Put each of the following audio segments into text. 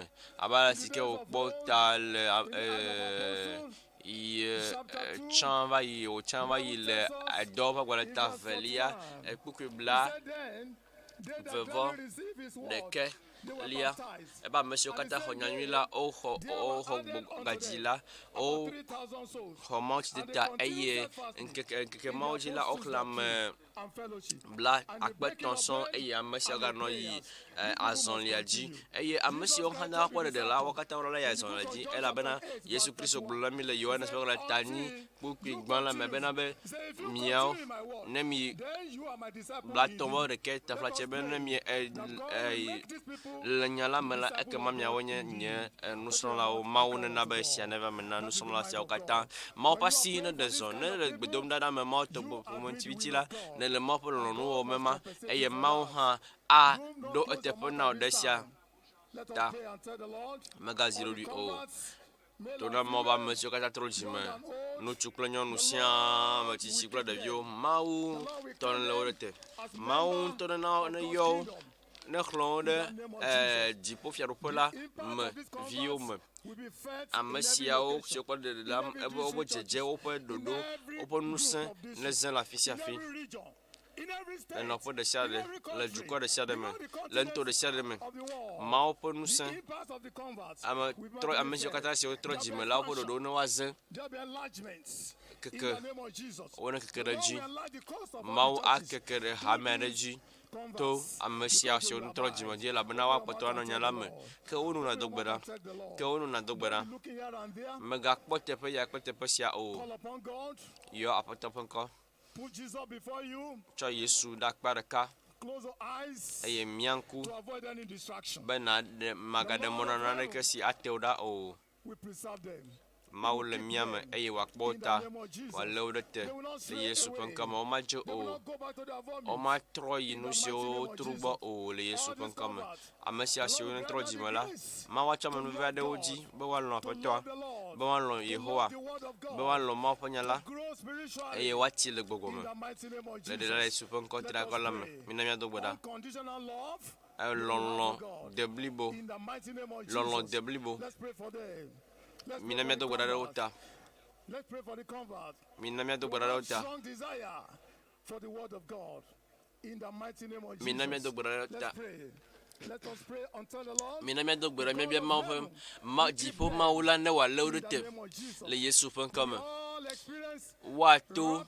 me. Abe ale si ke wòkpɔ ta le yi tsã va yi wòtsã va yi le edɔ ƒe agbalẽ ta velia ekpukpui bla vevɔ ɖeke. lia ebe ame siwo katã xɔ nyanyui la woxɔ woxɔ gbɔgbɔgadzi la woxɔ mawutsi ta eye ŋkeke ŋkeke mawo dzi la woxlẽ ame bla akpe etɔ̃ sɔŋ eye ame siawo ganɔ yi azɔlia dzi eye ame siwo hã na kpɔ ɖeɖe la wo katã wolɔ yi azɔlia dzi elabena Yesu Kristo gblɔ na mi le Yohanes ƒe agbalẽ ta enyi kpukpui gbã la me bena be miawo ne mi blatɔ̃ vɔ ɖekɛ taflatse be ne mi le nya la me la ekema miawo nye nye nusrɔ̃lawo. Mawu nena be esia neva eme na nusrɔ̃la siawo katã. Mawu ƒe asi neɖe zɔ ne le gbe dom ɖa na ame mawo tɔgbe ƒome ŋuti la, nèle Mawu ƒe lɔlɔ̃nu wɔm ema eye Mawu hã aɖo eteƒe na wò ɖe esia ta. Mègazi ɖoɖoe o. To na Mawu be ame siwo katã trɔ dzi me, ŋutsu kple nyɔnu siaa, ame tsitsi kple ɖeviwo. Mawu ŋutɔ nelé wo ɖe te. Mawu ŋutɔ nena neyɔ wo, nexlẽ wo ɖe eh, dziƒofiaɖuƒe la me viwo me. Ame siawo siwo kpɔ ɖeɖe la, ebe woƒe dzedze, woƒe ɖoɖo, woƒe ŋusẽ nezẽ le afi sia afi. Le nɔƒe ɖe sia ɖe, le dukɔ ɖe sia ɖe me, le nuto ɖe sia ɖe me. Mawu ƒe ŋusẽ, ame trɔ ame siwo katã siwo trɔ dzime la woƒe ɖoɖowo ne woazẽ keke wo ne keke ɖe edzi. Mawu akeke ɖe hamea ɖe edzi to ame sia siwo trɔ dzime dzi elabena woakpɔtɔ anɔ nya la me. Ke wo nu nàdo gbe ɖa. Ke wo nu nàdo gbe ɖa. Mègakpɔ teƒe ya kple teƒe sia o. Yɔ Aƒetɔ ƒe ŋkɔ. Tsɔ Yesu ɖe akpa ɖeka eye mia ŋku be nàɖe magaɖe mɔ na naneke si ate wò ɖa o. Mawu le mía me eye wòakpɔ wo ta, wòalé wo ɖe te le Yesu ƒe ŋkɔ me. Womadze o, womatrɔ yi nu siwo wotru gbɔ o le Yesu ƒe ŋkɔ me. Ame sia siwo netrɔ dzi me la, Mawu atsɔ amenuveve aɖe wo dzi be woalɔ̃ Aƒetɔa, be woalɔ̃ Yehowa, be woalɔ̃ Mawu ƒe Nya la, eye woatsi le gbɔgbɔ me. Le Ɖela Yesu ƒe ŋkɔ triakɔ la me, mina míado gbe ɖa. Lɔlɔ̃ deblibo, lɔlɔ̃ deblibo. Mina míado gbe ɖa ɖe wo ta. Mina míado gbe ɖa ɖe wo ta. Mina míado gbe ɖa ɖe ta. Mina míado gbe ɖa míabia Mawu ƒe ma, dziƒo Mawu la ne wòalé wo ɖe te le Yesu ƒe ŋkɔ me. Woato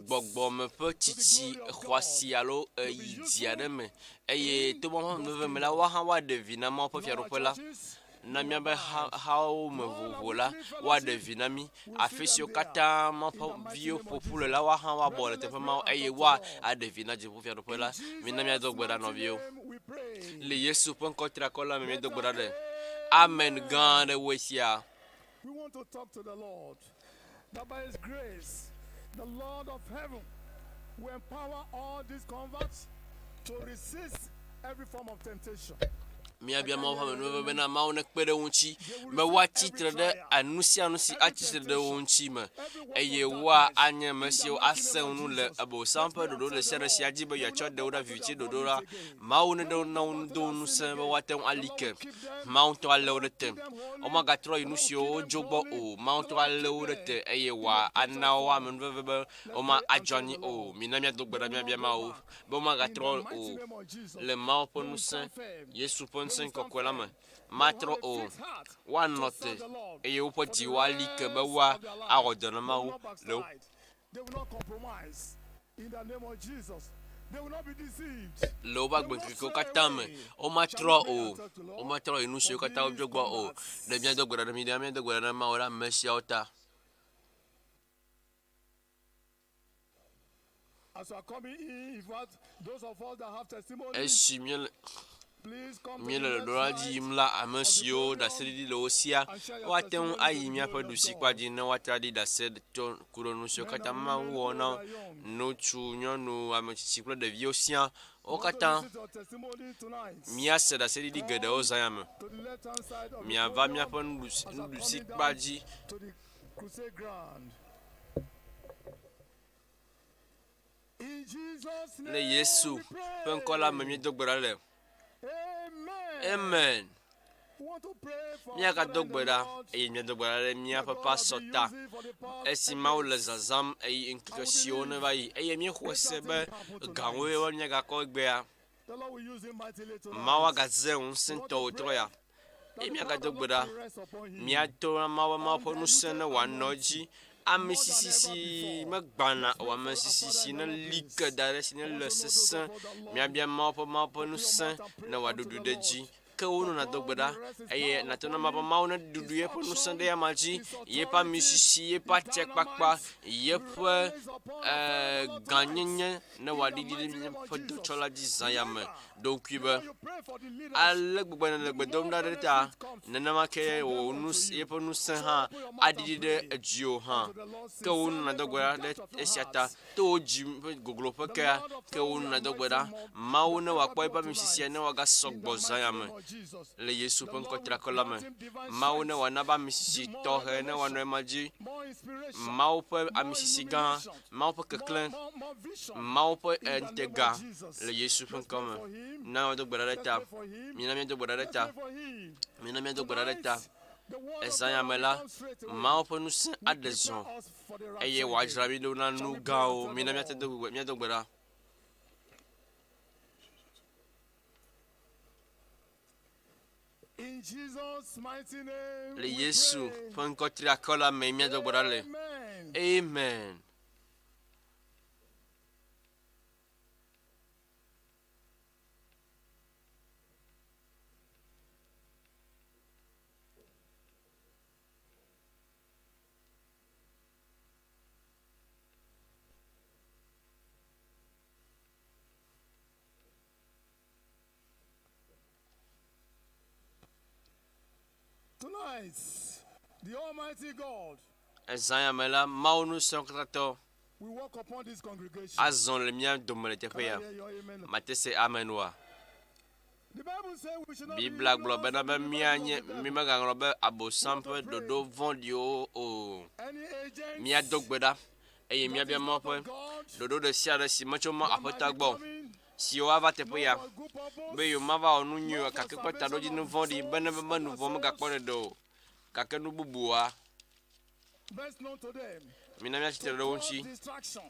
gbɔgbɔme ƒe tsitsi xɔasi alo eyi dzi aɖe me eye to Mawu ƒe amenuveve me la, woa hã woaɖe vi na Mawu ƒe fiaɖuƒe la. Na míaƒe hawo me vovovo la, woaɖe vi na mí. Afi siwo katã Mawu ƒe viwo ƒo ƒu le la, woa hã woabɔ le teƒe mawo eye woaɖe vi na Dziƒofiaɖuƒe la. Mina míado gbe ɖa, nɔviwo. Le Yesu ƒe ŋkɔ triakɔ la me míedo gbe ɖa ɖe. Amen gã aɖe woe sia. We want to talk to the Lord that by His grace, the Lord of heaven will empower all these converts to resist every form of temptation. Míabia Mawu ƒe amenuveve bena Mawu nekpe ɖe wo ŋuti be woatsi tre ɖe nu sia nu si atsi tre ɖe wo ŋuti me eye woanye ame siwo asẽ nu le Abosam ƒe ɖoɖo ɖe sia ɖe si adi be yeatsɔ ɖe wo ɖe viviti ɖoɖo la. Mawu neɖe wo na wo do ŋusẽ be woate ŋu ali ke. Mawu ŋutɔ alé wo ɖe te. Womagatrɔ yi nu siwo wodzo gbɔ o. Mawu ŋutɔ alé wo ɖe te eye wòana wo amenuveve be woma adzɔ anyi o. Mina míado gbe ɖa míabia Mawu be womagatrɔ o le Mawu ƒe ŋusẽ, Yesu ƒe ŋusẽ kɔkɔe la me. Matrɔ o. Woanɔ te eye woƒe dziwo ali ke be woawɔ dɔ na Mawu le wo Le woƒe agbeŋkekewo katã me, womatrɔ o, womatrɔ yi nu siwo katã wodzo gbɔ o. Ɖe míado gbe ɖa ɖe mí ɖe míado gbe ɖa na Mawu ɖe ame siawo ta. Esi míele míele ɖoɖo la dzi yim la, ame siwo ɖaseɖiɖi le wo sia, woate ŋu ayi míaƒe ɖusikpa dzi ne woate aɖi ɖase tso ku ɖe nu siwo katã Mawu wɔ na wo, ŋutsu, nyɔnu, ame tsitsi kple ɖeviwo siaa. Wo katã míase ɖaseɖiɖi geɖewo zã ya me. Miava míaƒe nuɖusikpa dzi. Le Yesu ƒe ŋkɔ la me míedo gbe ɖa le. Amen. Míagado gbe ɖa eye míado gbe ɖa ɖe míaƒe pasɔ ta. Esi Mawu le zazãm eye ŋkeke siwo neva yi eye míexɔe se be gawoe míagakɔ egbea. Mawu agaze ŋusẽtɔ wòtrɔ ya. Eye míagado gbe ɖa. Míato na Mawu be Mawu ƒe ŋusẽ ne wòanɔ edzi. Ame sisi si megbãna o, ame sisi si ne li ke da ɖe si ne le sesẽ. Míabia Mawu ƒe Mawu ƒe ŋusẽ ne wòaɖuɖu ɖe edzi. Ke wo nu nàdo gbe ɖa eye nàto na Mawu be Mawu neɖuɖu yeƒe ŋusẽ ɖe ama dzi, yeƒe ame sisi, yeƒe atsɛkpakpa, yeƒe eh, gãnyenye ne wòaɖiɖi ɖe míaƒe dɔtsɔla dzi zã ya me. Ɖo ŋkui be, ale gbegbe nèle gbe dom ɖa ɖe ta, nenema ke wò ŋus, yeƒe ŋusẽ hã aɖiɖi ɖe edziwò hã. Ke wò nu nàdo gbe ɖa ɖe esia ta. To wò dzi ƒe gogloƒe kea, ke wò nu nàdo gbe ɖa. Mawu ne wòakpɔ eƒe amisisia ne wòagasɔ gbɔ zã ya me le Yesu ƒe ŋkɔ triakɔ la me. Mawu ne wòana be amisisi tɔxɛ ne wòanɔ ema dzi. Mawu ƒe amisisi gã, Mawu ƒe keklẽ, Mawu ƒe ŋutega le Yesu ƒe ŋkɔ me. Na míado gbe ɖa ɖe ta. Mina míado gbe ɖa ɖe ta. Mina míado gbe ɖa ɖe ta. Ezã ya me la, Mawu ƒe ŋusẽ aɖe zɔ eye wòadzra mí ɖo na nu gãwo. Mina míate do gbe, míado gbe ɖa. Le Yesu ƒe ŋkɔ triakɔ la me míado gbe ɖa le. Amen. Tonight, the Almighty God Ezã ya me la, Mawu Ŋusẽkatãtɔ will walk upon this congregation. azɔ le mía dome le teƒe Can I ya. hear your amen? Mate se amen oa? The Bible says we should not be Biblia gblɔ ignorant bena of be the devices míanye of the devil. mímegaŋlɔ be Abosam ƒe ɖoɖo vɔ̃ɖiwo o. Any agent Míado gbe ɖa eye that míabia is Mawu not ƒe of God ɖoɖo ɖe sia ɖe si metso Mawu that might Aƒetɔa be gbɔ o, coming, siwo ava teƒe not ya for good be purpose, yewomava wɔ nu nyui o not for gake kple salvation taɖodzinu of vɔ̃ɖi be ne souls, be of nu our vɔ̃ megakpɔ souls, ɖeɖe o. Gake nu bubua, best known to them, mina míatsi to tre ɖe wo cause ŋuti. distraction.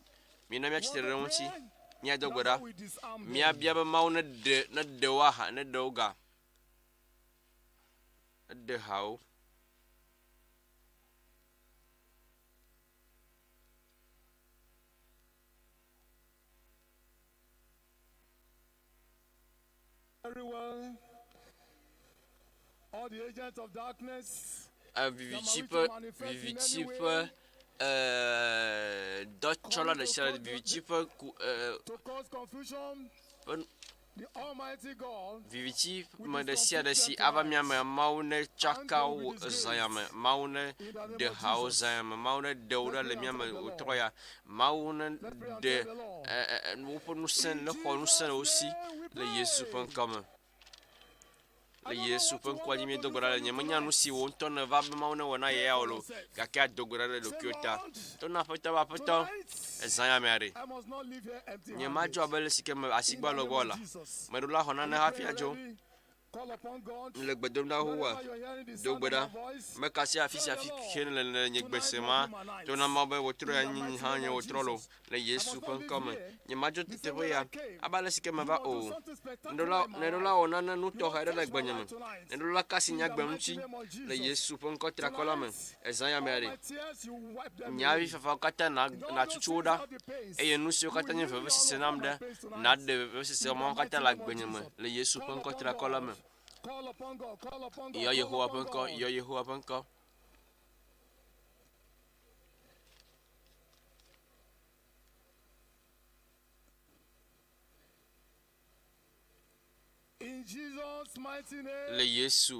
Mina We míatsi want tre ɖe to wo ŋuti. pray Míado that gbe ɖa. God will disarm them. Míabia be Mawu neɖe neɖe wo aha, neɖe wo ga. Neɖe hawo. Very well. All the agents of darkness that Viviti might wish ƒe to manifest in any viviti ƒe way eh, dɔtsɔla coming ɖe to sia ɖe cause viviti ƒe ku eh, to cause confusion, ƒe the Almighty God viviti will me ɖe sia discomfit ɖe them si ava mía tonight me Mawu ne and they tsaka will be wo zã ya me disgraced Mawu ne in the name ɖe of hawo Jesus. zã ya me Mawu ne ɖe wo Let's ɖa le pray mía and me tell the wòtrɔ Lord. ya Mawu ne Let's pray and ɖe tell the Lord. eh, eh, eh, woƒe ŋusẽ In ne xɔ ŋusẽ le wo Jesus' si name we le Yesu ƒe pray. ŋkɔ me. I Le don't know Yesu what ƒe you ŋkɔa want dzi God míedo to gbe do ɖa for le. you Nyemenya nu tonight. si wò ŋutɔ nèva be Mawu newɔ na ye Pray ya o for lo, yourself. gake ado gbe ɖa ɖe Say, ɖokuiwò ta. Lord, To na Aƒetɔ be Aƒetɔ, tonight ezã ya mea ɖe. I must not leave here empty Nye handed. madzo abe le si ke me asi In gbɔ the le name gbɔ of la. Jesus. Meɖo la xɔ Are nane you hafi praying adzo. already? Call upon God. Le gbe dom ɖa xoxoa, Wherever you're hearing the do sound gbe of ɖa. my voice, Meka sia afi tell sia the afi Lord, ke ne le nye gbe tonight se must ma, be my night. to na Mawu be wòtrɔ In ya the nyi mighty hã name nye of wòtrɔ lo Jesus. le I Yesu must ƒe not leave ŋkɔ me. here Nye madzo the same teƒe way ya I came. abe ale si ke You meva must do o. something spectacular Nɖola in my nèɖo la life. wɔ nane nu You tɔxɛ must ɖe le touch my gbenye me. life tonight. Nèɖo la kasi In nye the agbe mighty ŋuti name of le Jesus. Yesu ƒe ŋkɔ triakɔ la me. Tonight, Ezã ya mea all ɖe. my tears, you wipe them Nye away. avifafawo katã na And all those nàtutu wo things, ɖa all the pains, eye nu siwo you katã will nye heal me all vevesese of nam all my ɖe pains tonight. nàɖe vevesese In the mawo katã mighty le name of agbenye me Jesus. le Yesu ƒe Call ŋkɔ upon triakɔ la God. me. Call upon God. Call upon God. Yɔ Call Yehowa ƒe upon ŋkɔ, God. yɔ Yehowa ƒe ŋkɔ. In Jesus' mighty Le name. Yesu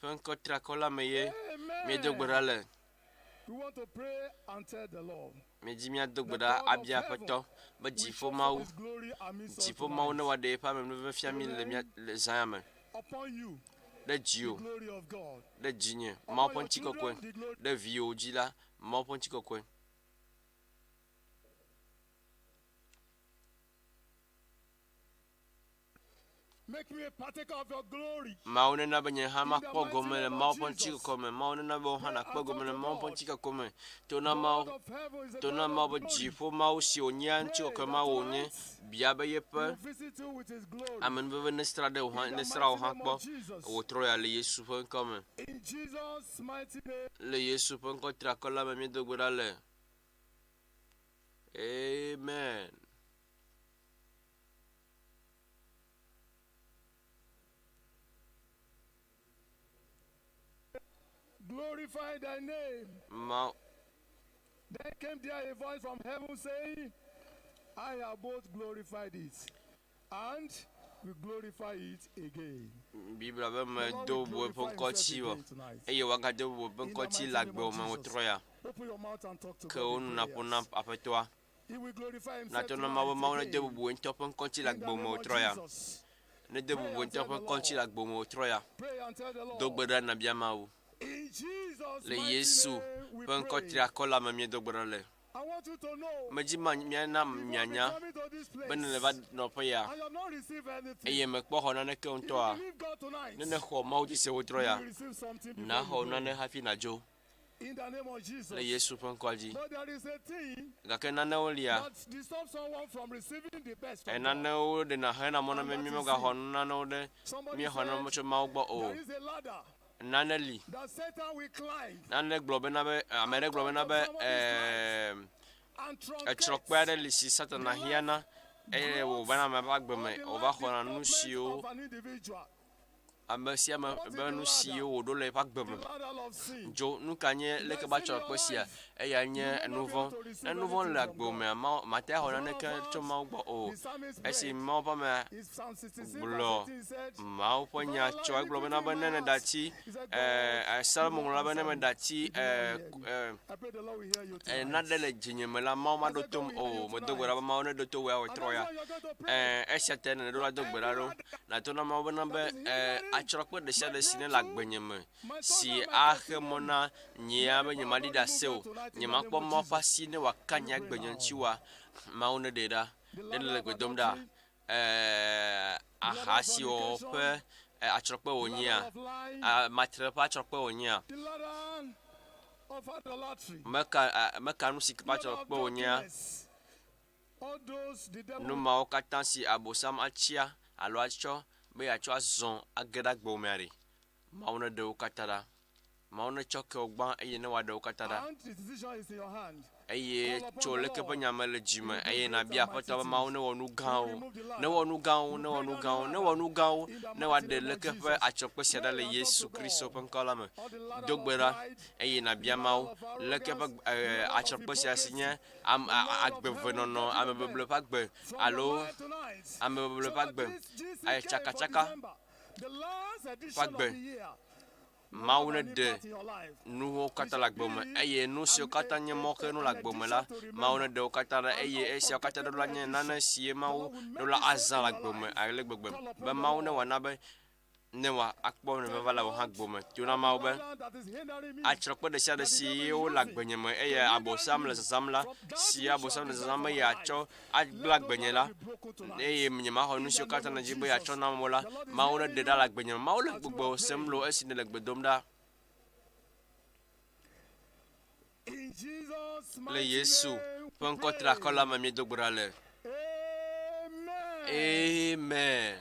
ƒe ŋkɔ triakɔ la me ye míedo gbe Amen. ɖa le. We want to pray and tell the Lord. Míedzi míado gbe The ɖa God of abia heaven Aƒetɔ be will dziƒo show forth Mawu, his glory amidst us dziƒo Mawu ne tonight. wòaɖe eƒe amenuveve fia mí le mía Amen. le zã ya me. Upon you, Ɖe the dziwò, glory of God. ɖe dzinye, Mawu Upon ƒe your ŋutikɔkɔe, children, the glory. ɖe viwò dzi la, Mawu ƒe ŋutikɔkɔe. Mawu nena be nye hã makpɔ gome le Mawu ƒe ŋutikɔkɔ me. Mawu nena be wò hã nàkpɔ gome le Mawu ƒe ŋutikɔkɔ me. To na Mawu, to na Mawu be dziƒo Mawu si wònyea ŋutikɔkɔe Mawu wònye. Bia be yeƒe amenuveve nesra ɖe wò hã, nesra wò hã kpɔ. Wòtrɔ ya le Yesu ƒe ŋkɔ me. Le Yesu ƒe ŋkɔ triakɔ la me míedo gbe ɖa le. Amen. Glorify thy name. Ma Then came there a voice from heaven saying, I have both glorified it and will glorify it again. Biblia be The me Lord do will bubu eƒe glorify ŋkɔ himself tsi vɔ again tonight. eye wòagado bubu eƒe In ŋkɔ the tsi mighty le name agbe of me Jesus. wòtrɔ ya. Open your mouth and talk to Ke God wo in nu naƒo na prayers. Aƒetɔa. He will glorify himself Natɔ na Mawu be tonight Mawu nede again. bubu ŋutɔ ƒe ŋkɔ tsi le In the agbe me name of wòtrɔ ya. Jesus. Nede Pray bubu and ŋutɔ tell ƒe the ŋkɔ tsi le Lord. agbe me wòtrɔ ya. Pray and tell the Do gbe Lord. ɖa nàbia Mawu. In Jesus' Le mighty Yesu name we ƒe ŋkɔ pray. triakɔ la me míedo gbe ɖa le. I want you to know Medzi ma míana if you have been mianya coming to this be ne le va place nɔƒe ya and you have not received anything, eye mekpɔ xɔ naneke if you ŋutɔa, believe God tonight, ne nexɔ Mawu dzi se wotrɔ you ya, will receive something before naxɔ you go. nane hafi nàdzo In the name of Jesus. le Yesu ƒe ŋkɔa dzi. But there is a thing Gake nanewo lia, that disturbs someone from receiving the best e from God. nanewo ɖena hena mɔ na And be that is mímegaxɔ sin. nunanewo ɖe Somebody míexɔ nane said tso Mawu gbɔ o. there is a ladder Nane li. that Satan will climb Nane gblɔ bena be ame aɖe and gblɔ come bena to be somebody's life ɛɛ and etsrɔ̃kpe truncate aɖe li si the Satana life hiãna eye growth wòvana ame ƒe agbe or me the wòva life xɔna nu development siwo of an individual. ame sia ame What is be the nu siwo ladder? wòɖo le eƒe agbe The me. ladder of sin. Dzo nu ka nye If leke there is ba sin in your tsrɔ̃kpe sia? life, Eya you nye may nu not be vɔ̃. able to Ne receive nu vɔ̃ anything le from agbe God. mea, Mawu mate As axɔ a matter of naneke tso fact, Mawu gbɔ o. the psalmist Esi prayed Mawu ƒe amea in Psalm 66 verse gblɔ 18 said, Mawu ƒe If I nya allow tsɔ egblɔ iniquity bena in be my ne heart, nèɖa tsi he said, ɛɛ God, you Salomo will ŋlɔ be ne answer me. meɖa tsi You do not ɛɛ hear me. ɛɛ I pray the Lord will hear you ɛɛ tonight. nane le dzinye me la, Mawu I maɖo said, God tom will hear o. you Medo gbe ɖa tonight. be Mawu neɖo to wò ya And wòtrɔ that's ya. why you're going to pray Ɛɛ esia ta nèɖo la do for gbe ɖa every ɖo. ladder Nàto na Mawu bena be that is ɛɛ hindering atsrɔ̃kpe ɖe sia my ɖe si ne le breakthrough, agbenye me my si thunder, my axe mɔ testimony. na nyea Let be the power of nyemaɖi God ɖase remove o, that tonight in the name nyemakpɔ of Mawu ƒe Jesus. asi ne wòaka Can nye you pray agbenye now? ŋuti oa, Mawu neɖee ɖa. The Ne ladder nèle of gbe dom ɖa, adultery, ɛɛ the ladder aha of si wɔwɔ ƒe fornication, ɛ atsrɔ̃kpe the wònyea, ladder of lying, a matre ƒe atsrɔ̃kpe wònyea, the ladder of idolatry, meka ɛ meka nu si the ƒe ladder of atsrɔ̃kpe wònyea, drunkenness. All those the devil nu mawo katã si Abosam atsia alo atsɔ be yeatsɔ azɔ age ɖe agbewò mea ɖe, Mawu neɖe wo katã ɖa. Mawu netsɔ ke wò gbã eye ne wòaɖe wo katã ɖa. and the decision is in your hand. Eye Call upon tso the leke ƒe Lord. nya me le He dzime will do eye great nàbia and mighty Aƒetɔ be Mawu things. newɔ nu He will gãwo, remove the ladder. newɔ nu gãwo, He will newɔ break nu down the gãwo, newɔ ladder nu gãwo, in the ne mighty wòaɖe name of leke ƒe Jesus. atsrɔ̃kpe sia ɖa Pray le and talk Yesu to Kristo God. ƒe ŋkɔ la me. Or the Do ladder gbe of ɖa pride, eye the nàbia ladder Mawu of leke ƒe arrogance, the ɛɛ ladder of atsrɔ̃kpe sia si hypocrisy, nye am the a ladder of heaven agbevenɔnɔ, getting the amebeble best ƒe agbe from your alo life tonight. So amebeble ƒe that agbe, this eye GCK for tsakatsaka December, the last ƒe edition of agbe. the year, will Mawu have an neɖe impact in your life. nuwo It katã le shall agbe me be eye nu siwo an, katã a, nye a, mɔxenu a, le an agbe me la, edition to Mawu remember, neɖe wo katã ɖa an eye esiawo katã ɖo la unforgettable nye edition. nane si ye The Mawu Lord will ɖo make la it so azã in le your agbe me life. ale gbegbe Call be upon the Mawu Lord. newɔna be ne wòakpɔ Tell the nuveva le wò hã Lord, agbe me. To na all the Mawu be ladder that is hindering me, atsrɔ̃kpe ɖe sia ɖe that the si devil ye is wole using agbenye me to eye hinder Abosam me le zazãm la, from that si which you have Abosam le designed zazãm for be my yeatsɔ life. agblẽ Let those agbenye la ladders be broken tonight. eye nyemaxɔ nu In siwo the name katã of nèdi be Jesus. yeatsɔ nam o la, The Lord is Mawu hearing neɖe ɖa le you agbenye me. Mawu le as you gbɔgbɔ are sem praying. loo esi nèle gbe dom ɖa. In Jesus' Le mighty Yesu name ƒe we ŋkɔ triakɔ la pray. me míedo gbe ɖa le. Amen. Amen.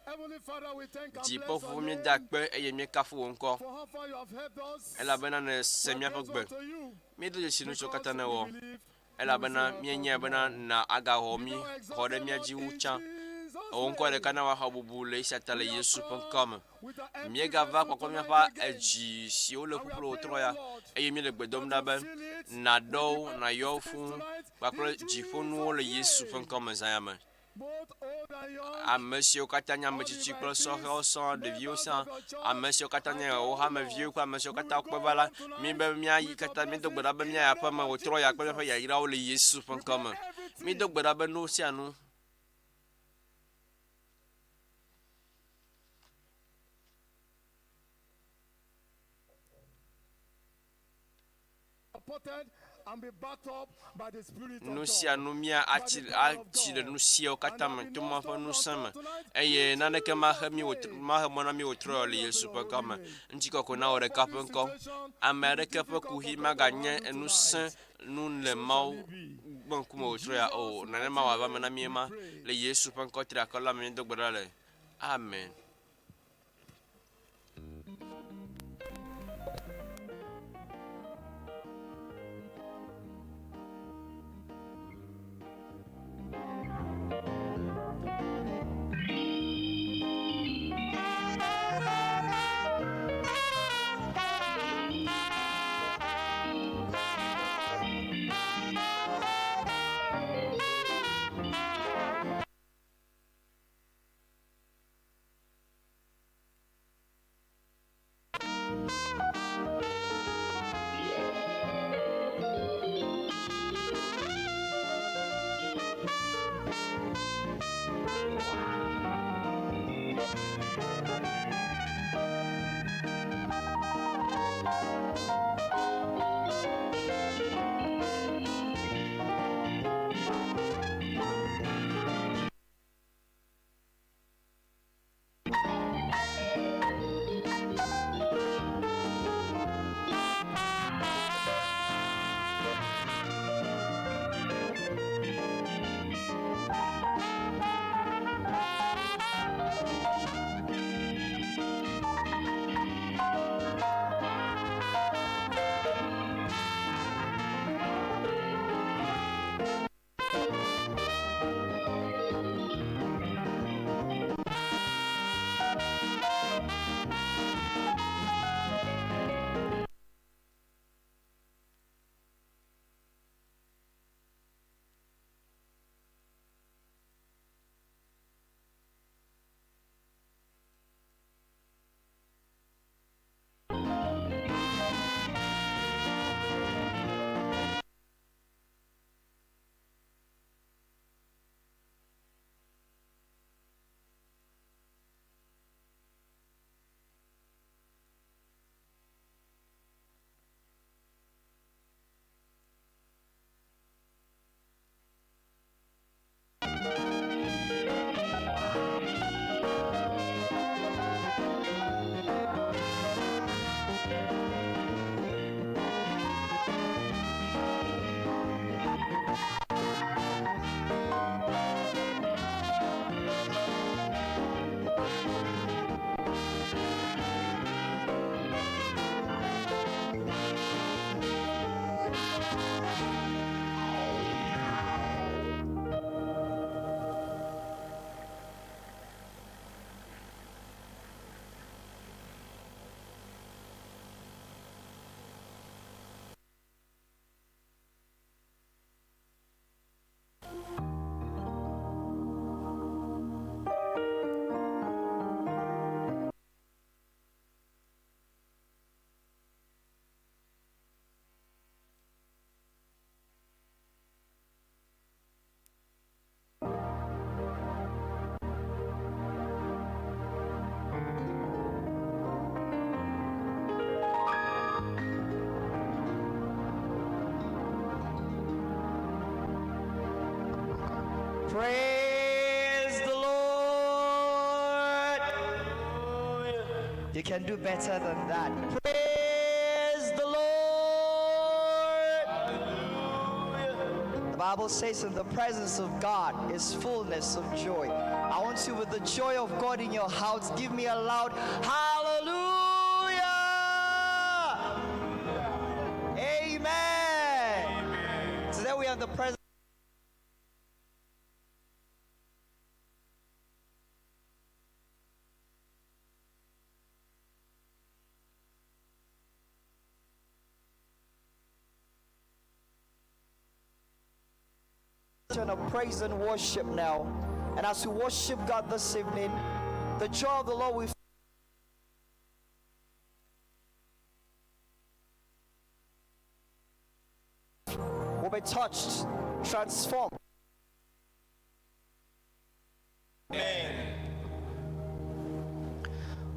Heavenly Father, we thank and bless Dziƒo your fofo míeda name akpe eye míekafu wò ŋkɔ for how far you have helped us. elabena nèse We are míaƒe grateful gbe. unto you Míedo dzesi nu siwo because katã we nèwɔ believe you will elabena see our míenyae bena tomorrow. na agaxɔ Be mí thou xɔ ɖe exalted, mía Lord, dzi wu in tsã. Jesus' Wò ŋkɔ ɖeka name. na wòaxɔ bubu le esia ta le We have Yesu ƒe come ŋkɔ me. with an empty Míegava vessel kpɔkpɔ tonight míaƒe again. edzi siwo le And we are ƒuƒlu praying, wòtrɔ O ya Lord, eye míele gbe dom that ɖa you be fill it nàɖɔ with wo, divine nàyɔ wo things fũu tonight kpakple in dziƒonuwo le Jesus' Yesu ƒe name. ŋkɔ me zã ya me. Both old and young, Ame siwo katã nye all ame the tsitsi kple invitees, sɔhɛwo sɔŋ, ɖeviwo members sã, of your church, ame siwo katã I nye pray, wò O hameviwo Lord, kple ame siwo we katã will kpe go va la, home mí tonight be míayi with your katã míedo gbe blessings ɖa be in míayi the aƒe name me of wòtrɔ ya kple míaƒe Jesus. yayrawo le Yesu ƒe We ŋkɔ pray me. Míedo everything gbe ɖa be nu sia nu supported Nu sia nu mía atsi atsi le nu siawo katã me to Mawu ƒe ŋusẽ me eye naneke maxe mí wòtrɔ maxe mɔ na mí wòtrɔ o le Yesu ƒe ŋkɔ me. Ŋutikɔkɔe na wò ɖeka ƒe ŋkɔ. Ame aɖeke ƒe kuxi maganye ŋusẽ nu le Mawu ƒe ŋkume wòtrɔ ya o. Nenema wòava eme na mí ema le Yesu ƒe ŋkɔ triakɔ la me míedo gbe ɖa le. Amen. Praise the Lord. You can do better than that. Praise the Lord. The Bible says, in the presence of God is fullness of joy. I want you, with the joy of God in your house, give me a loud hallelujah. Amen. Today we are in the presence. Of praise and worship now. And as we worship God this evening, the joy of the Lord will be touched, transformed. Amen.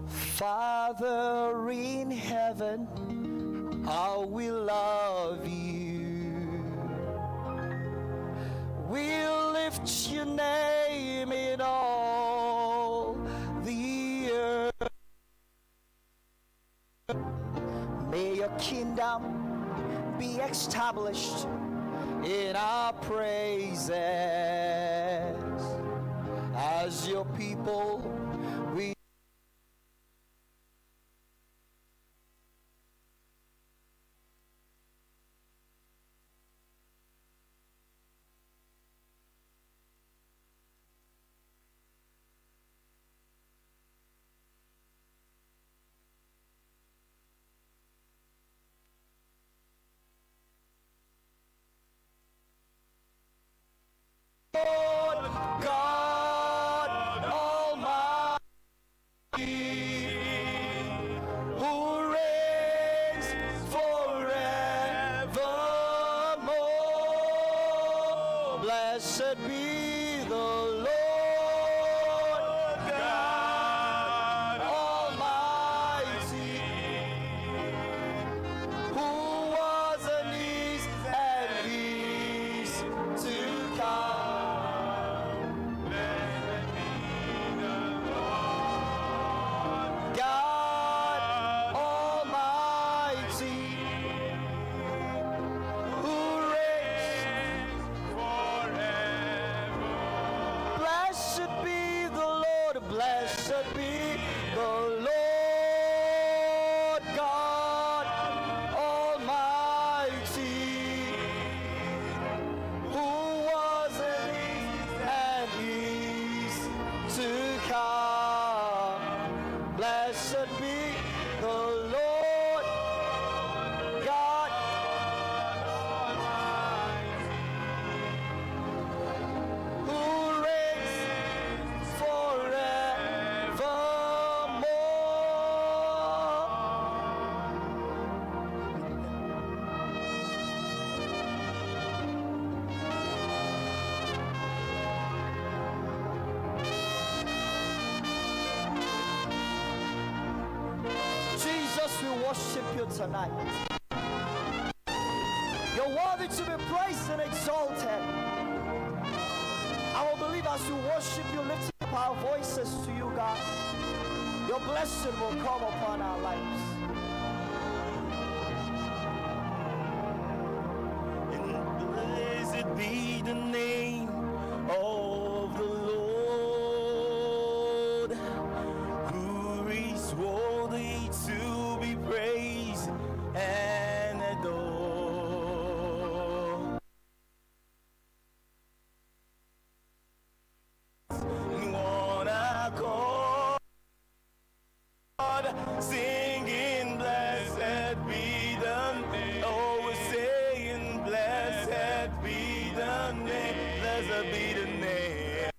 Father in heaven, how we love you. Lift your name in all the earth. May your kingdom be established in our praises. As your people, we Lord God Almighty, who reigns forevermore. Blessed be the Lord God Almighty, who was and is to come. God Almighty, who reigns forever. Blessed be the Lord, blessed be the Lord God Almighty, who was and is to come. Blessed be the Lord God who reigns forevermore. Jesus, we worship you tonight. You're worthy to be praised and exalted. I will believe as we worship you, lift up our voices to you, God. Your blessing will come upon our lives. And blessed be the name of the Lord, who is worthy to be praised and adored. In one accord, singing, blessed be the name. Oh, we're saying, blessed be the name, blessed be the name.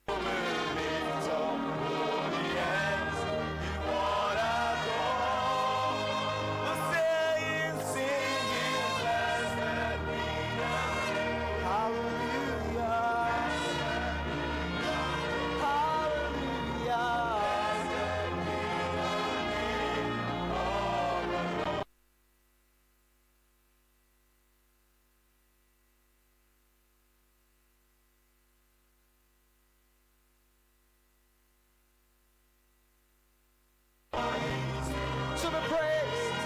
Lift up holy hands in one accord. We're saying, singing, blessed be the name. Hallelujah. Hallelujah. To be praised.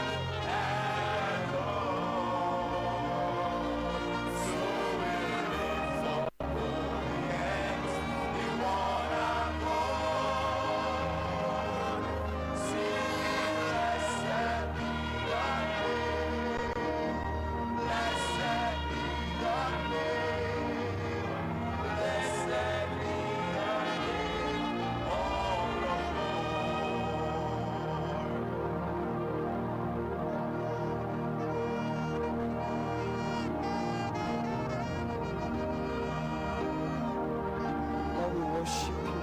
Lord, we worship you.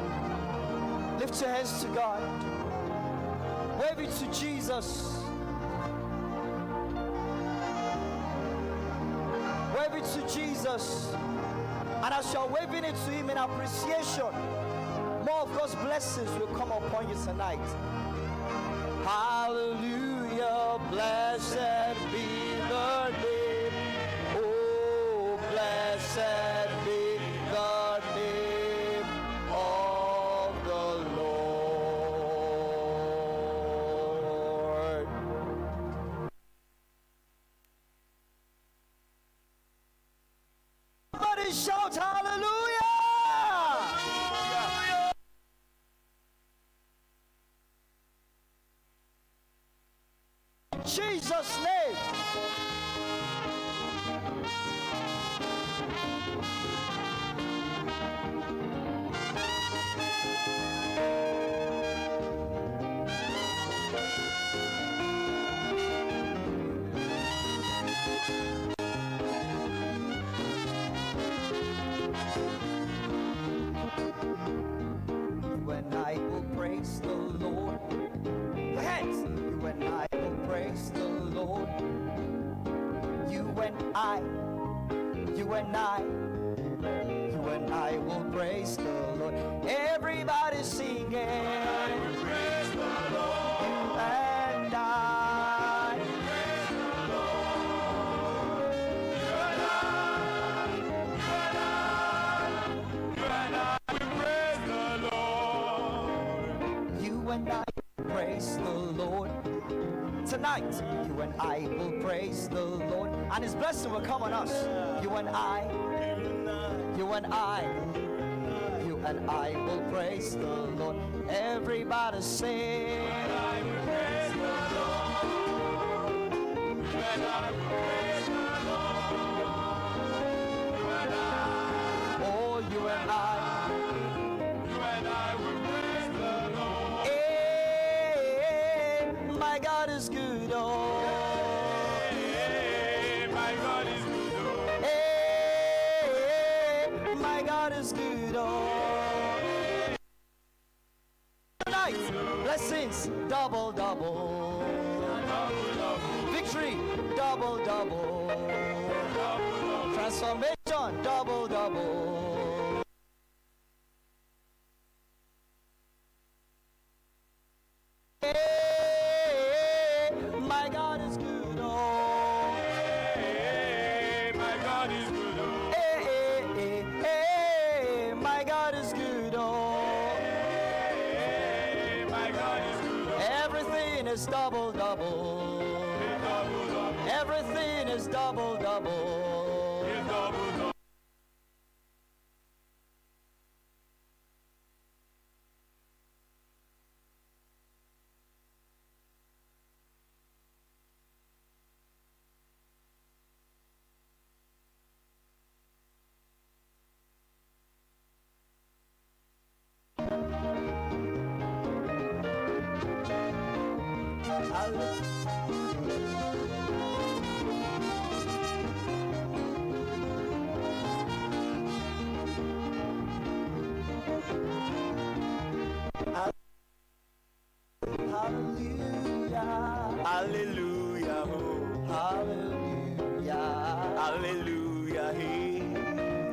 Lift your hands to God. Wave it to Jesus. Wave it to Jesus. And as you're waving it to Him in appreciation, more of God's blessings will come upon you tonight. Hallelujah, blessed be the name. Oh, blessed be the name of the Lord. Somebody shout hallelujah! Jesus' name. You and I will praise the Lord. Your hands. You and I will praise the Lord. You and I, you and I, you and I will praise the Lord. Everybody singing. Praise the Lord. You and I. You and I will praise the Lord. You and I praise the Lord. Tonight, you and I will praise the Lord, and His blessing will come on us. You and I, you and I, you and I will praise the Lord. Everybody sing. I will praise the Lord. You and I will praise the Lord. You and I, Oh, you and I. you and I will praise the Lord. Hey, my God is good. Oh, Hey, my God is good. Oh. hey, my God is good. Oh, tonight, blessings double, double. Victory double, double. Transformation double, double. Hey, my God is good. Oh. Hey, my God is good. Oh. Hey, hey, hey, hey, my God is good. Oh, Hey, my God is good. Oh. everything is double, double. Double, double, Everything is double, double. double, double. Hallelujah. Hallelujah, oh. Hallelujah. Hallelujah, hey.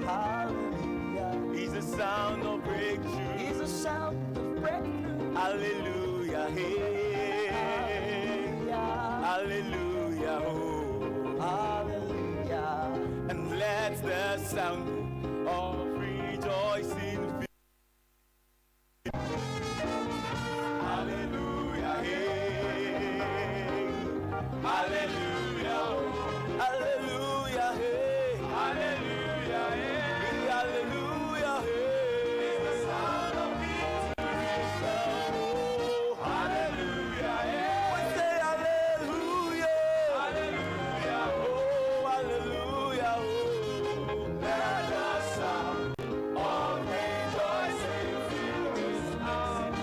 Hallelujah. He's the sound of breakthrough. Is a sound of breakthrough. Hallelujah, hey. Hallelujah. Hallelujah, oh. Hallelujah. And let the sound of rejoicing fill. Hallelujah, hey. Hallelujah, oh. Hallelujah, hey. Hallelujah, hey. Hallelujah, hey. It's the sound of victory. Oh, hallelujah, hey. We say hallelujah. Hallelujah, oh, hallelujah, oh. Let the sound of rejoicing fill this house.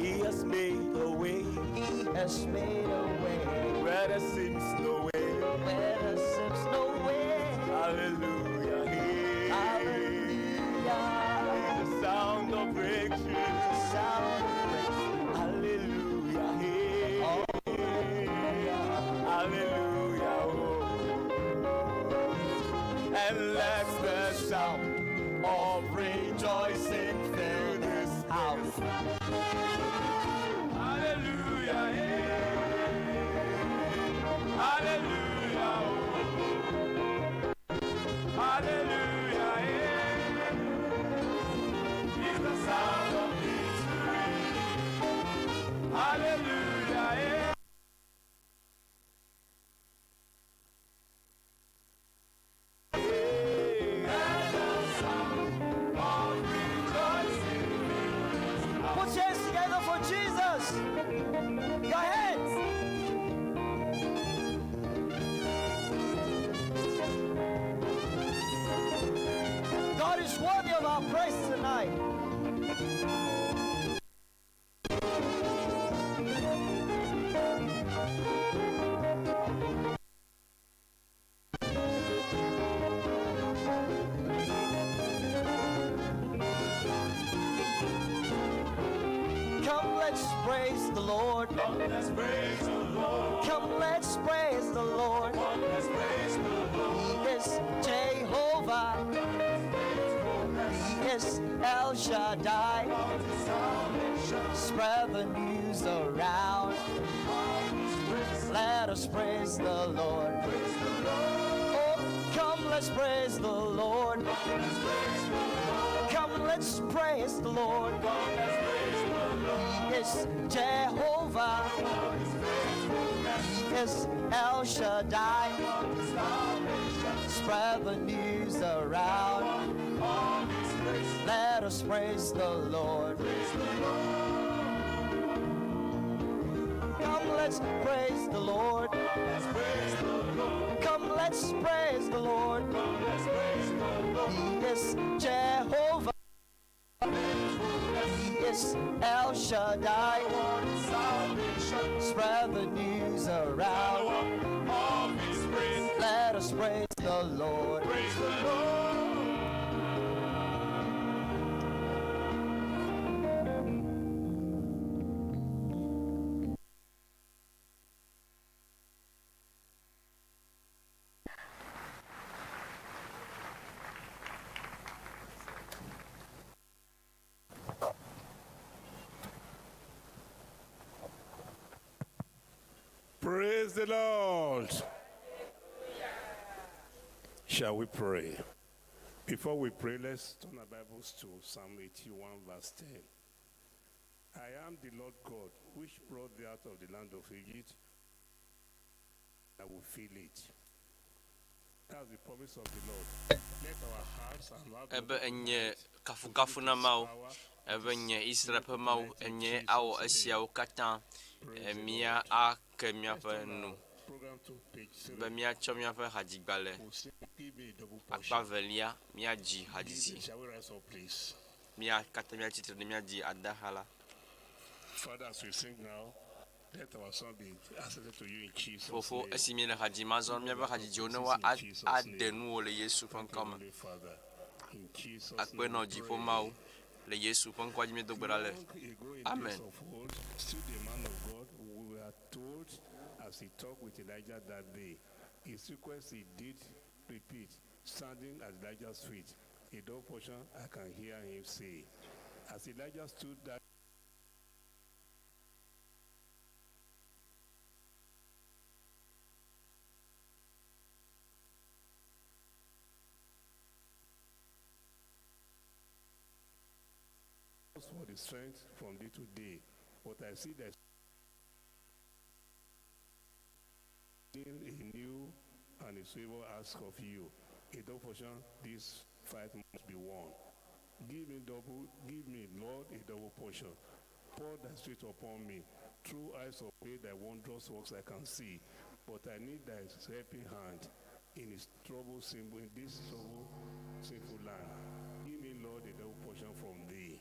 He has made a way He has made a way where there seems no way. where there seems no way. Hallelujah. Hey. Hallelujah. The sound of breakthrough. Sound of breakthrough. And let the shout of rejoicing fill this House. Hallelujah, eh. Hallelujah, oh. Hallelujah, eh. It's the sound of victory. Hallelujah, eh. Let the sound of rejoicing fill this house. Put your hands together for Jesus. Your hands. God is worthy of our praise tonight. Come, let's praise the Lord. Come, let's praise the Lord. Come, let's praise the Lord. Come, let's praise the Lord. He is Jehovah. He is El Shaddai. Spread the news around. Let us praise the Lord. Oh, come, let's praise the Lord. Come, let's praise the Lord. He is Jehovah. He is El Shaddai. Spread the news around. Let us praise the Lord. Come, let's praise the Lord. Come, let's praise the Lord. He is Jehovah. He is El Shaddai. Spread the news around. Let us praise the Lord. Praise the Lord. Praise the Lord. Shall we pray? Before we pray, let's turn our Bibles to Psalm 81, verse 10. I am the Lord God, which brought thee out of the land of Egypt. I will fill it. That's the promise of the Lord. Let our hearts and mouths Ebe enye kafukafu na Mawu, ebe nye Israel ƒe Mawu, enye awɔ esiawo katã. Mía ake míaƒe nu program to page be 3. míatsɔ míaƒe hadzigbalẽ We'll sing, Give me a double akpa portion. velia míadzi hadzidzi. Shall we rise up, please? Mía katã míatsitre ne míadzi adaha la. Father, as we sing now, let our song be accepted to you in Jesus' Fofo, name. esi míele ha dzim azɔ, míaƒe hadzidziwo ne woa ade nuwo le Yesu ƒe ŋkɔ me. Heavenly Father, in Jesus' Akpe name nɔ we dziƒo pray. Mawu le Yesu ƒe ŋkɔa dzi míedo gbe ɖa le. Long ago in Amen. days of old, still the man of God, we were told as he talked with Elijah that day, his request he did repeat, standing at Elijah's feet, a double portion I can hear him say. As Elijah stood that for the strength from day to day, but I see that still a new and a suitable ask of you. A double portion, this fight must be won. Give me double, give me, Lord, a double portion. Pour thy spirit upon me. Through eyes of faith, thy wondrous works I can see. But I need thy helping hand in this trouble, sinful, in this trouble, sinful land. Give me, Lord, a double portion from thee.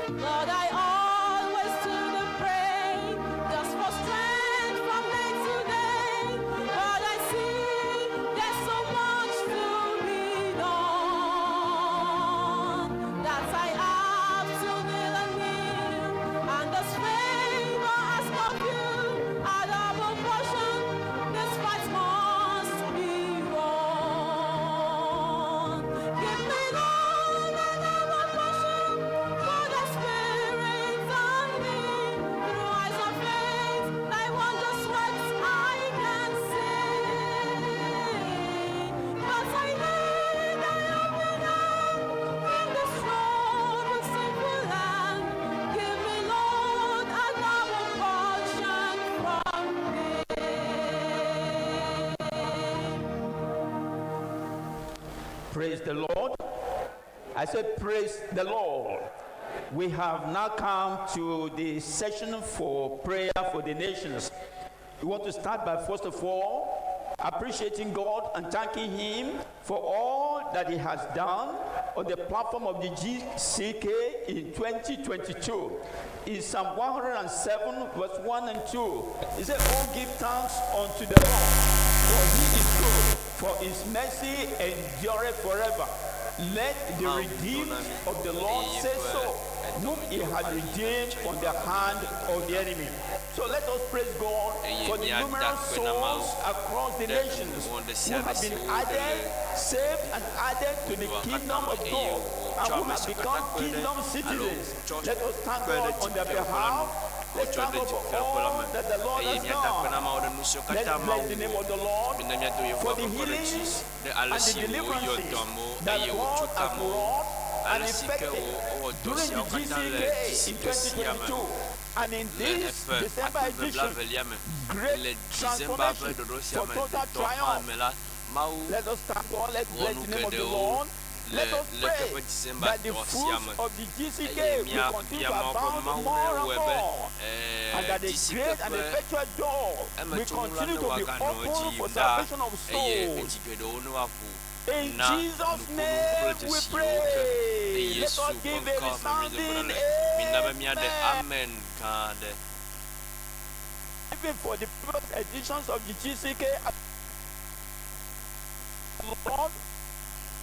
Lord, I always to the pray, just for strength from day to day. But I see there's so much to be done that I have to kneel and kneel, and this favor ask of you, a double portion. This fight must be won. Give me, Lord, a double portion for the Spirit on me. Through eyes of faith, thy wondrous works I can see. But I need thy helping hand in this troubled, sinful land. Give me, Lord, a double portion from thee. Praise the Lord. I said, Praise the Lord. We have now come to the session for prayer for the nations. We want to start by, first of all, appreciating God and thanking Him for all that He has done on the platform of the GCK in 2022. In Psalm 107, verse 1 and 2, He said, Oh, give thanks unto the Lord, for He is good, for His mercy endureth forever. Let the Mawu redeemed do na mi of the Lord eye say ƒe so, whom He edɔmedzo had ali redeemed tsɔ from yi the hand of the enemy. So let us praise God Eye for the míada numerous akpe na Mawu souls across the ɖe nations nuwɔ ɖe who sia ɖe have si been woɖe added, le saved, and added to the dua katã kingdom me of eye God and wòtsɔ who ame have siwo katã become kpe ɖe kingdom alo citizens. tsɔ Let us thank kpe ɖe God on their dzifiaƒe la nu behalf. Let's wotsɔ thank ɖe God for dzifiaƒe la all me that the Lord eye has míada akpe na done. Mawu ɖe nu siwo Let's katã bless Mawu the name wɔ. of the Lord Mina míado for Yehowa the ƒe ŋkɔ ɖe dzi healings ɖe ale and the si wòyɔ deliverances dɔ amewo that eye wòtso God ta has amewo wrought and ale si ke effected wòwɔ dɔ during the siawo katã le GCK in GCK sia me 2022 and in le this eƒe December akpe edition, blavelia me great le December ƒe transformation ɖoɖo sia for me total tɔ hã triumph. me la Mawu Let us thank God, let's wɔ bless nu the name of the geɖewo Lord. le Let us le pray ke ƒe December that the tɔ sia fruits me of the GCK eye will mía continue bia to Mawu be abound Mawu more newɔe and be more, and ɛɛ that the GCK great and ƒe effectual door will emetsonu la continue ne to be wòaganɔ edzi open for yim ɖaa salvation of eye souls. edzi geɖewo ne woaƒo In na Jesus' nukunu kple name we dzesiwo ke pray. le Let Yesu us ƒe give a ŋkɔ me míedo gbe ɖa resounding le. Mina be míaɖe amen. amen gã aɖe. Even for the previous editions of the GCK, Lord,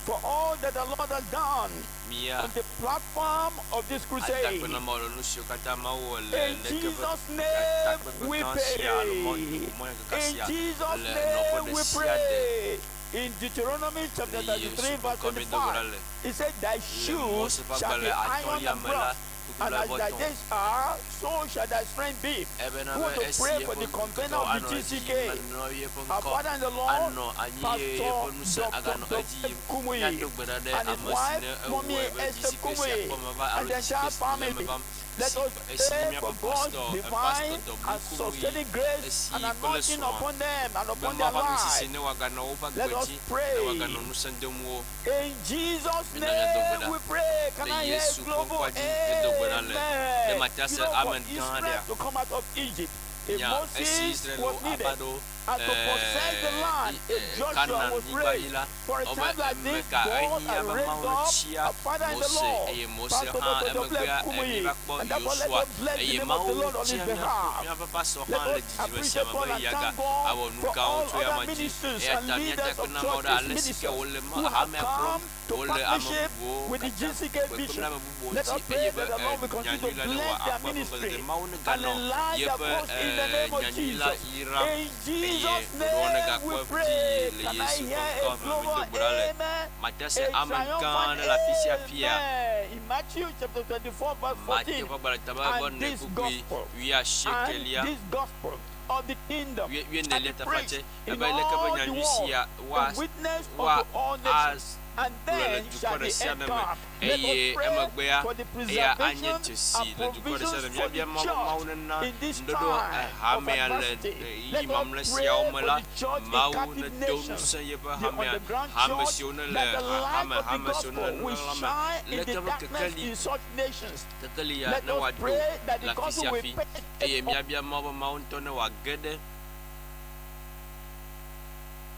for all that the Lord has done Mía on the platform of this ada crusade. akpe na Mawu ɖe nu siwo katã Mawu wɔ le In leke ƒe Jesus' name takpekpe we gã sia alo mɔ pray. mɔnyakaka In sia Jesus' le nɔƒe name ɖe we sia ɖe. pray. In Deuteronomy chapter Le Yesu 33, ƒe verse ŋkɔ míedo gbe ɖa 25, le. he said, Thy Le shoes Mose ƒe shall be agbalẽ iron atɔ̃lia and me la, brass, kpukpui and as thy blaeve-vɔ-etɔ̃. days are, so shall thy strength be. Ebena We want be to esi pray for yeƒe the convener ŋkekeo of the anɔ edzi GCK, yim anɔ yeƒe our ŋkɔ father in the Lord, anɔ anyi ye Pastor yeƒe ŋusẽ Dr. aganɔ edzi Dr. yim. Kumuyi Míado gbe ɖa ɖe and his ame si wife, ne ewɔe Mommy be Esther GCK sia Kumuyi, kpɔ meva and alo the entire GCK si le family. eme vam Let si us esi pray míaƒe for God's pastor divine pastor W and Kumuyi sustaining grace esi and kple anointing srɔ̃a upon them and be upon Mawu their ƒe amisisi lives. ne wòaganɔ woƒe Let agbe us dzi ne pray. wòaganɔ ŋusẽ dom wo. In Jesus' Mina míado gbe name ɖa we pray. Can le I hear Yesu ƒe global ŋkɔa dzi míedo gbe ɖa le. Ne amen? mate You ase know, for amen gã Israel aɖea, to come out of Egypt, a nya esi Moses Israelwo was ava needed. ɖo And to possess the land, a Joshua Kanaan was nyigba dzi raised. la, For a wobe time like this, emeka God ehiã had be raised Mawu up netsia a father in the Mose Lord, eye Mose Pastor hã Dr. W. emegbea Kumuyi. emiva kpɔ And therefore, let Yosua us bless the eye name of the Mawu Lord on tsia his mía behalf. míaƒe pastor Let hã le us dzidzime sia appreciate me God be and yeaga thank God awɔ nu for gãwo all tso ya other ma dzi. ministers Eya and ta míate leaders akpe of na Mawu ɖe churches, ale si ke ministers wole ma who have hamea kplɔm, come to wole ame partnership bubuwo with the katã GCK kpekpem ɖe vision. ame bubuwo Let ŋuti us eye pray be that the Lord will continue to nyanyui la ne bless wɔ their akpɔ eƒe ministry ŋgɔdede. Mawu and neganɔ enlarge their yeƒe coast in the name of nyanyui la Jesus. yram In eye Jesus' ɖoɖoa name negakpɔ we eƒe dzi pray. le Can I Yesu ƒe hear ŋkɔ a me global míedo gbe ɖa le. amen? Mate ase A amen gã triumphant aɖe le afi sia fia. amen. In Matthew chapter 24, verse Mateo 14, ƒe agbalẽ ta blaeve and ene this kpukpui gospel, wuiasiekelia and this gospel of the kingdom shall be wuienelia preached tafatse in ebe leke be all the nyanyui world, sia woa a witness woa unto all nations, and agblɔ le then dukɔ shall ɖe the sia end ɖe me come. Let us eye pray emegbea for the eya anye preservation dzesi and le dukɔ ɖe sia provisions ɖe. for the Míabia Mawu be Mawu church nena in this ŋuɖoɖo time of hamea le adversity. ɣeyiɣi Let us mamlɛ pray siawo me for la, the church in Mawu captive nedo nations, ŋusẽ yeƒe the hamea, underground hame church, siwo ne le that the light hame of the hame siwo ne le gospel will nunɔla me shine in leke the be darkness kekeli in such nations. kekeli ya Let ne us wòado pray that le the afi gospel sia will fi penetrate eye míabia Mawu be Mawu ŋutɔ ne wòage ɖe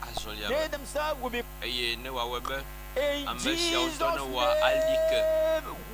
azɔlia They me themselves will be eye ne wòawɔe be in ame siawo Jesus' ŋutɔ ne wɔ ali ke name.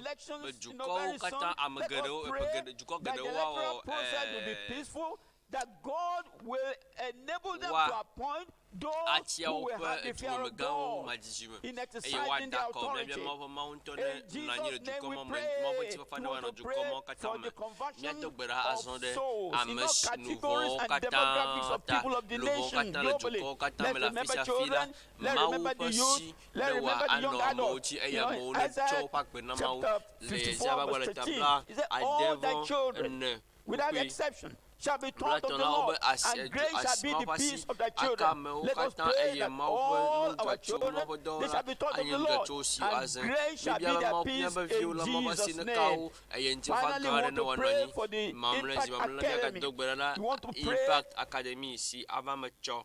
elections, Be you know, dukɔwo very soon. katã ame Let us geɖewo ƒe pray geɖe dukɔ that the geɖewo electoral woawɔ process will be ɛɛ peaceful, that God will enable them Wa to appoint those atia who will have woƒe the fear of dumegãwo God madzidzi me in eye exercising woada their akɔ authority. miabia Mawu ƒe Mawu ŋutɔ ne In nɔ anyi le Jesus' name dukɔ we ma me pray. Mawu ƒe ŋutifafa We ne want wòanɔ to dukɔ mawo pray katã for me. the conversion Míado gbe ɖa of azɔ ɖe souls in ame all si categories luʋɔwo and katã demographics of ta, people of the luʋɔwo nation katã le globally. dukɔwo katã Let's me le afi remember sia afi la. children. Let's Mawu remember ƒe the youth. si Let's ne remember the wòanɔ young amewo adults. dzi eye You know, amewo netsɔ Isaiah woƒe agbe na Mawu. chapter Le 54 Yesaya ƒe verse agbalẽ 13. tabla He said, all ade thy vɔ children ene will without Kpukpui exception, shall be taught blatɔ̃ of the la wobe Lord, asi and great shall asi be Mawu the ƒe asi peace of thy aka children. amewo Let us katã pray eye that Mawu ƒe all our nudzɔtsowo, children, Mawu ƒe they dɔwɔla shall be taught of anye the Lord, nudzɔtsowo si and woazẽ. great shall be Míebia be their Mawu peace míaƒe viwo in la Mawu ƒe asi Jesus' neka name. wo eye ŋutifafa Finally, gã we aɖe want ne to wòanɔ pray anyi. for the Mamlɛ Impact zi mamlɛ la Academy. míagado gbe ɖa na We want to pray Impact Academy si ava me tsɔ.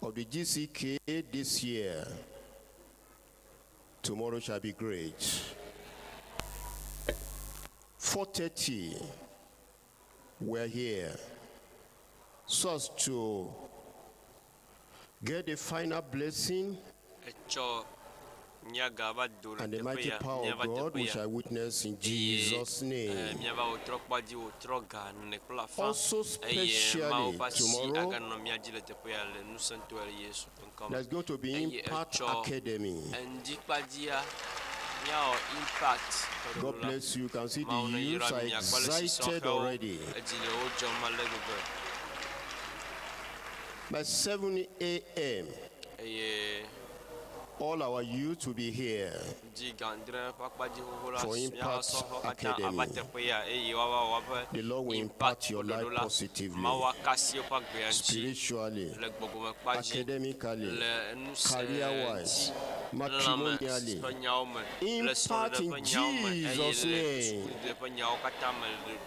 Of the GCK this year. Tomorrow shall be great. 4:30, we're here so as to get the final blessing Etsɔ Míagava do le And the teƒe mighty ya, power of míava God teƒe we ya. shall witness in Eye Jesus' eh, name. míava wòtrɔ kpa dzi wòtrɔ ga nene kple afã Also, eye Mawu specially ƒe asi tomorrow, aganɔ mía dzi le teƒe ya le ŋusẽtɔe le Yesu ƒe ŋkɔ me. there's going to be Eye Impact etsɔ Academy. ŋdikpadzia míawɔ impact ƒe God ɖoɖo la. bless you. You can see the Mawu ne youths yra are mi akpa le si excited sɔhɛwo already. edzi le wo dzɔm ale gbegbe By 7 a.m., eye all our youth will be here dzi gãdre ƒe akpadzi xoxo la for míaƒe Impact sɔhɛwo katã ava Academy. teƒe ya eye woava wɔ woƒe The Lord will impact impact your ƒe life ɖoɖo la. positively, Mawu akasi woƒe agbea ŋuti spiritually, le gbɔgbɔmekpa dzi academically, le nusẽ career wise, dzi lãme matrimonially. ƒe nyawo me le Impact srɔ̃ɖeɖe in ƒe nyawo me eye Jesus' le name. sukudede ƒe nyawo katã me le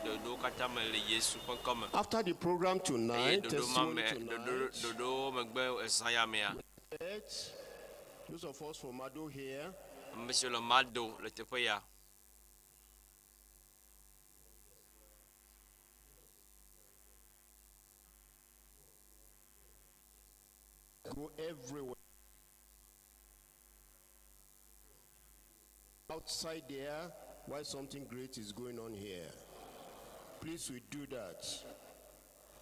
ɖoɖowo katã me le Yesu ƒe ŋkɔ me. After the program Eye tonight, ɖoɖo ma testimony me ɖoɖo tonight, ɖoɖowo megbe ezã ya mea those of us from Ado here, ame siwo le Mado le teƒe ya go everywhere. Outside there, while something great is going on here. Please, we do that.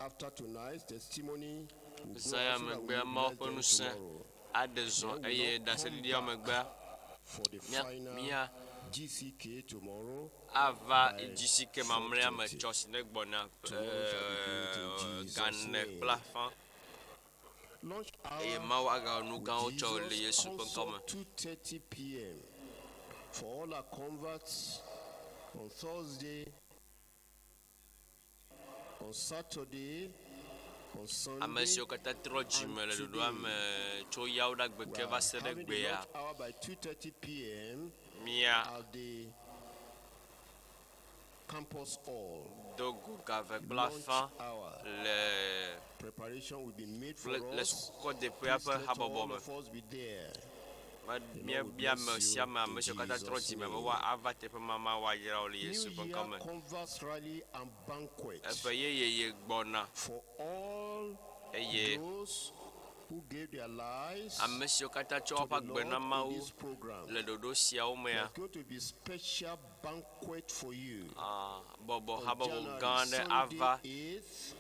After tonight's testimony, we'll go zã ya out so that we megbea Mawu mobilize ƒe them ŋusẽ tomorrow aɖe zɔ Then we eye will not come ɖaseɖiɖia megbea back for the mía final mía GCK tomorrow ava by GCK mamlɛa me 4:30. tsɔ si ne gbɔna Tomorrow shall be great in Jesus' ganne name. kple afã Lunch eye hour Mawu agawɔ nu with gãwo tsɔ le Jesus Yesu ƒe ŋkɔ me. also 2:30 p.m. for all our converts on Thursday, on Saturday, on Ame Sunday. siwo katã trɔ dzime And le ɖoɖoa today me tso yawo ɖe we agbe ke are va se ɖe having the gbea lunch hour by 2:30 p.m. mía at the campus hall. do go gave kple Lunch afã hour. le Preparation will be made for le us. sukukɔdeƒea Please ƒe let habɔbɔ all me. of us be there. Me- The Lord will Míabia ame bless sia you ame ame in siwo katã trɔ Jesus' dzime be name. woava teƒe ma ma woayra wo le New Yesu ƒe Year ŋkɔ me. Converse Rally and Banquet Eƒe yeyeye gbɔna for all eye those who gave their lives ame siwo katã tsɔ to woƒe the agbe Lord na in Mawu this program. le ɖoɖo siawo mea There's going to be special banquet for you ah, bɔbɔ on habɔbɔ January gã aɖe Sunday ava 8th,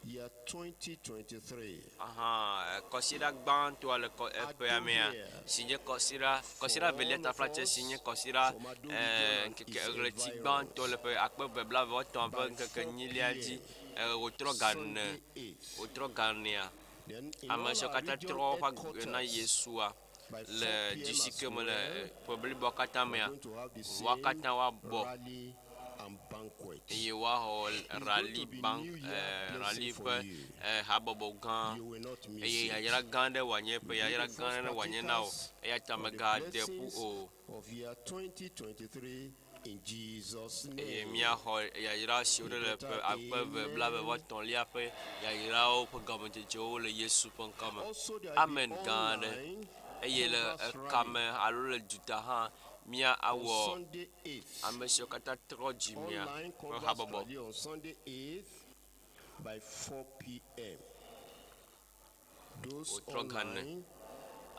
year 2023. Aha, kɔsiɖa gbãtɔa le kɔ eƒea mea Ado here si nye kɔsiɖa for kɔsiɖa evelia all of taflatse si nye us kɔsiɖa from Ado eh, region and ŋkeke its ɣleti environs gbãtɔ le ƒe akpe eve blaeve etɔ̃ ƒe by ŋkeke 4 enyilia dzi p.m. eh, wòtrɔ ga ene Sunday 8th. wòtrɔ ga enea Then in ame all siwo our katã region trɔ woƒe agbe na headquarters Yesua by 4 le p.m. dzisi as ke me le well, ƒe bliboa katã we are mea going to have the woa same katã woabɔ rally and banquet. eye woaxɔ It's going rally to be bank New Year eh, rally blessing for ƒe you. eh, habɔbɔ gã You will not miss eye it. yayra gã aɖe wòanye ƒe You'll be yayra the gã first aɖe wòanye na wò partakers eya ta of the mègade ƒu blessings o of year 2023 in Jesus' eye name. míaxɔ yayra siwo A ɖe le better ƒe akpe eve blaeve vɔ amen. etɔ̃lia ƒe yayrawo ƒe gɔmedzedzewo le Yesu ƒe ŋkɔ me. Also, there will be Amen gã aɖe. online Eye le converse ekame rally alo le duta hã mía on awɔ Sunday 8th. ame siwo katã trɔ dzimea Online ƒe converse habɔbɔ. rally on Sunday 8th by 4 p.m. Those Wòtrɔ ga ene. online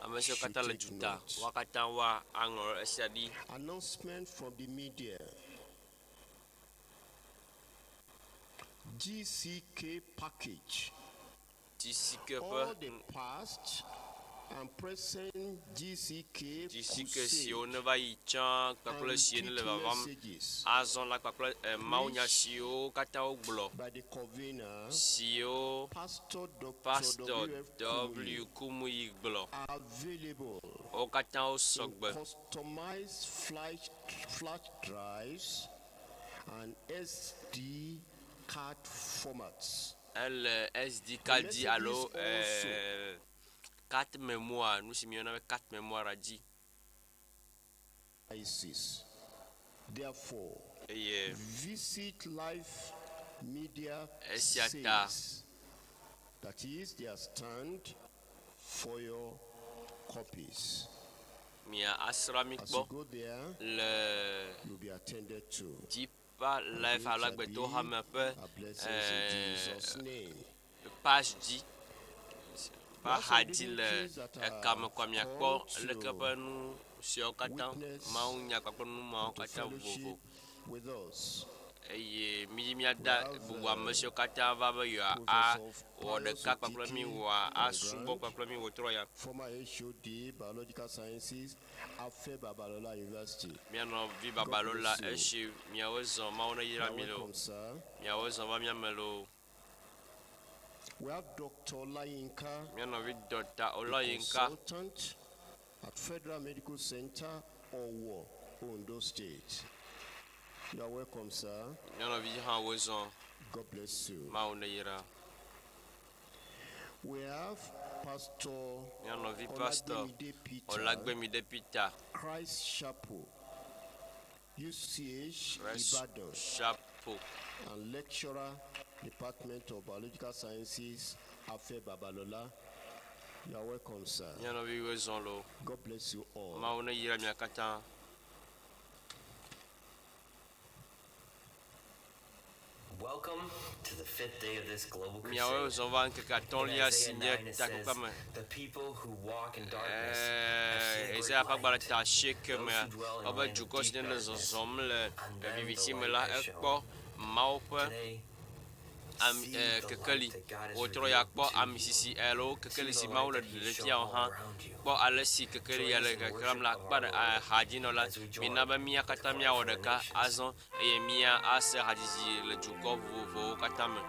Ame siwo should katã le take duta note. woa katã woa aŋlɔ esia ɖi. Announcement from the media. GCK package. GCK All ƒe the past and present GCK GCK siwo crusade neva yi tsã and kpakple si ne le repeat vavam messages azɔ la kpakple eh, mawunya preached siwo katã wogblɔ by the convener, siwo Pastor Dr. Pastor W.F. W Kumuyi, Kumuyi gblɔ are available wo katã wo in sɔgbe customized flash drives and SD card formats. ele SD The card dzi messages alo also eh, carte mémoire nu si míeyɔna be carte mémoire dzi ISIS. Therefore, eye visit Life Media esia ta Sales, that is their stand for your copies. mia asrã mi As you kpɔ go there, le you'll be attended to. Deeper And Life great alo shall agbetɔwo be hame ƒe our blessings in eh, Jesus' name. page dzi. ƒe axadzi le ekame kɔa miakpɔ called leke to ƒe nu siawo katã witness mawu nya kpakple nu mawo to katã vovovo fellowship with us. eye mi míada We have, bubu ame siwo katã va be yewoa Professor awɔ Pius ɖeka kpakple mi Otiti wɔa asubɔ Grant. kpakple mi wòtrɔ ya Former HOD, Biological Sciences, Afe Babalola University. mía nɔvi Babalola bless you. esi miawo zɔ Mawu ne You yra are mi loo welcome, sir. miawo zɔ va mía me loo We have Dr. Olayinka, mía nɔvi Dɔkta the Olayinka consultant at Federal Medical Center, Owo, Ondo State. You are welcome, sir. mía nɔvi hã wozɔ God bless you. Mawu ne yra We have Pastor mía nɔvi Pastor Olagbemide Peter, Olagbemide Peter Christ Chapel, UCH Christ Ibadan, Chapel and lecturer, Department of Biological Sciences, Afe Babalola. You are welcome, sir. mía nɔvi wozɔ loo God bless you all. Mawu ne yra mia katã. Welcome to the fifth day of this global Miawoe crusade. zɔ va ŋkeke In atɔ̃lia si Isaiah nye 9 it says, takpekpe me. The people who walk in darkness have seen Ɛɛ, a great Isaiah ƒe agbalẽ light. ta asieke Those mea, who dwell in a wobe land of dukɔ si deep ne le darkness, zɔzɔm le on them the viviti me light la, has ekpɔ shone. Mawu ƒe Today, ami see ɛɛ the kekeli. light that God has Wotrɔ ya revealed kpɔ to ami you. sisi alo See kekeli the si light Mawu le that He ɖeɖe has fia shown wò all hã. around you. Kpɔ ale si kekeli Join ya us le in keklẽm worship le of akpa our ɖe Lord hadzinɔ la. as we Mina join be mía with katã choir míawɔ from the ɖeka nations. azɔ eye mía ase hadzidzi le dukɔ vovovowo katã me.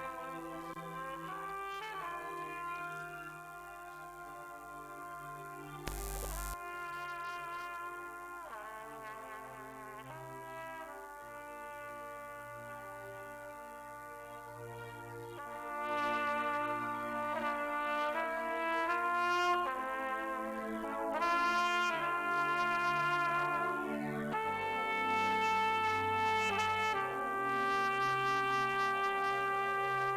Thank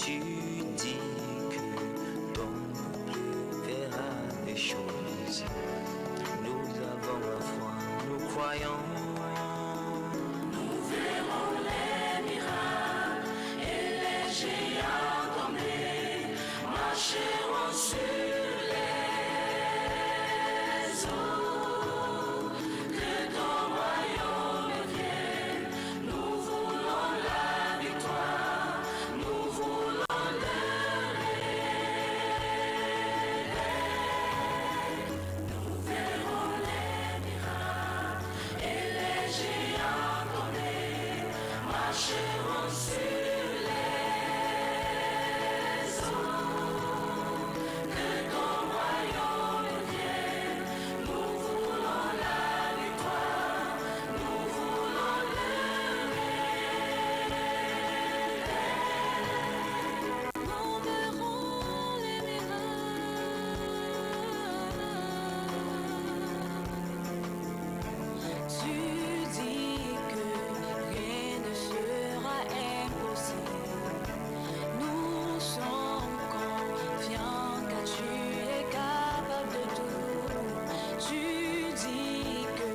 Tu dis que ton peuple verra des choses. Nous avons la foi, nous croyons. Nous verrons les miracles et les géants tomber, marcheront sur les eaux. Que ton royaume vienne, nous voulons la victoire, nous voulons le réveil. Nous verrons les miracles et les géants tomber, marcheront sur les eaux. Que ton royaume vienne, nous voulons la victoire, nous voulons le réveil. Nous verrons les miracles. Tu dis que rien ne sera impossible. Nous sommes confiants car tu es capable de tout. Tu dis que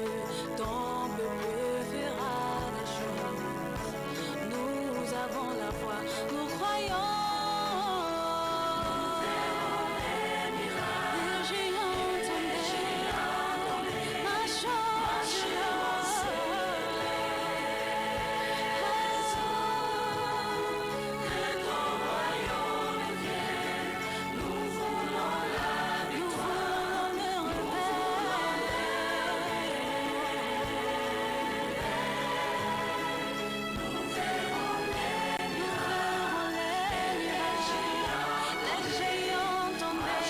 ton peuple fera des choses. Nous avons la foi, nous croyons. Les géants tombés, marchons sur les eaux. Que ton royaume vienne, nous voulons la victoire, nous voulons le Nous verrons les miracles, les géants tombés,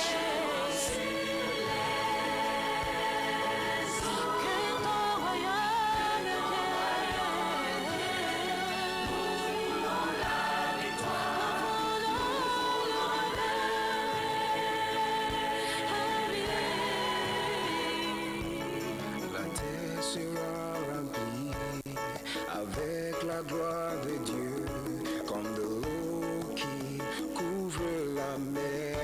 sur les eaux. Que ton royaume vienne, nous voulons la victoire, nous voulons le La terre sera remplie avec la gloire de Dieu, comme de l'eau qui couvre la mer.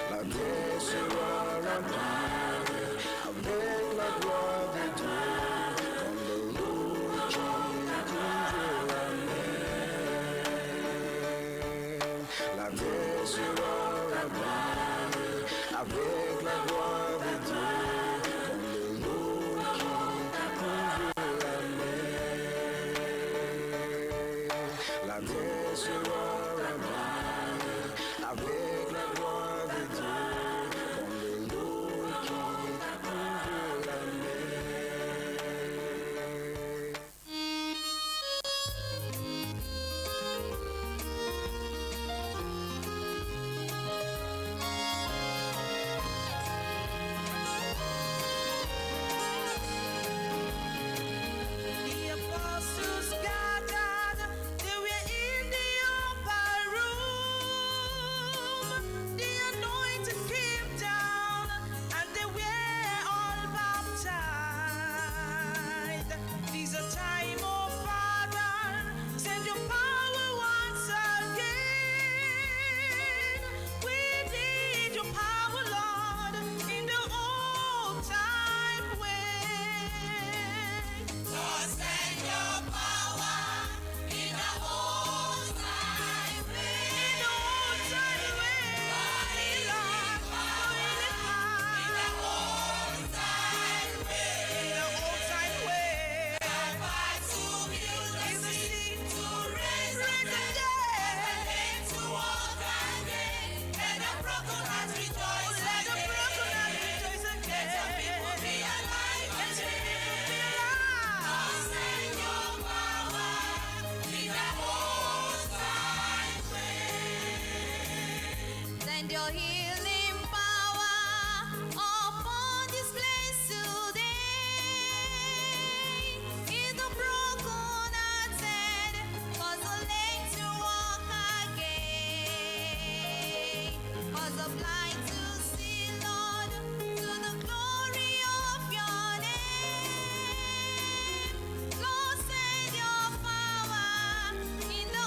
La terre sera remplie avec la gloire de Dieu, comme de l'eau qui couvre la mer. La terre sera remplie avec la gloire de Dieu, comme de l'eau qui couvre la mer. La terre sera remplie avec la gloire de Dieu, comme de l'eau qui couvre la mer. The apostles gathered, they were in the upper room. The anointing came down, and they were all baptized. This is a time of pardon. Send your power once again. We need your power, Lord, in the old time way. Lord, send your power in the old time way. In the old time way. Lord, in the old time way. In the old time way. Power to heal the sick, to raise the dead, to walk again. Let the broken heart rejoice. Let the broken heart rejoice again. Let the people be alive. Let the people be alive. Lord, send your power in the old time way. Send your healing power upon this place today. In the broken hearted, cause the lame to walk again, cause the blind to see, Lord, to the glory of your name. Lord, send your power in the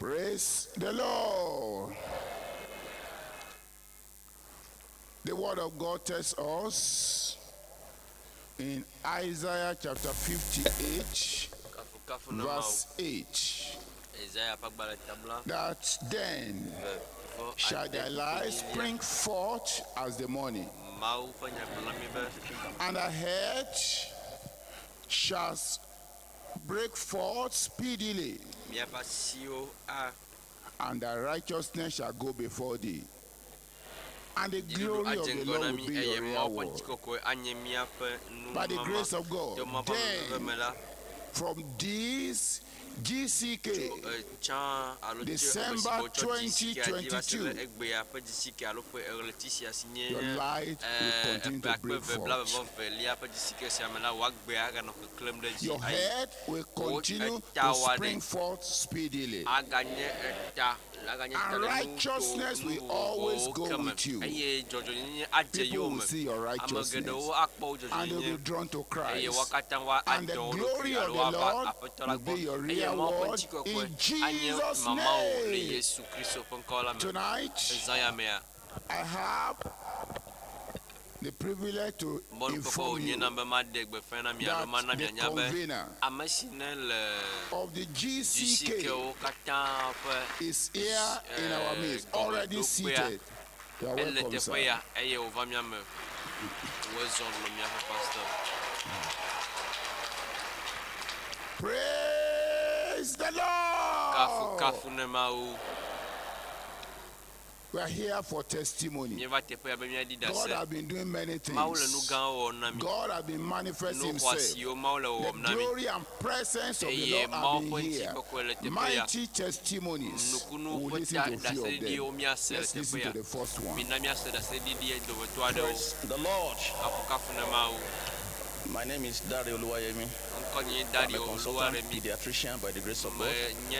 Praise the Lord. The word of God tells us in Isaiah chapter 58, Kafukafu na Mawu. verse 8, Isaiah ƒe agbalẽ tabla that then ve vɔ shall ade thy light enyilia. spring forth as the morning, Mawu ƒe nya gblɔ na mi be and thy head shall break forth speedily, miaƒe asiwo a and thy righteousness shall go before thee. And the dziɖuɖu glory of adze the ŋgɔ na Lord mi will be eye your Mawu ƒe reward. ŋutikɔkɔe anye míaƒe By the numama. grace of God, To Mawu ƒe amenuveve me la, then from this GCK, tsã alo tso ame si December wotsɔ GCK dzi va se ɖe 2022, egbea ƒe GCK alo ƒe ɣleti sia si nye your light will continue ƒe to akpe break eve blaeve forth. vɔ velia ƒe GCK sia me la, wò agbea aganɔ keklẽm ɖe edzi Your ayi. head will Wò continue eta to wɔ aɖe spring forth speedily. aganye eta aganye And ta ɖe righteousness will always nuto go nuvovovowo ke me with you. eye dzɔdzɔnyenye adze People yowòme. will see your Ame righteousness geɖewo akpɔ wò and they will dzɔdzɔnyenye be drawn to eye Christ. wo katã woa And the adɔ wo ɖokui glory alo of the woava Lord Aƒetɔ la will be gbɔ your eye Mawu ƒe reward ŋutikɔkɔe in anye Jesus' mamawo le name. Yesu Kristo ƒe ŋkɔ la me. Tonight, Ezã ya mea, I have the privilege to mɔnukpɔkpɔ inform wònye you nam be maɖe gbeƒã na mi alo that mana the mianya be convener ame si ne le of the GCK GCK-wo katã ƒe is here in our midst, already gɔmeɖokpea seated. You are ele welcome, teƒe sir. ya eye wòva mía me. Wòezɔ nɔ míaƒe pastor. Praise the Lord. Kafukafu ne Mawu. We are here for testimony. Míeva teƒe ya be míaɖi God ɖase. has been doing many Mawu le nu things. gãwo wɔm na mi. God has been manifesting Nu Himself. xɔasiwo Mawu le The wɔwɔm na mi. glory and presence of the Eye Lord have Mawu been ƒe here. ŋutikɔkɔe le teƒe ya. Mighty testimonies. Nukunu We will ƒe listen ta to a few of ɖaseɖiɖiwo them. míase le Let's teƒe listen ya. to the first one. Mina míase ɖaseɖiɖi dometɔ aɖewo. Praise the Lord. Kafukafu ne Mawu. My name is Dario Oluwayemi. Ŋkɔ nye I'm a Dario consultant Oluwaremi. pediatrician by the grace of God. Menye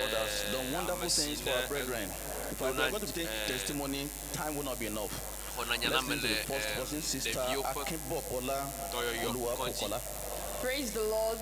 God has done wonderful ame si things for ne our brethren. If I dona were going to take testimony, time will not be enough. xɔna nya na Let's me listen to le the first person, Sister ɖeviwo ƒe Akinbobola dɔyɔyɔ kɔdzi. Oluwakokola. Praise the Lord.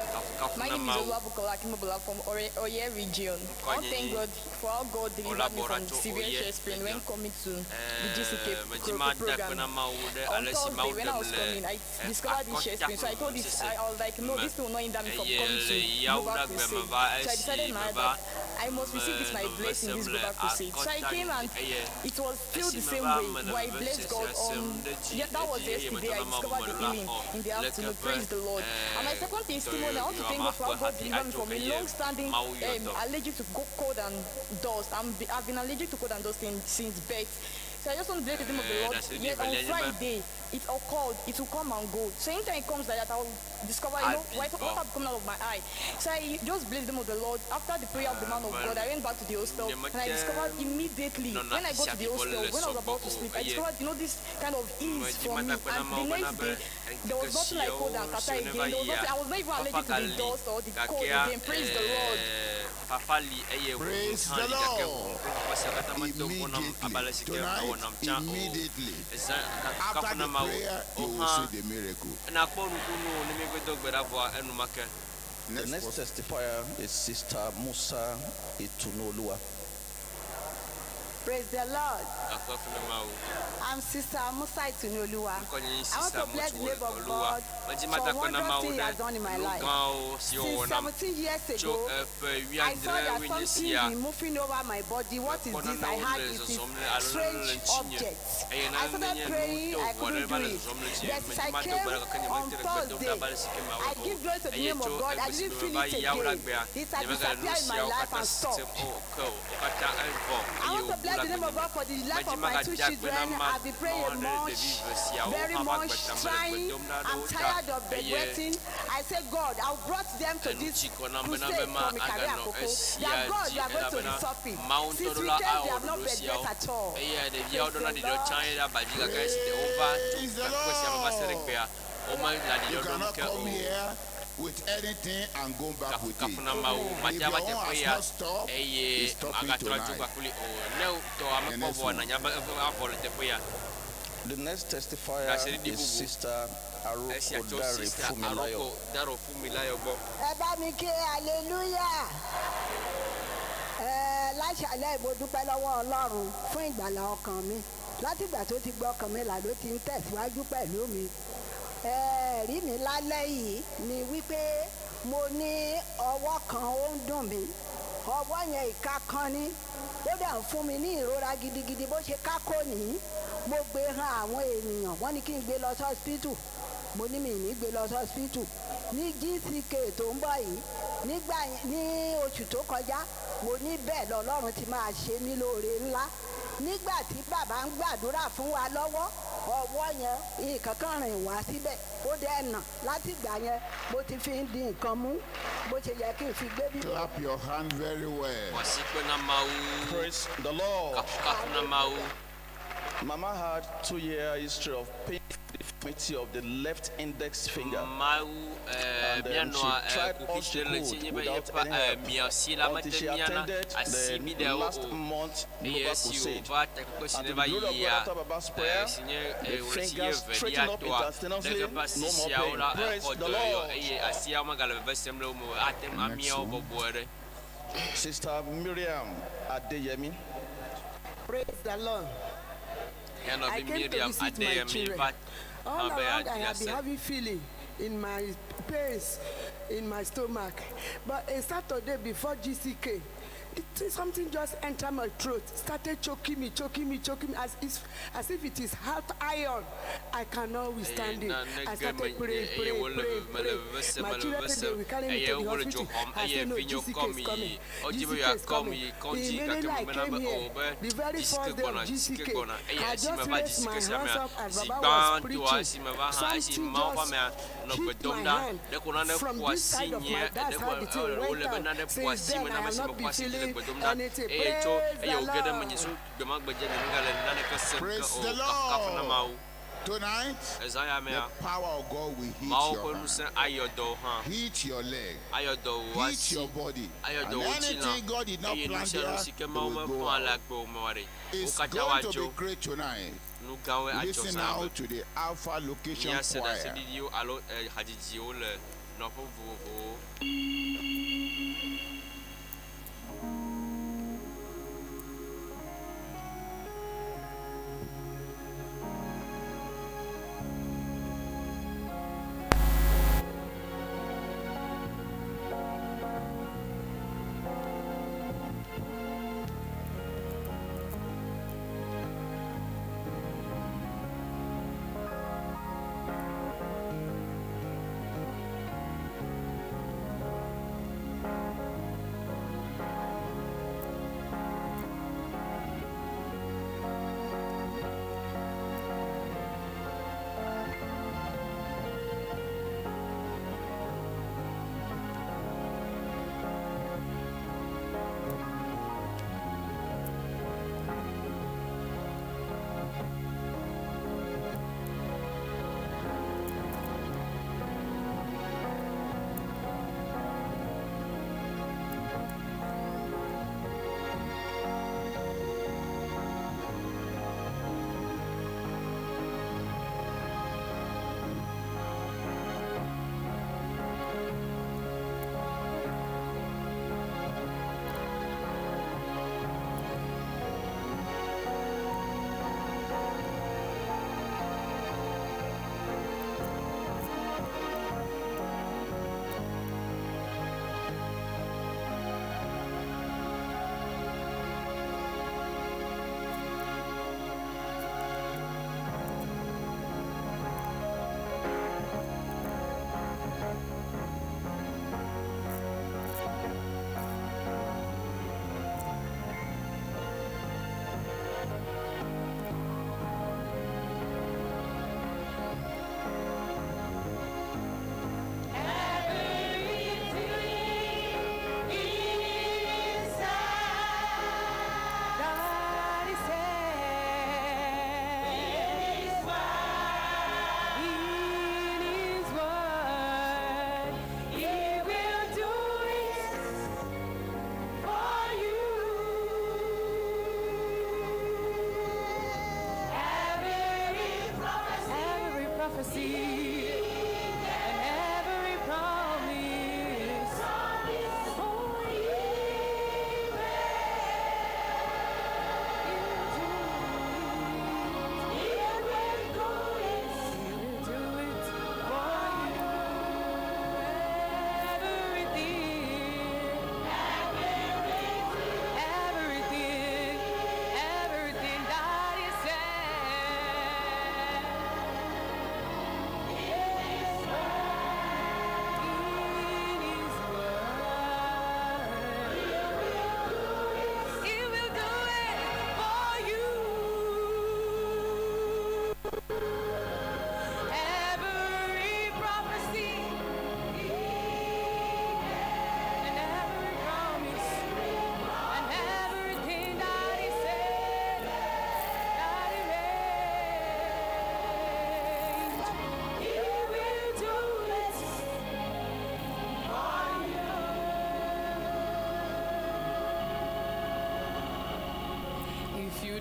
Kafukafu My na name is Mawu. Oluwabukola Akimobola from Oye region. I want to thank God for how God delivered me from Olaborato severe Oye chest pain when region. coming to the GCK Medzi ma da akpe program. na Mawu ɖe On ale si Thursday, Mawu when I ɖem was le coming, I discovered this chest pain. So I told this, I was like, no, me this thing will not hinder me from eye coming le to yawo Global ɖe agbe me Crusade. va So I esi decided in my heart meva that I must receive this my menɔ blessing, this vesem le Global Crusade. So I akɔta came and eye it was still the esi same meva way. menɔ But I veve blessed God sese sem on ɖe dzi yeah, that was eye yesterday. I metɔ na Mawu discovered the me la healing xɔ in the leke afternoon. ƒe Praise the Lord. And my second testimony, I want to dɔyɔyɔa thank God for maxɔe how God hafi delivered me adzo from a eye long-standing Mawu yɔ dɔ. allergic to cold and dust. I've been allergic to cold and dust since birth. So I just want to bless the name of the Lord. Ɖaseɖiɖi Yet on velia nye be Friday, it occurred. It will come and go. So anytime it comes like that, I will discover, you know, Abi what bɔ. have come out of my eye. So I just bless the name of the Lord. After the prayer of the man of Me God, I went back to the hostel and I discovered immediately nɔna when I got afisia to the bibɔ hostel, le when I was sɔgbɔ about to o sleep, I eye discovered, you know, this kind of ease medzi for me. ma da akpe na And the Mawu bena next be day, there was ŋkeke nothing like cold and siawo catarrh siwo again. neva There was yia nothing, I was not even fafa allergic to the gali dust or the cold gakea again. Praise the Lord. fafa li eye ʋuʋu Praise hã the li gake Lord. ƒe sia katã mete ŋu nam abe ale si ke Immediately. mewɔ nam Tonight, tsã o. immediately. Ezã After kafukafu na the Mawu. prayer, O you will hã see the miracle. nakpɔ nukunu ne míegbe do gbe ɖa vɔa enumake. The next testifier is Sister Musa Itunoluwa. Praise the Lord. Kafukafu na Mawu. I'm Sister Musa Itunoluwa. Ŋkɔ nye I want Sister to bless the name of Oluwa. God Medzi ma for da akpe na wondrous Mawu things He ɖe has done in my nu life. gãwo siwo Since wɔ nam 17 years tso ago, eƒe I saw wuiadre that wuienyi something sia. is moving over my body. What is Mekpɔ this? I nanewo had le it is zɔzɔm le alo nane le strange ŋutinye objects. eye I nane started nye nu praying, I tovo aɖe couldn't va do le it. zɔzɔm le dzinye. But since Medzi I ma do gbe came ɖa gake on nyemete le gbe dom ɖa Thursday, abe ale si ke mawɔ I o. give glory to the Eye name tso of God. I egbe si didn't me feel meva it yi yawo ɖe again. agbea, It had nyemegale nu disappeared in my siawo life katã and sem stopped. o ke o. Wo katã evɔ I eye want to wòbu bless le the name of agbenye me. God for the life Medzi of my two magade akpe na children. ma I've been praying Mawu ɖe much, ɖevi eve siawo very hã ƒe much, agbe ta mele gbe trying. dom ɖa ɖe I'm wo ta tired of eye bedwetting. I say, God, I brought them to enu this tsi kɔ nam bena crusade be ma from Ikare aganɔ Akoko. esia That God, dzi you are going to elabena resolve it. Mawu ŋutɔ Since ɖo we la came, they awɔ have not ɖoɖo siawo bedwet at all. eye ɖeviawo Praise ɖona the ɖiɖɔ tsã Lord. ye ɖe aba dzi gake esi ɖe wova tso Praise the takpekpe sia me va se ɖe Lord. gbea womele You aɖiɖɔ ɖom cannot ke o. come here with anything and go back with it. Kafu na Mawu If mate your ava own teƒe has ya not stopped, eye it's stopping magatrɔ adzo tonight. kpakpli o. Ne tɔ ame The kpɔ next vɔ one. nanya be eƒe avɔ le teƒe ya. The next testifier Ɖaseɖiɖi is bubu. Sister Esia Aroko tso Dare Sister Fumilayo. Aroko Daro Fumilayo gbɔ. Ẹ bá mi ké hallelujah. Láṣàlẹ̀ mo dúpẹ́ lọ́wọ́ Ọlọ́run fún ìgbàlà ọkàn mi. Látìgbà tó ti gbọ́ ọkàn mi là ló ti ń tẹ̀síwájú pẹ̀lú mi. Ẹ̀rí mi lálẹ́ yìí ni wípé mo ní ọwọ́ kan ó ń dùn mí. Ọwọ́ yẹn ìka kan ní. Ó dẹ̀ ń fún mi ní ìrora gidigidi bó ṣe kákò ní. Mo gbé han àwọn ènìyàn, wọ́n ní kí n gbé lọ sí hospital. Mo ní mi ní gbé lọ sí hospital. Ní GCK tó ń bọ̀ yìí, nígbà yẹn ní oṣù tó kọjá, mo ní bẹ́ẹ̀ lọ́lọ́run ti máa ṣe mí lóore ńlá. Nígbà tí bàbá ń gbàdúrà fún wa lọ́wọ́, ọwọ́ yẹn nǹkan kan rìn wá síbẹ̀, ó dẹ̀ nà. Láti ìgbà yẹn, mo ti fi ń di nǹkan mú bó ṣe yẹ kí n fi gbé bí. Clap your hand very well. Wasikpe na Mawu. Praise the Lord. Kafukafu na Mawu. Mama had 2-year history of pain deformity of the left index finger. Mawu And mianɔa she tried all kuki she ɖe le ŋuti could nye be without yeƒe any help miasi la until mete she miana attended asi mi the ɖe wo last o. month Eye global esi crusade. wòva takpekpe si And ne to va the glory of God, yia after Baba's prayer, si nye the ɣleti fingers evelia straightened up toa instantaneously, ɖe eƒe asi no more siawo pain. la Praise exɔ the dɔ yɔ Lord. eye asiawo megale veve sem le wo me o ate ŋu Next amia wo one. bɔbɔe ɖe. Sister Miriam Adeyemi. Praise the Lord. Mía I nɔvi came to Miriam visit my Adeyemi children. va All hã be along, I yeaɖi have been ase. having feeling in my pains, in my stomach. But a Saturday before GCK, something just entered my throat, started choking me, choking me, choking me, as if it is hot iron. I cannot withstand it. Eye I nane ge started me praying, eye praying, wole praying, mele praying. veve sem My mele children veve said they sem will carry me eye to the wole dzo hospital. xɔm I eye said, no, vinyewo GCK kɔm is yi coming. wodzi be GCK is yewoakɔm coming. yi kɔdzi gake Immediately I mebena came be here, o be the very GCK first day of gbɔna GCK GCK, gbɔna eye I esime just va raised my GCK sia hands mea up as zi Baba was gbãtɔa preaching. esime va hã esi Something Mawu ƒe just amea nɔ gbe hit dom my ɖa hand ɖeko nane from ƒo this asi side of nye my that's ɖeko how the thing wole went be out. nane ƒo Since asi then me I na ame have si not meƒo been asi dzi le feeling gbe dom ɖa anything. eye tso Praise eye the wòge ɖe menye Lord. so gbe ma gbe dzi nye megale naneke sem ke Praise o the kafukafu na Lord. Mawu. Tonight, Ezã ya the mea power of God will hit Mawu your ƒe hand, ŋusẽ ayɔ dɔ wò hã hit your leg, ayɔ dɔ wò hit asi your body. ayɔ And dɔ wò tsi lã anything God did not eye nu plant sia nu there, si ke it Mawu will go mekpɔ ale out. agbe wò me wa ɖe wo It's katã going to woadzo be great tonight. nu gãwoe adzɔ Listen zã now me. to the Alpha Location Míase Choir. ɖaseɖiɖiwo alo hadzidziwo le nɔƒe vovovowo. Thank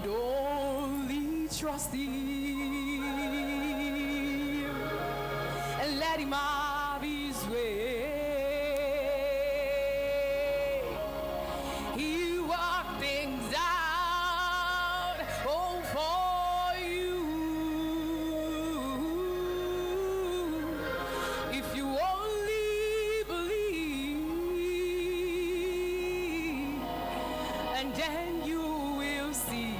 you'd only trust Him and let Him have His way. He worked things out, oh, for you. If you only believe, and then you will see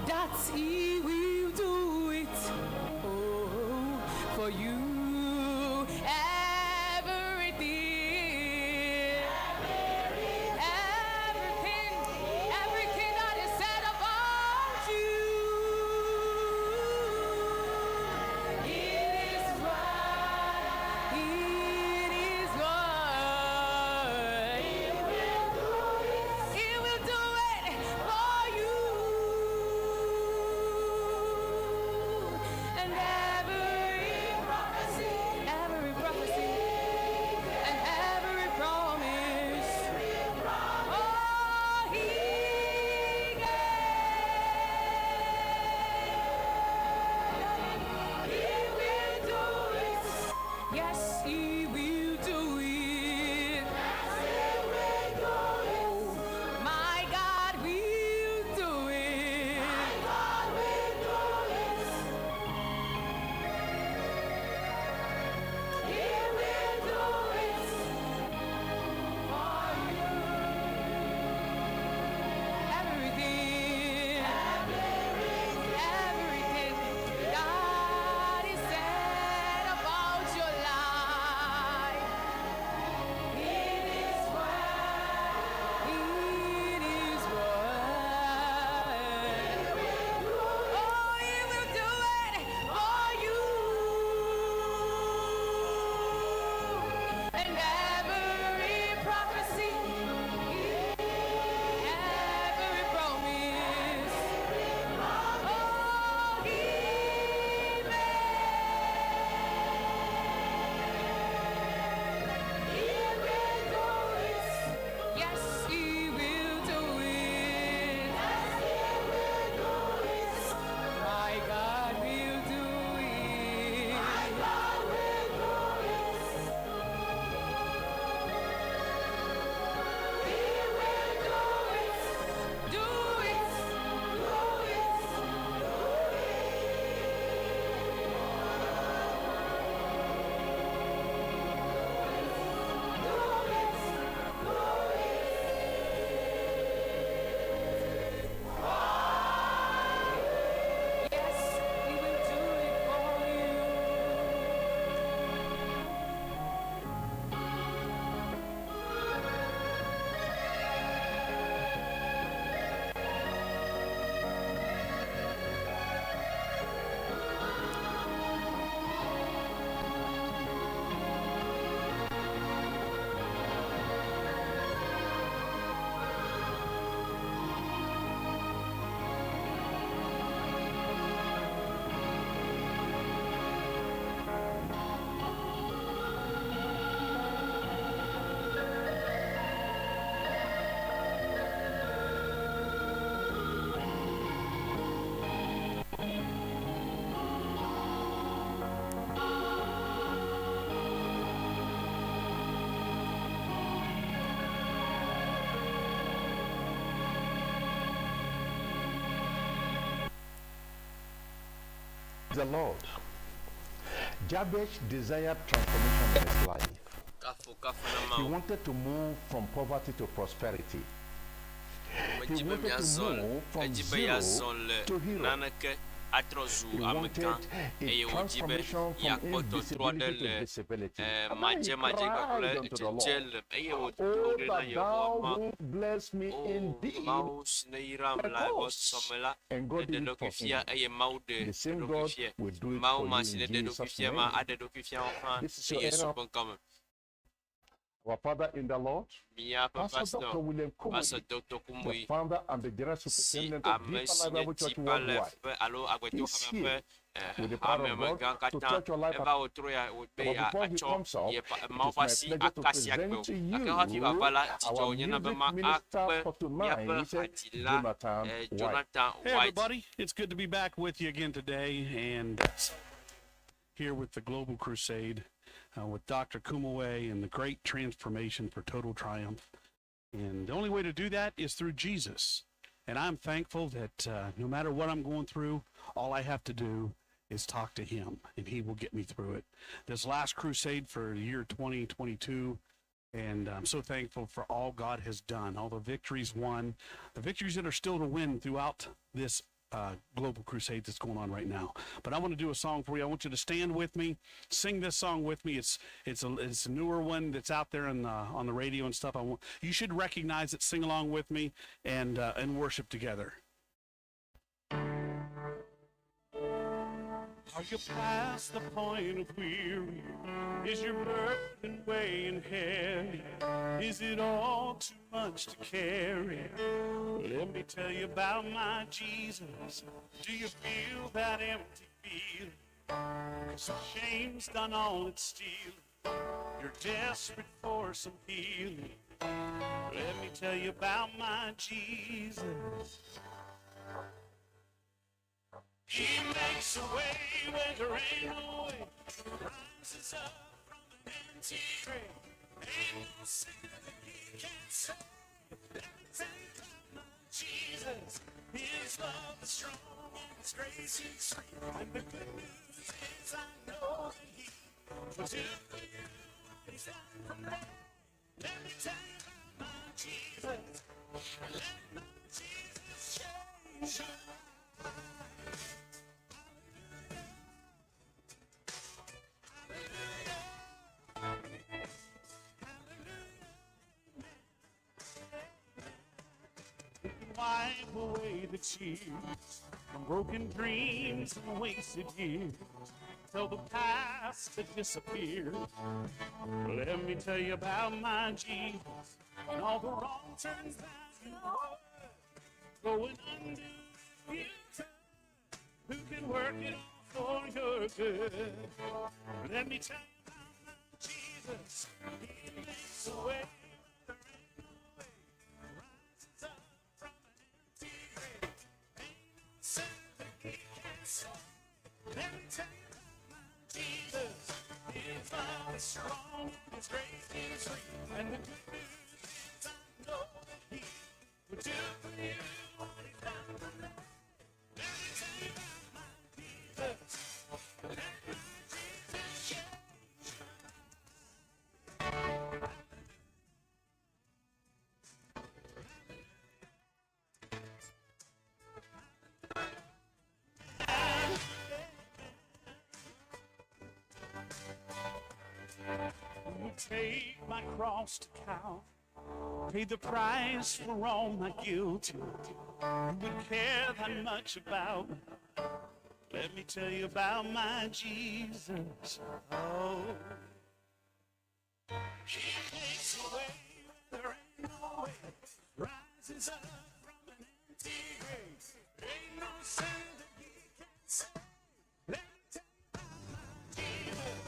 that He will do it, oh, for you. Everything, everything, everything that is said about you, it is well. It is well. He will do it. He will do it for you. And every prophecy, every prophecy, and every promise. Oh, he gave. He will do it. Yes, he will do it. Oh, my God will do it. My God will do it. He will do it for you. Everything, everything that is said about your life, it is well. It is well. Oh, He will do it for you. And every prophecy, every promise, oh, He made. He will do it. Yes, He will do it. Yes, He will do it. My God will do it. My God will do it. He will do it. Do it. Do it. Yes, He will do it for you. The Lord. Jabez desired transformation in his life. Kafukafu na He Mawu. wanted to move from poverty to prosperity. He Medzi be wanted to miazɔ move from edzi be zero yeazɔ le to hero. naneke atrɔ zu He amegã wanted a eye wòdzi be transformation from yeakpɔ tɔtrɔ aɖe invisibility to le visibility. eh, And then he madzemadze cried kpakple unto the dzedze Lord, le eye wòdo Oh, ɣli na that Yehowa thou ma would bless me indeed. Mawu si ne yram la eƒe Because- sɔme la And God eɖe did it for ɖokui fia him. eye Mawu ɖe The same eɖokui God fia. will do it Mawu for ma you si in ne ɖe eɖokui Jesus' fia ma name. aɖe eɖokui fia wò hã This is le your Yesu era. ƒe ŋkɔme. I Our father in the Lord, Míaƒe Pastor pastor, Dr. William Pastor Kumuyi, Dr. the Kumuyi, founder and the general si superintendent of ame Deeper si Life nye Bible Church Deeper Life Worldwide, ƒe alo Agbetɔ is Hame here ƒe with the power of God hamemegã to katã touch your life. eva wòtrɔ ya wòbe But before he atsɔ comes up, ye it Mawu is ƒe my asi pleasure to akasi agbe present o. to Gake hafi you wòava la, dzidzɔ our wònye na be music ma minister akpe for míaƒe tonight, hadzila Jonathan eh, White. Jonathan Hey, White. everybody. It's good to be back with you again today and here with the Global Crusade with Dr. Kumuyi and the great transformation for total triumph. And the only way to do that is through Jesus. And I'm thankful that no matter what I'm going through, all I have to do is talk to him and he will get me through it. This last crusade for the year 2022, and I'm so thankful for all God has done, all the victories won, the victories that are still to win throughout this global crusade that's going on right now. But I want to do a song for you. I want you to stand with me, sing this song with me. It's a newer one that's out there on the radio and stuff. You should recognize it. Sing along with me and worship together. Are you past the point of weary? Is your burden weighing heavy? Is it all too much to carry? Let me tell you about my Jesus. Do you feel that empty feeling? 'Cause shame's done all it's stealing. You're desperate for some healing. Let me tell you about my Jesus. He makes a way where there ain't no way. Rises up from an empty grave. Ain't no sinner that he can't save. Let me tell you about my Jesus. His love is strong and his grace is free. And the good news is I know that he will do for you what he's done for me. Let me tell you about my Jesus. Let my Jesus change your life. Wipe away the tears from broken dreams and wasted years. Tell the past to disappear. Let me tell you about my Jesus and all the wrong turns that you were. Go and undo you turn. Who can work it all for your good? Let me tell you about my Jesus. He makes a way. Let me tell you about my Jesus. His love is strong, His grace is free, and the good news is I know that He will do for you what He's done for me. Let me tell you about my Jesus. Let my Jesus change my life. Take my cross to Calvary, pay the price for all my guilt. You would care that much about me. Let me tell you about my Jesus. Oh, he takes away where there ain't no way. Rises up from an empty grave. Ain't no sin that he can't save. Let me tell you about my Jesus.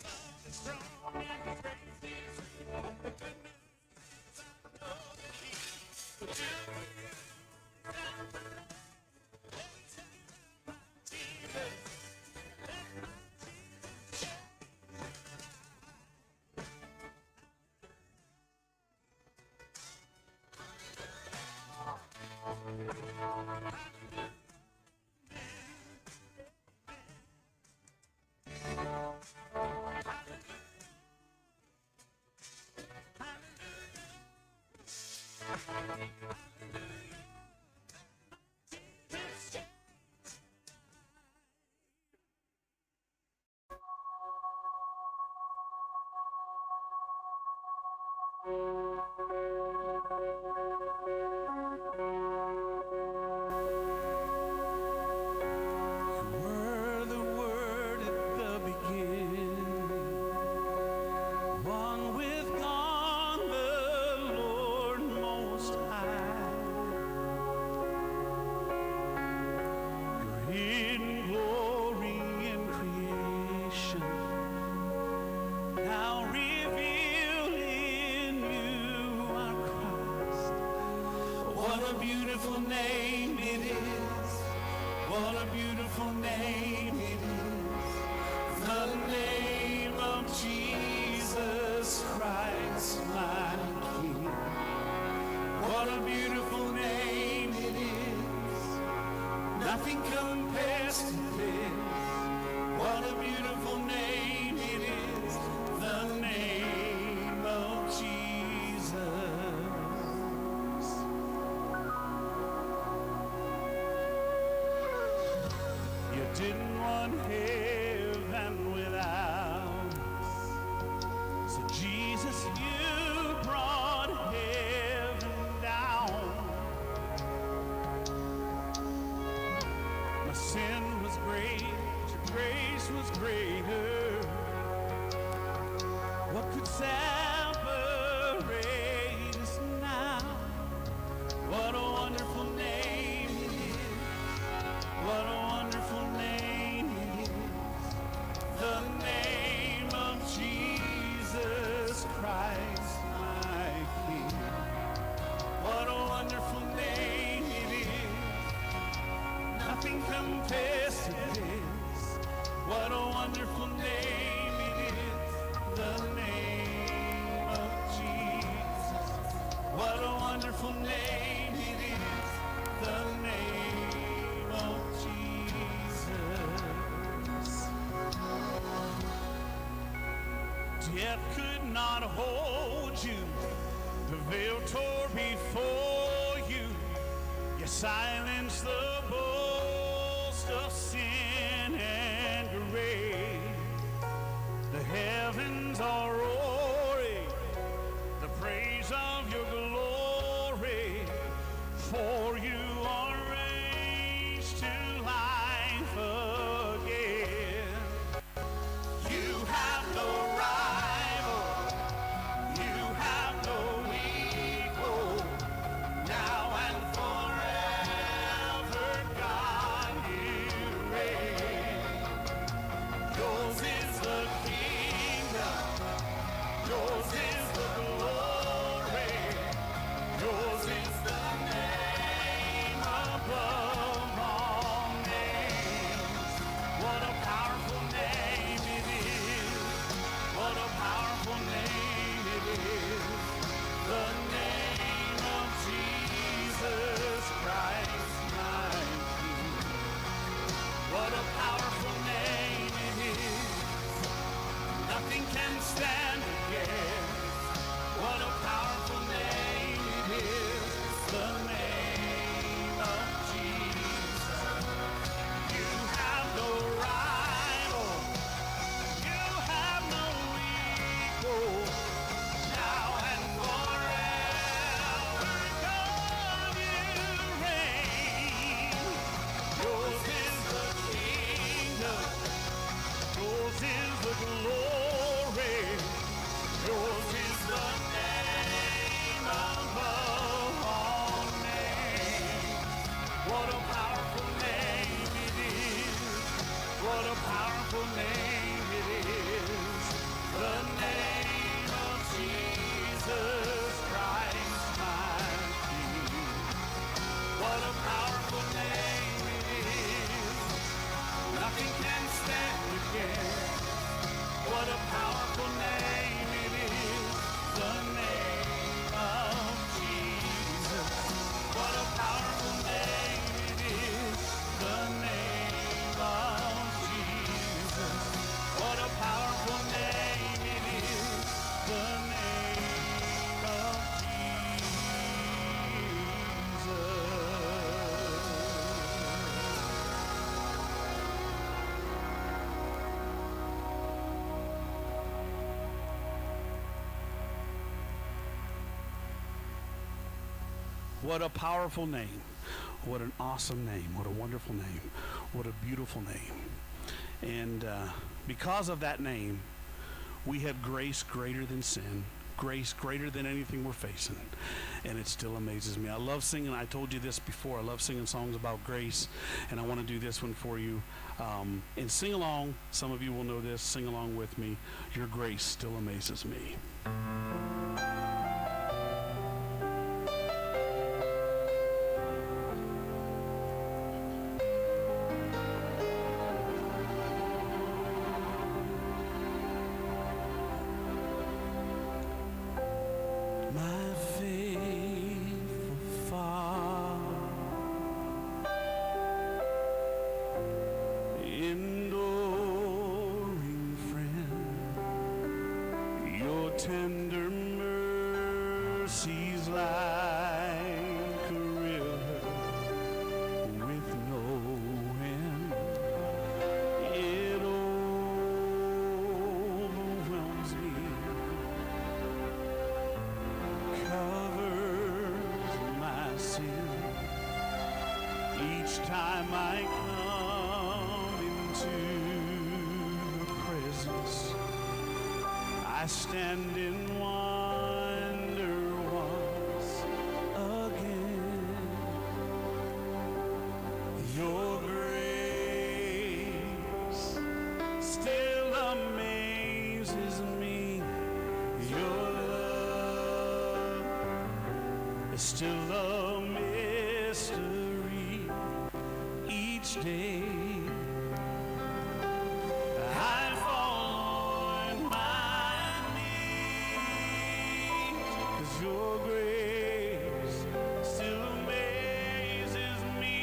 Love is strong and his grace is free. And the good news is I know that he will do for you what he's done for me. Let me tell you about my Jesus. Let my Jesus change your life. You were the Word at the beginning, one with God. a beautiful name it is. What a beautiful name it is. The name of Jesus Christ, my King. What a beautiful name it is. Nothing compares to this. What a beautiful name it is. The name of Jesus. You didn't want heaven without us. So Jesus, you brought heaven down. My sin was great, your grace was greater. What could separate us now? What a wonderful name it is. What a wonderful name it is. The name of Jesus Christ, my King. What a wonderful name it is. Nothing compares to this. What a wonderful name it is. The name of Jesus. What a wonderful name it is. The name of Jesus. Death could not hold you. The veil tore before you. You silenced the boast of sin and grave. The heavens are roaring the praise of your glory, for you are raised to life again. You have no rival, you have no equal, now and forever, God, you reign. Yours is the kingdom, yours is the glory, yours is the name above all names. What a powerful name it is. What a powerful name it is. The name of Jesus Christ, my King. What a powerful name it is. Nothing can stand against. What a powerful name it is. The name of Jesus. You have no rival. You have no equal. Now and forever, God, you reign. Yours is the kingdom. Yours is the glory. Yours is the name above all names. What a powerful name it is. What a powerful name it is. The name of Jesus Christ, my King. What a powerful name it is. Nothing can stand against. What a powerful name it is. The name of Jesus. What a powerful name it is. The name of Jesus. What a powerful name it is. The name of Jesus. What a powerful name. What an awesome name. What a wonderful name. What a beautiful name. And because of that name, we have grace greater than sin, grace greater than anything we're facing. And it still amazes me. I love singing. I told you this before. I love singing songs about grace. And I want to do this one for you. And sing along. Some of you will know this. Sing along with me. Your grace still amazes me. My faithful Father, enduring friend, your tender mercies like a river with no end. It overwhelms me, covers my sin. Each time I come into your presence, I stand in wonder once again. Your grace still amazes me. Your love is still a mystery each day. I fall on my knees, 'cause your grace still amazes me.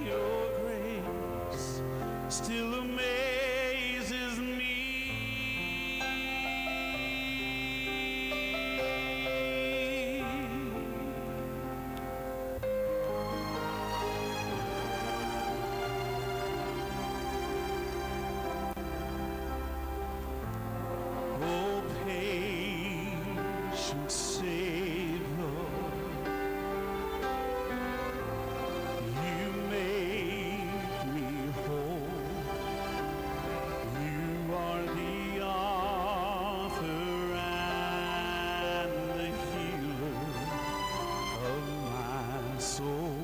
Your grace still amazes me. Oh, patient Savior, you make me whole. You are the author and the healer of my soul.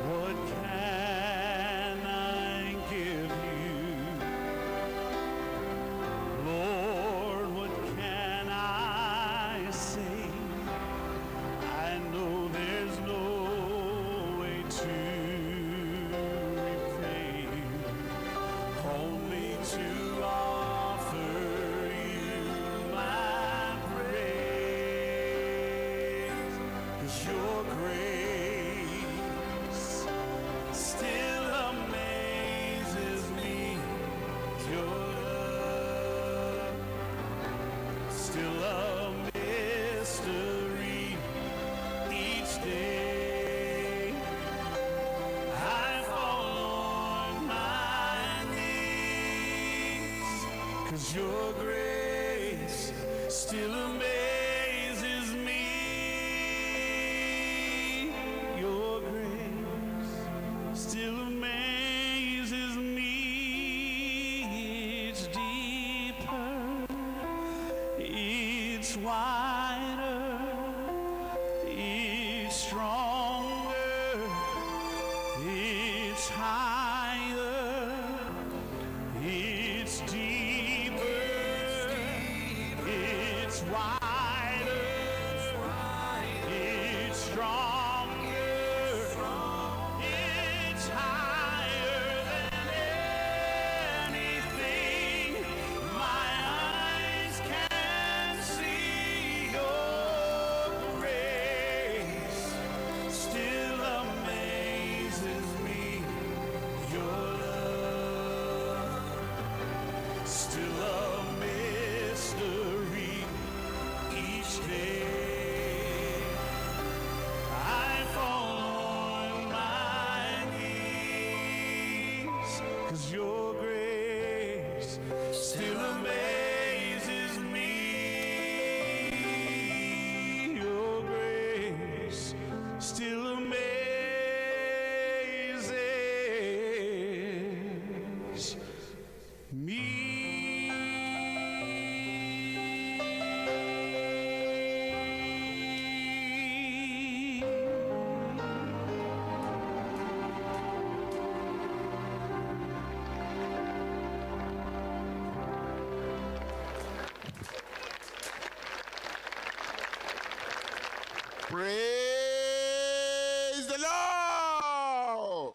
What can I give you? Lord, what can I say? I know there's no way to repay you, only to offer you my praise. 'Cause your grace still amazes me. Your love still a mystery each day. I fall on my knees, 'cause your grace still amazes me. Your grace still amazes me. It's deeper, it's wider, it's stronger, it's higher, it's deeper, it's wider, it's stronger, it's higher than anything my eyes can see. Your grace still amazes me. Your love still a mystery each day. I fall on my knees, 'cause your grace still amazes me. Your grace still amazes me. Praise the Lord.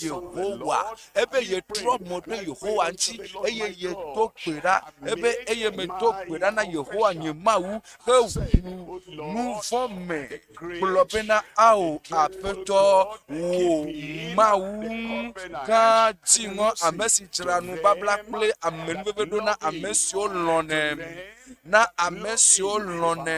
Yehowa. Ebe yetrɔ mo ɖe Yehowa ŋuti eye yedo gbe ɖa. Ebe eye medo gbe ɖa na Yehowa nye Mawu heʋu nu vɔ̃ me gblɔ bena, Ao, Aƒetɔ, wò Mawu gã dziŋɔ, ame si dzra nubabla kple amenuveve ɖo na ame siwo lɔ̃nɛ. na ame siwo lɔ̃nɛ.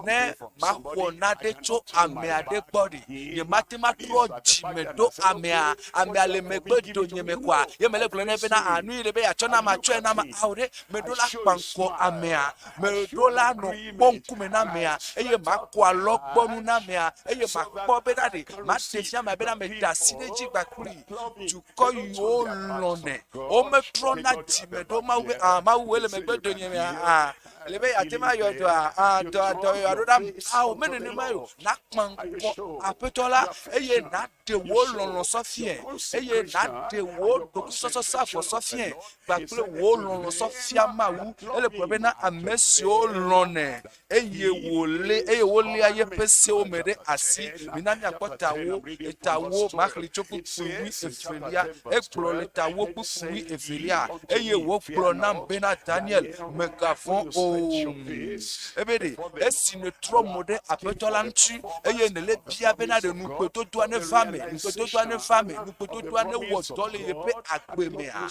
Ne maxɔ naɖe tso ame aɖe gbɔ ɖi, nyemate ŋu atrɔ dzime ɖo amea, amea le megbe donyeme koa, ye mele gblɔm nɛ bena, ah, nu yi le be yeatsɔ nam, matsɔe nam. Ao ɖe, meɖo la kpa ŋkɔ amea, meɖo la nɔ kpɔ ŋkume na amea, eye makɔ alɔgbɔnu na amea, eye makpɔ bena ɖe maɖe fia amea bena meda asi ɖe edzi kpakpli dukɔ yiwo lɔ̃nɛ. Wometrɔna dzime ɖo Mawu be, ah, Mawu wòe le megbe donyemea, ah, le be yeate ŋu ayɔ dɔa, ah, dɔa, dɔ yeaɖo ɖam. Ao, me nenemae o. Nakpa ŋkɔ Aƒetɔ la, eye naɖe wò lɔlɔ̃ sɔ fiae, eye naɖe wò ɖokuisɔsɔsavɔ sɔ fiae, kpakple wò lɔlɔ̃ sɔ fia Mawu. Ele gblɔ bena ame siwo lɔ̃nɛ eye wòlé eye woléa yeƒe sewo me ɖe asi. Mina míakpɔ tawo, etawo maxli tso kpukpui wui evelia. Egblɔ le tawo kpukpui wui evelia, eye wògblɔ nam bena, Daniel, mègavɔ̃ o. Ebe ɖe esi nètrɔ mo ɖe Aƒetɔ la ŋuti eye nèle bia bena ɖe nugbedodoa neva eme, nugbedodoa neva eme, nugbedodoa newɔ dɔ le yeƒe agbe mea,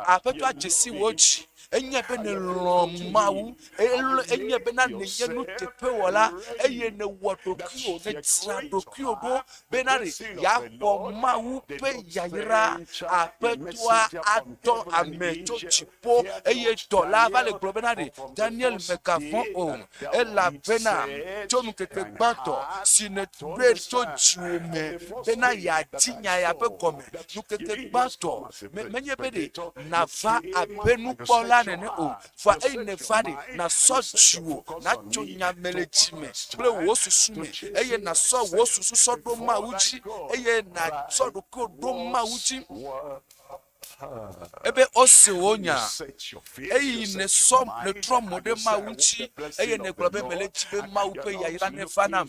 Aƒetɔa dze si wò dzi. Enyae be nèlɔ̃ Mawu, enyae bena nènye nuteƒewɔla eye nèwɔ ɖokuiwò, nèdzra ɖokuiwò ɖo bena ɖe yeaxɔ Mawu ƒe yayra. Aƒetɔa adɔ ame tso dziƒo eye dɔla va le gblɔ bena ɖe Daniel mègavɔ̃ o, elabena tso ŋkeke gbãtɔ si nèɖoe tso dziwò me bena yeadi nya ya ƒe gɔme, ŋkeke gbãtɔ, menye be ɖe nàva abe nukpɔla nene o, vɔa eyi nèva ɖe, nàsɔ dziwò, nàtso nya me le dzi me kple wò susu me, eye nàsɔ wò susu sɔ ɖo Mawu dzi, eye nàtsɔ ɖokuiwò ɖo Mawu dzi. Ebe wose wò nya, eyi nèsɔ, nètrɔ mo ɖe Mawu ŋuti, eye nègblɔ be mele dzi be Mawu ƒe yayra neva nam.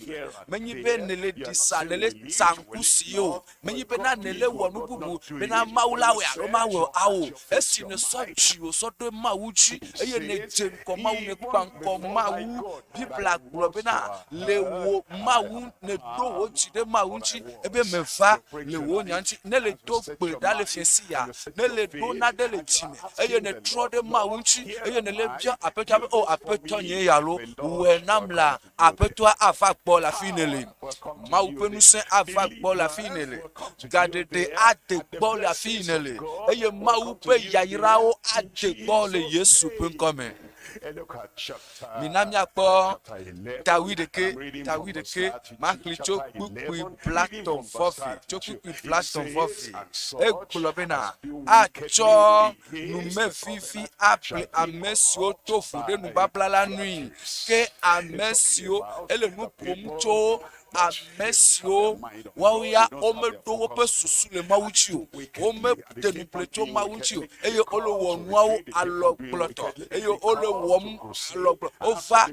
Menye be nèle ɖi sa, nèle tsa ŋku si ye o, Menye bena nèle wɔ nu bubu bena Mawu la wɔe alo mawɔe o. Ao, esi nèsɔ dziwò sɔ ɖo Mawu dzi eye nèdze ŋgɔ Mawu, nèkpa ŋkɔ Mawu, Biblia gblɔ bena, Le wò Mawu, nèɖo wò dzi ɖe Mawu ŋuti ebe meva le wò nya ŋuti. Ne le do gbe ɖa le fiẽsi ya, ne le ɖo nane le dzime eye nètrɔ ɖe Mawu ŋuti eye nèle biam Aƒetɔa be, O Aƒetɔ nye ya lo, wɔe nam la, Aƒetɔa ava gbɔ le afi nèle. Mawu ƒe ŋusẽ ava gbɔ le afi nèle. Gaɖeɖe ade gbɔ le afi nèle. Eye Mawu ƒe yayrawo ade gbɔ le Yesu ƒe ŋkɔ me. Mina míakpɔ ta wuiɖekɛ, ta wuiɖekɛ, maxlẽ tso kpukpui blatɔ̃ vɔ ve, tso kpukpui blatɔ̃ vɔ ve. Egblɔ bena, Atsɔ numevivi able ame siwo to vo ɖe nubabla la nui, ke ame siwo ele nu ƒom tso ame siwo woawo ya womeɖo woƒe susu le Mawu dzi o, womede ŋugble tso Mawu ŋuti o, eye wole wɔ nuawo alɔgblɔtɔ, eye wole wɔm alɔgblɔ, wova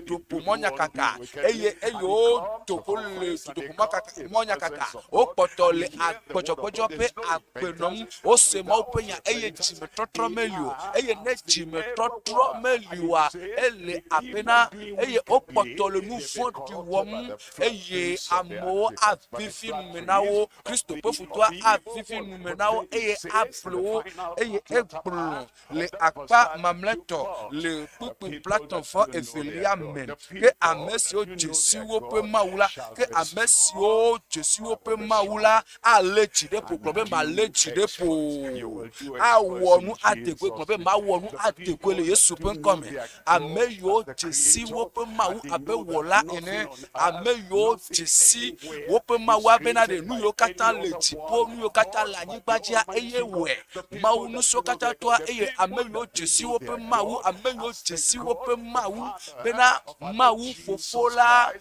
dutoƒomɔnyakaka, eye eye wodo go le dutoƒomɔnyakaka, wokpɔtɔ le agbɔdzɔgbɔdzɔ ƒe agbe nɔm. Wose Mawu ƒe nya eye dzimetɔtrɔ meli o. Eye ne dzimetɔtrɔ meli oa, ele abe na eye wokpɔtɔ le nu vɔ̃ɖi wɔm eye amewo avivi nu me na wo. Kristo ƒe futɔa avivi nu me na wo eye able wo eye egblɔ le akpa mamlɛtɔ le kpukpui blatɔ̃ vɔ evelia me. Ke ame siwo dze si woƒe Mawu la, ke ame siwo dze si woƒe Mawu la alé dzi ɖe ƒo gblɔ be malé dzi ɖe ƒo awɔ nu adegoe gblɔ be mawɔ nu adegoe le Yesu ƒe ŋkɔ me. Ame yiwo dze si woƒe Mawu abe wɔla ene, ame yiwo dze si woƒe Mawu abena ɖe nu yiwo katã le dziƒo, nu yiwo katã le anyigba dzia, eye wɔe. Mawu Ŋusẽkatãtɔa eye ame yiwo dze si woƒe Mawu, ame yiwo dze si woƒe Mawu bena Mawu Fofo la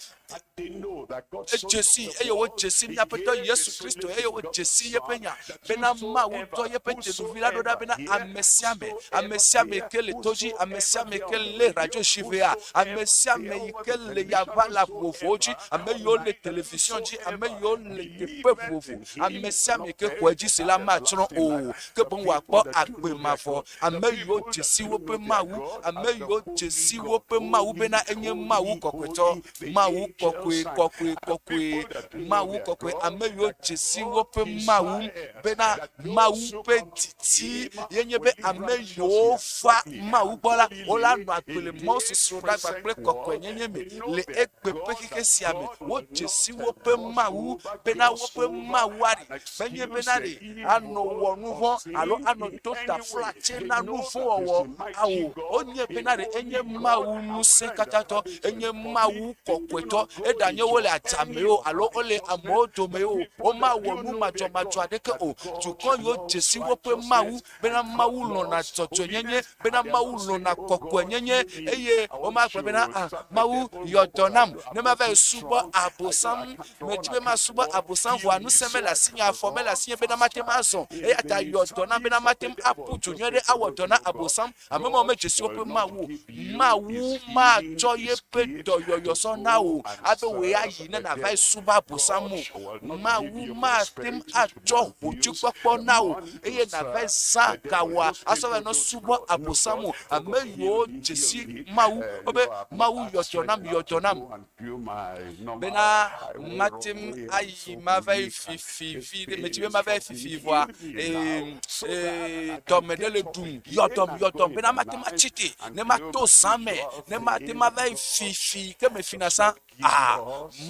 edze si eye wodze si mía Aƒetɔ Yesu Kristo eye wodze si yeƒe nya bena Mawu dɔ yeƒe tenuvi la ɖo ɖa bena ame sia ame, ame sia ame ke le to dzi, ame sia ame ke lé radio shivea, ame sia ame yi ke le yaʋala vovovowo dzi, ame yiwo le television dzi, ame yiwo le teƒe vovovo, Ame sia ame ke xɔe dzi se la matsrɔ̃ o, ke boŋ wòakpɔ agbe mavɔ. Ame yiwo dze si woƒe Mawu, ame yiwo dze si woƒe Mawu bena enye Mawu kɔkɔetɔ, Mawu kɔkɔe, kɔkɔe, kɔkɔe, Mawu kɔkɔe, ame yiwo dze si woƒe Mawu bena Mawu ƒe didi ye nye be ame yiwo va Mawu gbɔ la, wola nɔ agbe le mɔsosroɖagba kple kɔkɔenyenye me le egbe ƒe xexe sia me. Wodze si woƒe Mawu bena woƒe Mawua ɖe menye bena ɖe anɔ wɔ nu vɔ̃ alo anɔ do taflatse na nu vɔ̃ wɔwɔ ao. Wonye bena ɖe enye Mawu ŋusẽkatãtɔ, enye Mawu kɔkɔetɔ. Eɖanye wole adzame o alo wole amewo dome o, womawɔ nu madzɔmadzɔ aɖeke o. Dukɔ yiwo dze si woƒe Mawu bena Mawu lɔ̃na dzɔdzɔenyenye, bena Mawu lɔ̃na kɔkɔenyenye, eye womagblɔ bena, Ah, Mawu yɔ dɔ nam ne mava yi subɔ Abosam. Medi be masubɔ Abosam, vɔa ŋusẽ mele asinye, afɔ mele asinye bena mate ŋu azɔ. Eya ta yɔ dɔ nam bena mate ŋu aƒu du nyuie ɖe awɔ dɔ na Abosam. Ame mawo medze si woƒe Mawu o. Mawu matsɔ yeƒe dɔyɔyɔ sɔ na wò abe wòe ayi ne nàva yi subɔ Abosam o. Mawu mate ŋu atsɔ hotsukpɔkpɔ na wò eye nàva yi zã gawòa asɔ va nɔ subɔ Abosam o. Ame yiwo dze si Mawu, wobe, Mawu yɔ dɔ nam, yɔ dɔ nam. Bena mate ŋu ayi mava yi fifi vi ɖe medi be mava yi fifi vɔa ee ee dɔme ɖe le ɖum yɔ dɔm yɔ dɔm bena mate ŋu atsi te ne mato zã me ne mate ŋu ava yi fifi ke mefina sã ah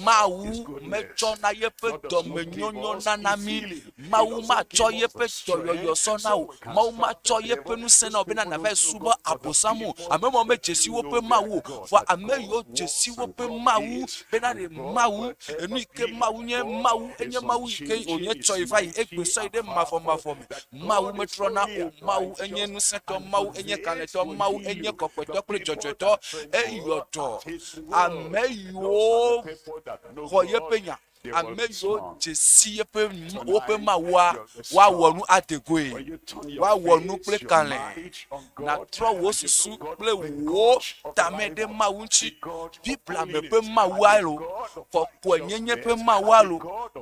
Mawu metsɔna yeƒe dɔmenyonyo nana mí Mawu matsɔ yeƒe dɔyɔyɔ sɔ na wò. Mawu matsɔ yeƒe ŋusẽ na wò bena nàvae subɔ Abosam o. Ame mawo medze si woƒe Mawu o. Vɔa ame yiwo dze si woƒe Mawu bena ɖe Mawu, enu yi ke Mawu nye, Mawu enye Mawu yi ke wònye tsɔ yi va yi, egbe sɔ yi ɖe mavɔmavɔ me. Mawu metrɔna o. Mawu enye ŋusẽtɔ, Mawu enye kalẽtɔ, Mawu enye kɔkɔetɔ kple dzɔdzɔetɔ. Eyɔ dɔ ame yiwo xɔ yeƒe nya. Ame yiwo dze si yeƒe woƒe Mawua, woawɔ nu ade goe, woawɔ nu kple kalẽ. Nàtrɔ wò susu kple wò tame ɖe Mawu ŋuti. Biblia me ƒe Mawua lo, kɔkɔenyenye ƒe Mawua lo,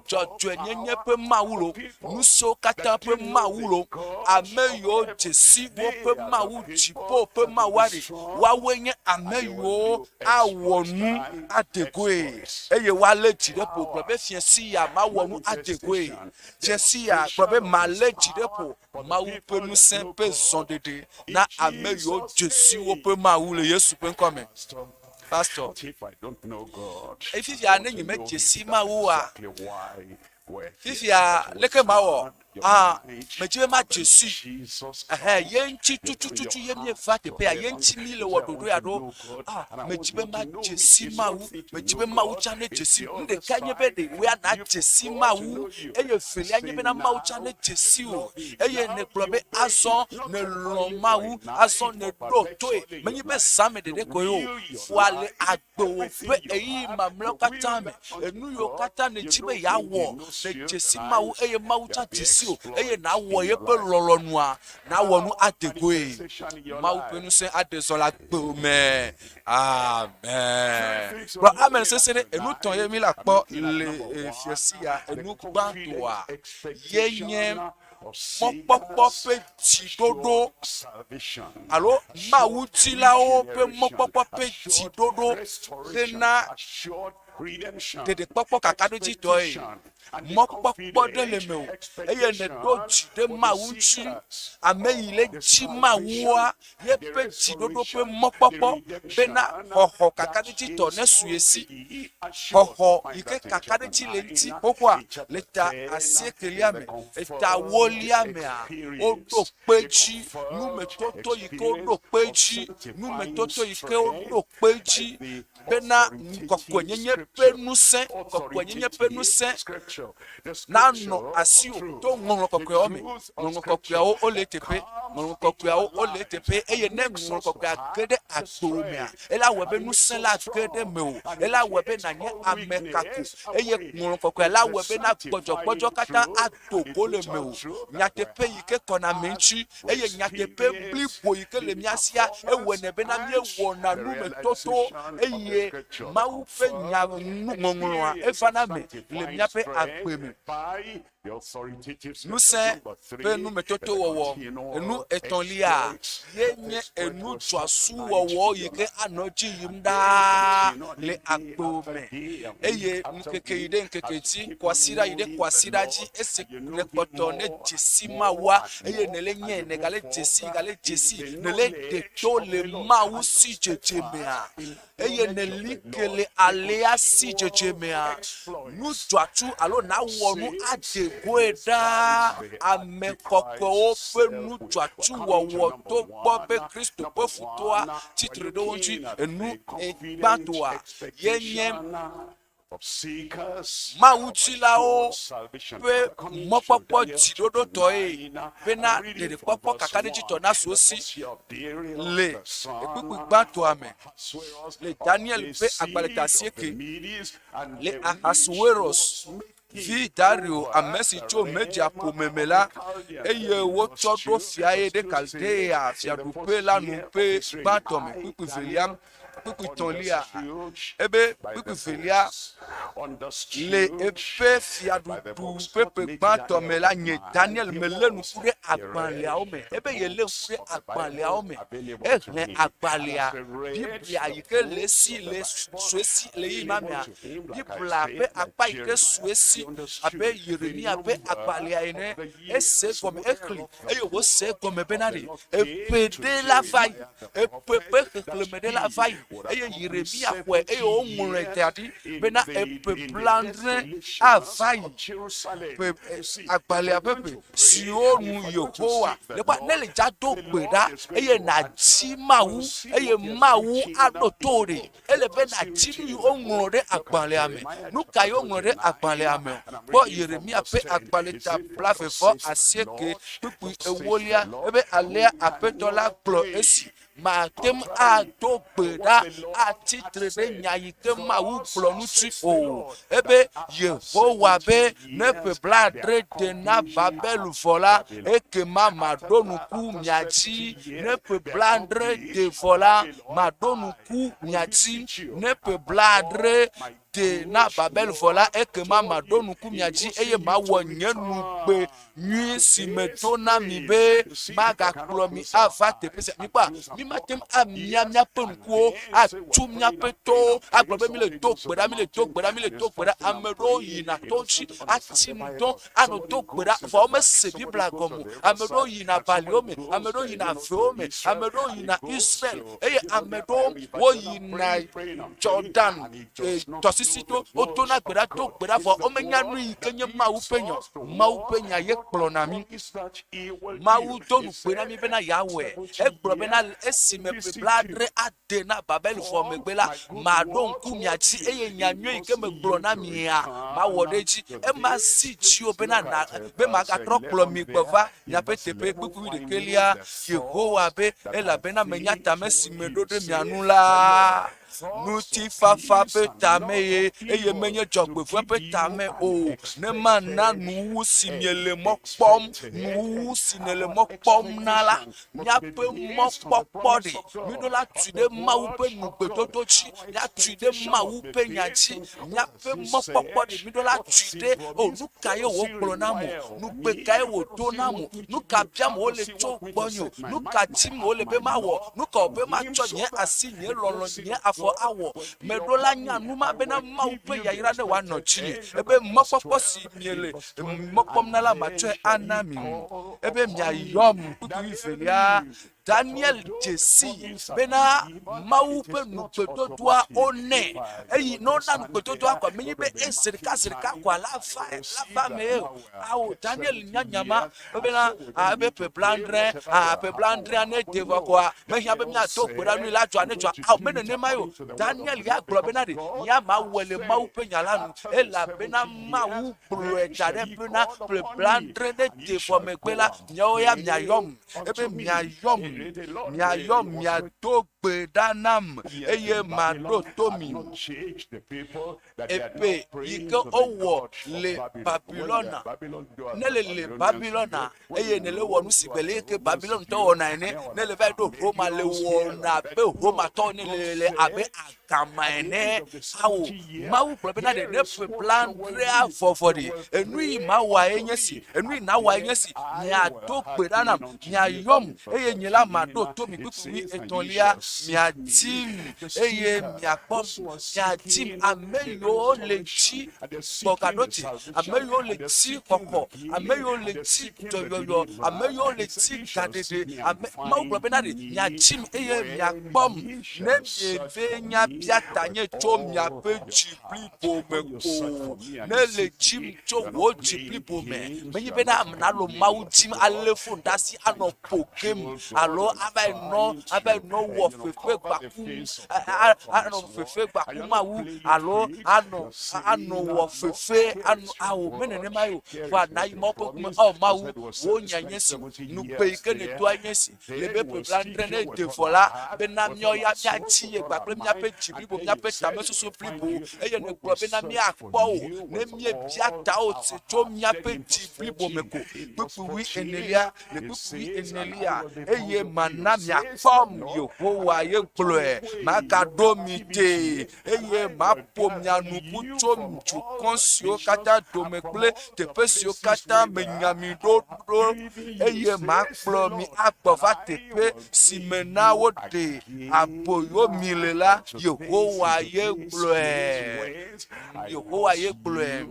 dzɔdzɔenyenye ƒe Mawu lo, nusiwo katã ƒe Mawu lo. Ame yiwo dze si woƒe Mawu, dziƒo ƒe Mawua ɖe, woawoe nye ame yiwo awɔ nu ade goe, eye woalé dzi ɖe ƒo. Gblɔ be, Fiẽ sia mawɔ nu ade goe. Fiẽ sia, gblɔ be, Malé dzi ɖe ƒo. Mawu ƒe ŋusẽ ƒe zɔɖeɖe na ame yiwo dze si woƒe Mawu le Yesu ƒe ŋkɔ me. Pastor, eye fifia ne nyemedze si Mawu oa, Fifia, leke mawɔ? Ah, medzi be madze sii. Ɛhɛ, ye ŋuti tutututu ye míeva teƒea, ye ŋuti míle wɔ ɖoɖo ya ɖo. Ah, medzi be madze si Mawu, medzi be Mawu tsã nedze si. Nu ɖekae nye be ɖe wòya nàdze si Mawu, eye evelia nye bena Mawu tsã nedze si wò. Eye nègblɔ be azɔ nèlɔ̃ Mawu, azɔ nèɖo toe. Menye be zãme ɖeɖe koe o, vɔa le agbewò ƒe ɣeyiɣi mamlɛawo katã me. Enu yiwo katã nèdi be yeawɔ, nèdze si Mawu eye Mawu tsã dze si wò eye nàwɔ yeƒe lɔlɔ̃nua, nàwɔ nu ade goe. Mawu ƒe ŋusẽ aɖe zɔ le agbewò me. Amen. Gblɔ amen sesẽ ɖe. Enu tɔ̃ ye míle akpɔ le fiasi ya. Enu gbãtɔa ye nye mɔkpɔkpɔ ƒe dziɖoɖo alo Mawu dzilawo ƒe mɔkpɔkpɔ ƒe dziɖoɖo hena ɖeɖekpɔkpɔ kakaɖodzitɔe. Mɔkpɔkpɔ ɖe le mewò eye nèɖo dzi ɖe Mawu ŋuti. Ame yi le dzi Mawua, yeƒe dziɖoɖo ƒe mɔkpɔkpɔ bena xɔxɔ kakaɖedzitɔ nesu ye si. Xɔxɔ yi ke kakaɖedzi le eŋuti xoxoa le ta asiekelia me, eta ewolia mea, woɖo kpe edzi, numetoto yi ke woɖo kpe edzi, numetoto yi ke woɖo kpe edzi bena kɔkɔenyenye ƒe ŋusẽ, kɔkɔenyenye ƒe ŋusẽ nanɔ asiwò to ŋɔŋlɔ kɔkɔeawo me. Ŋɔŋlɔ kɔkɔeawo wole eteƒe, ŋɔŋlɔ kɔkɔeawo wole eteƒe eye ne ŋɔŋlɔ kɔkɔea ge ɖe agbewò mea, ela wɔe be ŋusẽ la ge ɖe mewò, ela wɔe be nànye ame kako eye ŋɔŋlɔ kɔkɔea la wɔe be na gbɔdzɔgbɔdzɔ katã ado go le mewò. Nyateƒe yi ke kɔna ame ŋuti eye nyateƒe blibo yi ke le mía sia, ewɔnɛ bena míewɔna numetoto eye Mawu ƒe nya ŋɔŋlɔa evana eme le míaƒe agbe me. Ŋusẽ ƒe numetotowɔwɔ enu etɔ̃lia ye nye enu dzɔasuwɔwɔ yi ke anɔ edzi yim ɖaa le agbo me eye ŋkeke yi ɖe ŋkeke dzi, kwasiɖa yi ɖe kwasiɖa dzi esi nèkpɔtɔ ne dzesi Mawua eye nèle nyae, nègale dzesi, gale dzesi, nèle ɖe to le Mawu si dzedze mea. eye nèli ke le alea si dzedze mea, nu dzɔatsu alo nàwɔ nu ade goe ɖaa. Ame kɔkɔewo ƒe nu dzɔatsu wɔwɔ togbɔ be Kristo ƒe futɔa tsi tre ɖe wo ŋuti. Enu gbãtɔa ye nye Mawutsilawo ƒe mɔkpɔkpɔ dziɖoɖotɔe bena ɖeɖekpɔkpɔ kakaɖedzitɔ nasu wo si le kpukpui gbãtɔa me le Daniel ƒe agbalẽ ta asieke le Ahasuerus vi Dario, ame si tso Media ƒome me la, eye wotsɔ ɖo fiae ɖe Kaldea fiaɖuƒe la nu ƒe gbãtɔ me kpukpui velia kpukpui tɔ̃lia, ebe kpukpui velia, Le eƒe fiaɖuɖu ƒe ƒe gbãtɔ me la, nye Daniel melé ŋku ɖe agbalẽawo me. Ebe yelé ŋku ɖe agbalẽawo me. Exlẽ agbalẽa, Biblia yi ke le esi le sue si le ɣeyiɣi ma mea, Biblia ƒe akpa yi ke sue si abe Yeremia ƒe agbalẽa ene. Ese egɔme, exlẽ eye wòse egɔme bena ɖe eƒe ɖe la va yi, eƒe ƒe xexlẽme ɖe la va yi, eye Yeremia xɔe eye woŋlɔe da ɖi bena eƒe blaadre ava yi. Ƒe agbalẽa ƒe ƒe siwo nu Yehowa le kpɔ ne le dza do gbe ɖa eye nàdi Mawu eye Mawu aɖo to wò ɖe. Ele be nàdi nu yi woŋlɔ ɖe agbalẽa me. Nu kae woŋlɔ ɖe agbalẽa me? Kpɔ Yeremia ƒe agbalẽ ta blaeve-vɔ-asieke kpukpui ewolia ebe alea Aƒetɔ la gblɔ esi, Mate ŋu ado gbe ɖa atsi tre ɖe nya yi ke Mawu gblɔ ŋuti o. Ebe Yehowa be, Ne ƒe blaadre de na Babel vɔ la, ekema maɖo ŋku mia dzi. Ne ƒe blaadre de vɔ la, maɖo ŋku mia dzi. Ne ƒe blaadre de na Babel vɔ la, ekema maɖo ŋku mia dzi eye mawɔ nye nugbe nyui si medo na mi be magakplɔ mi ava teƒe sia. Mikpɔa, mímate ŋu amia míaƒe ŋkuwo, atu míaƒe towo, agblɔ be míle do gbe ɖa, míle do gbe ɖa, míle do gbe ɖa. Ame ɖewo yina to ŋuti atsi ŋdɔ anɔ do gbe ɖa, vɔ womese Biblia gɔme o. Ame ɖewo yina baliwo me, ame ɖewo yina avewo me, ame ɖewo yina Israel, eye ame ɖewo woyina Jordan eh, tɔsisi to, wodona gbe ɖa, do gbe ɖa, vɔ womenya nu yi ke nye Mawu ƒe nya o. Mawu ƒe nya ye kplɔna mí. Mawu do nugbe na mí bena yeawɔe. Egblɔ bena esime ƒe blaadre ade na Babel vɔ megbe la, maɖo ŋku mia dzi eye nya nyui yi ke megblɔ na mia, mawɔ ɖe edzi. Ema zi dziwò bena na be magatrɔ kplɔ mi gbɔ va miaƒe teƒe. Kpukpui wuiɖekɛlia, Yehowa be, Elabena menya tame si meɖo ɖe mia ŋu la. Ŋutifafa ƒe tame ye, eye menye dzɔgbevɔ̃e ƒe tame o, ne mana nuwuwu si miele mɔ kpɔm, nuwuwu si nèle mɔ kpɔm na la, míaƒe mɔkpɔkpɔ ɖe. Míɖo la tui ɖe Mawu ƒe nugbedodo dzi, míatui ɖe Mawu ƒe nya dzi, míaƒe mɔkpɔkpɔ ɖe. Míɖo la tui ɖe, o, nu kae wògblɔ nam o, nugbe kae wòdo nam o, nu ka biam wòle tso gbɔnye o, nu ka dim wòle be mawɔ, nu ka wòbe matsɔ nye asi, nye lɔlɔ̃, nye afɔ awɔ. Meɖo la nya nu ma bena Mawu ƒe yayra ne wòanɔ dzinye, ebe mɔkpɔkpɔ si miele mɔ kpɔm na la matsɔe ana mi, ebe miayɔm. Kpukpui velia, Daniel dze sii bena Mawu ƒe nugbedodoa wonɛ. Eyi ne wona nugbedodoa kɔa, menye be eze ɖeka zi ɖeka kɔa la va la va eme ye o. Ao, Daniel nya nya ma bena ebe ƒe blaadre, a ƒe blaadrea ne de vɔ kɔa, mehiã be míado gbe ɖa nui la dzɔa ne dzɔa. Ao, me nenema ye o. Daniel ya gblɔ bena ɖe ya mawɔe le Mawu ƒe nya la nu elabena Mawu gblɔe da ɖe bena ƒe blaadre ne de vɔ megbe la, miawo ya miayɔm. Ebe miayɔm, miayɔm, miado gbe ɖa nam, eye maɖo to mi. Eƒe yi ke wowɔ le Babilɔna, ne le le Babilɔna, eye nèle wɔ nu si gbe le ke Babilɔntɔwo wɔna ene, ne le va ɖo Roma le wɔna abe Romatɔwo ene, le le abe. kama ene. Ao, Mawu gblɔ bena ɖe ne ƒe blaadrea vɔ vɔ ɖe, enu yi mawɔa ye nye si, enu yi nawɔa ye nye si, miado gbe ɖa nam, miayɔm, eye nye la maɖo to mi. Kpukpui wuietɔ̃lia, miadim, eye miakpɔm, miadim, ame yiwo le dzi gbɔgaɖo dzi, ame yiwo le dzi xɔxɔ, ame yiwo le dzi dɔyɔyɔ, ame yiwo le dzi gaɖeɖe, ame, Mawu gblɔ bena ɖe, miadim eye miakpɔm, ne mieve nya bia tanye tso miaƒe dzi blibo me ko. Ne le dzim tso wò dzi blibo me, menye bena nalo Mawu dzim alé fon ɖe asi anɔ ƒo gem alo ava yi nɔ ava yi nɔ wɔ fefe gbakum anɔ fefe gbakum Mawu alo anɔ anɔ wɔ fefe anɔ awo me nenema ye o. Vɔa nayi Mawu ƒe ŋkume, ɔ Mawu, wò nya nye si, nugbe yi ke nèdoa nye si. Le be ƒe blaadre ne de vɔ la, bena míawo ya míatsi ye kpakple míaƒe dzi blibo, míaƒe tamesusu blibo, eye nègblɔ bena míakpɔ wò ne míebia tawò se tso míaƒe dzi blibo me ko. Kpukpui wuienelia, le kpukpui wuienelia, eye mana miakpɔm, Yehowa ye gblɔe, magaɖo mi tee, eye maƒo mia nu ƒu tso dukɔ siwo katã dome kple teƒe siwo katã menya mi ɖo ɖo, eye makplɔ mi agbɔ va teƒe si me na woɖe aboyo mi le la, Yehowa ye gblɔe. Yehowa ye gblɔe.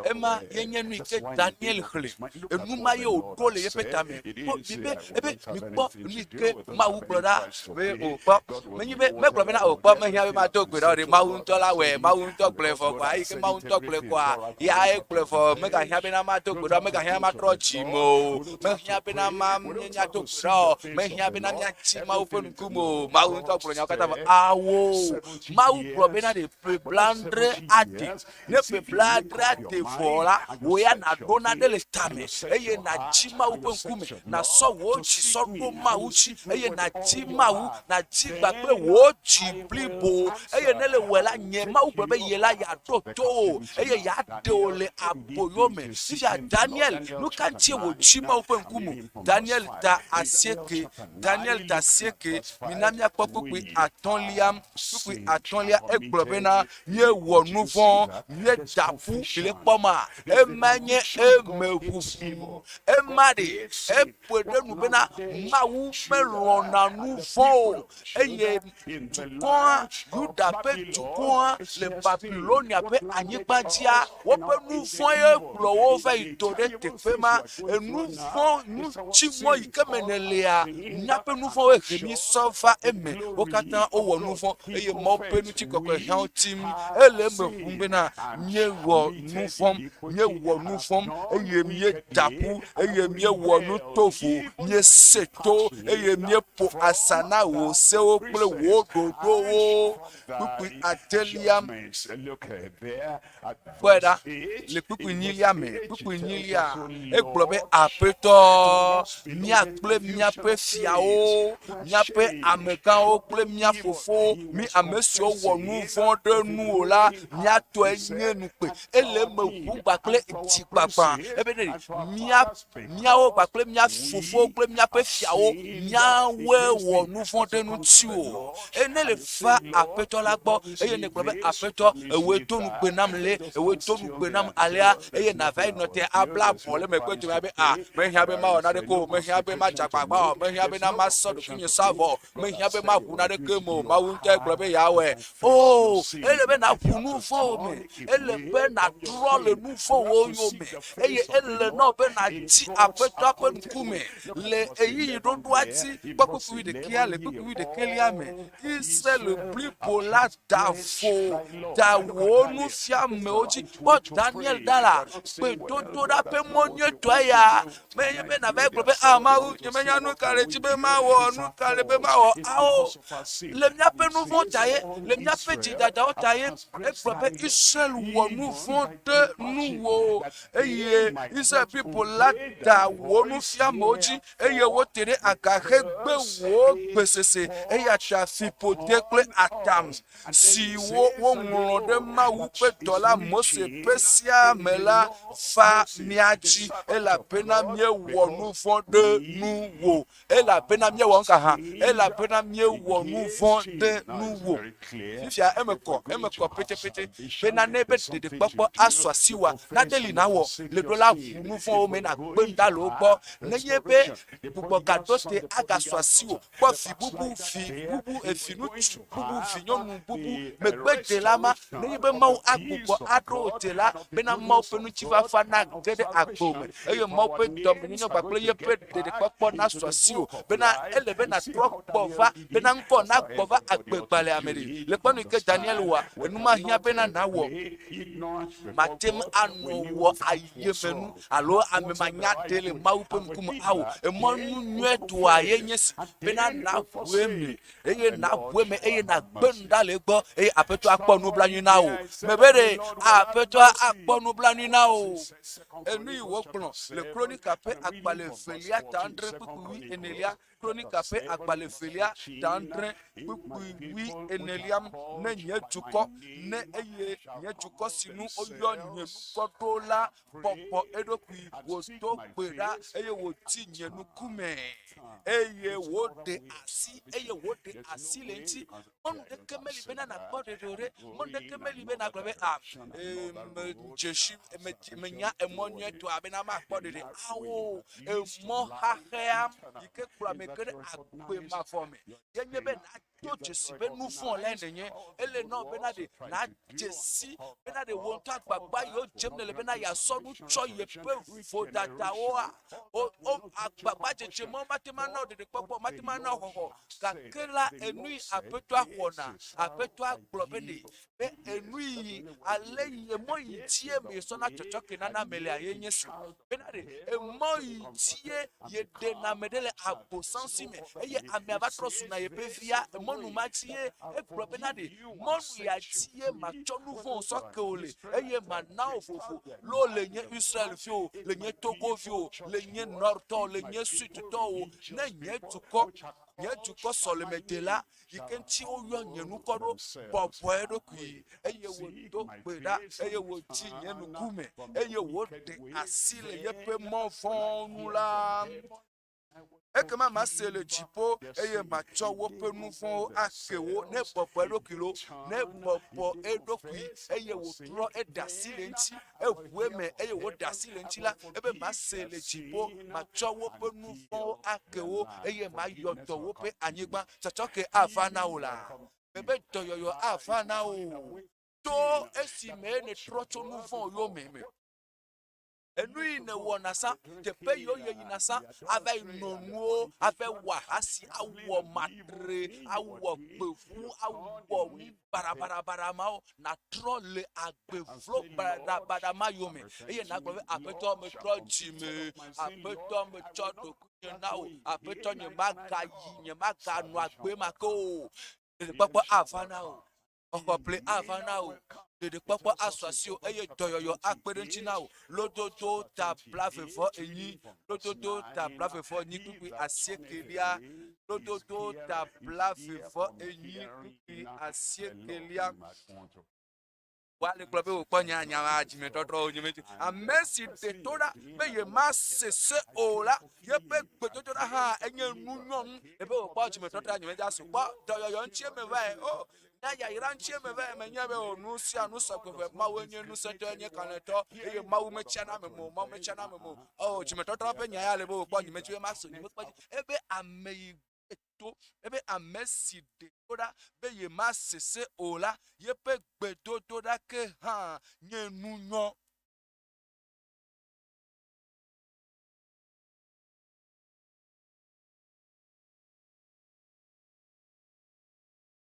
Ema ye nye nu yi ke Daniel xlẽ. Enu ma ye wòɖo le yeƒe tame. Kpɔ mi be ebe mikpɔ nu yi ke Mawu gblɔ ɖa be wòkpɔ. Menye be megblɔ bena wòkpɔ mehiã be mado gbe ɖa o ɖe. Mawu ŋutɔ la wɔe. Mawu ŋutɔ gblɔe vɔ kɔa eyi ke Mawu ŋutɔ gblɔe kɔa ya egblɔe vɔ. Megahiã bena mado gbe ɖa o. Megahiã matrɔ dzi me o. Mehiã bena ma míado gbe ɖa o. Mehiã bena míatsi Mawu ƒe ŋkume o. Mawu ŋutɔ gblɔ nyawo katã vɔ. Awo. Mawu gblɔ bena ɖe ƒe blaadre ade. Ne ƒe blaadre ade vɔ la, wò ya nàɖo nane le tame eye nàdzi Mawu ƒe ŋkume, nàsɔ wò dzi sɔ ɖo Mawu dzi eye nàdzi Mawu, nàdzi kpakple wò dzi blibo. Eye ne le wɔe la, nye Mawu gblɔ be ye la yeaɖo to wò eye yeaɖe wò le aboyo me. Fifia Daniel, nu ka ŋutie wòdzi Mawu ƒe ŋkume? Daniel ta asieke Daniel ta asieke, mina míakpɔ kpukpui atɔ̃lia. Kpukpui atɔ̃lia egblɔ bena, Míewɔ nu vɔ̃, míeda ƒu, mile kpɔ ma, ema nye emeʋuʋu. Ema ɖe, eƒoe ɖe nu bena Mawu melɔ̃na nu vɔ̃ o, eye dukɔa, Yuda ƒe dukɔa le Babilonia ƒe anyigba dzia, woƒe nu vɔ̃ ye kplɔ wo va yi do ɖe teƒe ma. Enu vɔ̃, nu dziŋɔ yi ke me nèlea, míaƒe nu vɔ̃woe he mí sɔ va eme. Wo katã wowɔ nu vɔ̃ eye Mawu ƒe ŋutikɔkɔe hã wotim. Ele eme ʋum bena míewɔ nu vɔ̃, míewɔ nu vɔ̃ eye míeda ƒu eye míewɔ nu tovo, míese to eye míeƒo asa na wò sewo kple wò ɖoɖowo. Kpukpui adelia, kpɔe ɖa le kpukpui nyilia me, kpukpui nyilia, egblɔ be, Aƒetɔ, mía kple míaƒe fiawo, míaƒe amegãwo kple mía fofowo, mí ame siwo wɔ nu vɔ̃ ɖe nuwò la, mía tɔe nye nukpe. Ele eme ʋu kpakple dzi gbagbã. Ebe ne mía míawo kpakple mía fofowo kple míaƒe fiawo, míawoe wɔ nu vɔ̃ ɖe ŋutiwò. Eye ne le va Aƒetɔ la gbɔ, eye nègblɔ be, Aƒetɔ, èwòe do nugbe nam le, èwòe do nugbe nam alea, eye nàva yi nɔ te abla abɔ le megbe dome abe, A, mehiã be mawɔ naneke o, mehiã be madze agbagba o, mehiã bena masɔ ɖokuinye sa vɔ o, mehiã be maʋu naneke me o, Mawu ŋutɔe gblɔ be yeawɔe. Oo, ele be nàʋu nu vɔ̃wo me, ele be nàtrɔ le nu vɔ̃wo yome, eye ele na wò be nàtsi Aƒetɔa ƒe ŋkume le ɣeyiɣi ɖoɖoa dzi. Kpɔ kpukpui ɖekɛa le kpukpui ɖekɛlia me. Israel blibo la da vo, da wò nufiamewo dzi. Kpɔ Daniel ɖa la, gbedodoɖa ƒe mɔ nyuietɔe ya. Menye be nàva gblɔ be, Ah, Mawu, nyemenya nu ka le dzi be mawɔ, nu ka le be mawɔ. Ao, le míaƒe nu vɔ̃ ta ye, le míaƒe dzidadawo ta ye. Egblɔ be Israel wɔ nu vɔ̃ ɖe nuwò eye Israel blibo la da wò nufiamewo dzi eye wote ɖe aga hegbe wò gbesese. Eya ta fiƒode kple atam siwo woŋlɔ ɖe Mawu ƒe dɔla Mose ƒe Sea me la va mía dzi, elabena míewɔ nu vɔ̃ ɖe nuwò. Elabena míewɔ. Míewɔ nuka hã? Elabena míewɔ nu vɔ̃ ɖe nuwò. Fifia eme kɔ, eme kɔ petepete bena ne be ɖeɖekpɔkpɔ asu asiwòa, nane li nàwɔ le ɖo la ʋu nu vɔ̃wo me nàgbe nu ɖa le wo gbɔ. Nenye be gbugbɔgaɖo te agasu asiwò, kpɔ vi bubu, vi bubu, evi ŋutsu bubu, vi nyɔnu bubu, megbedela ma, nenye be Mawu agbugbɔ aɖo wò te la, bena Mawu ƒe ŋutifafa nage ɖe agbewò me, eye Mawu ƒe dɔmenyonyo kpakple yeƒe ɖeɖekpɔkpɔ nasu asiwò, bena ele be nàtrɔ gbɔ va, bena ŋkɔ nagbɔ va agbegbalẽa me ɖe. Le kpɔnu yi ke Daniel wɔa, enu ma hiã bena nàwɔ. Mate ŋu anɔ wɔ ayemenu alo ame manyaɖe le Mawu ƒe ŋkume ao. Emɔnu nyuietɔa ye nye si bena nàʋu eme eye nàʋu eme eye nàgbe nu ɖa le egbɔ eye Aƒetɔ akpɔ nublanui na wò. Mebe ɖe Aƒetɔa akpɔ nublanui na wò. Enu yi wògblɔ le Kronika ƒe agbalẽ evelia ta adre kpukpui wui enelia Kronika ƒe agbalẽ evelia ta adre kpukpui wui enelia ne nye dukɔ ne eye nye dukɔ si nu woyɔ nye ŋkɔ ɖo la bɔbɔ eɖokui, wòdo gbe ɖa eye wòdi nye ŋkume eye wòɖe asi eye wòɖe asi le eŋuti. Mɔnu ɖeke meli bena nàkpɔ ɖeɖe o ɖe. Mɔnu ɖeke meli be nàgblɔ be a ee medze si menya emɔ nyuietɔa bena makpɔ ɖeɖe. Ao, emɔ xaxɛa yi ke kplɔ ame ge ɖe agbe mavɔ me ye nye be Do dzesi be nu vɔ̃ lae nènye. Ele na wò bena ɖe nàdze si bena ɖe wò ŋutɔ agbagba yiwo dzem nèle bena yeasɔ nu tsɔ yeƒe vodadawoa, o, o, agbagbadzedze mawo mate ŋu ana wò ɖeɖekpɔkpɔ o, mate ŋu ana wò xɔxɔ o. Gake la, enu yi Aƒetɔa xɔna, Aƒetɔa gblɔ be ɖe be enu yi ale yi emɔ yi dzie miesɔna tsɔtsɔke nana ame lea ye nye si bena ɖe emɔ yi dzie yeɖena ame ɖe le abosam si me eye amea va trɔ zuna yeƒe via emɔnu ma dzie egblɔ bena ɖe mɔnu ya dzie matsɔ nu vɔ̃ sɔ ke wò le eye mana wò vovo lo le nye Israel viwo le nye Togo viwo le nye Nordtɔwo le nye Sudtɔwo ne nye dukɔ nye dukɔ sɔlemedela yi ke ŋuti woyɔ nye ŋkɔ ɖo, bɔbɔ eɖokui, eye wòdo gbe ɖa, eye wòdzi nye ŋkume, eye wòɖe asi le yeƒe mɔ vɔ̃ ŋu la, ekema mase le dziƒo, eye matsɔ woƒe nu vɔ̃wo ake wo. Ne bɔbɔ eɖokui lo, ne bɔbɔ eɖokui, eye wòtrɔ eɖe asi le eŋuti, eʋu eme eye wòɖe asi le eŋuti la, ebe mase le dziƒo, matsɔ woƒe nu vɔ̃wo ake wo, eye mayɔ dɔ woƒe anyigba. Tsɔtsɔke ava na wò la, mebe dɔyɔyɔ ava na wò to esime nètrɔ tso nu vɔ̃ yome me. Enu yi nèwɔna sã, teƒe yiwo yeyina sã, ava yi nɔ nuwo, ava wɔ ahasi, awɔ matre, awɔ gbevu, awɔ nu baɖabaɖabaɖa mawo, nàtrɔ le agbe vlo baɖabaɖa ma yome eye nàgblɔ be, Aƒetɔ, metrɔ dzi me. Aƒetɔ, metsɔ ɖokuinye na wò. Aƒetɔ, nyemagayi, nyemaganɔ agbe ma ke o. Ɖeɖekpɔkpɔ ava na wò. Xɔxɔƒle ava na wò. Ɖeɖekpɔkpɔ asu asiwò eye dɔyɔyɔ akpe ɖe ŋuti na wò. Lododo ta blaeve-vɔ-enyi, lododo ta blaeve-vɔ-enyi kpukpui asiekelia, lododo ta blaeve-vɔ-enyi kpukpui asiekelia. Woale gblɔ be wòkpɔ nya nya ma dzimetɔtrɔwo nye meti. Ame si ɖe to ɖa be yemase se o la, yeƒe gbedodoɖa hã enye nunyɔnu. Ebe wòkpɔ dzimetɔtrɔa nye meti asu kpɔ dɔyɔyɔ ŋuti eme vae. O, nya yayra ŋuti eme vae. Menye be o nu sia nu sɔgbe ʋe. Mawu enye ŋusẽtɔ, enye kalẽtɔ eye Mawu metsiana ame me o. Mawu metsiana ame me o. O, dzimetɔtrɔ ƒe nya ya le be wòkpɔ nye meti be mase nye mekpɔ dzi. Ebe ame yi to ebe ame si ɖe to ɖa be yemase se o la, yeƒe gbedodoɖa ke hã nye nunyɔ.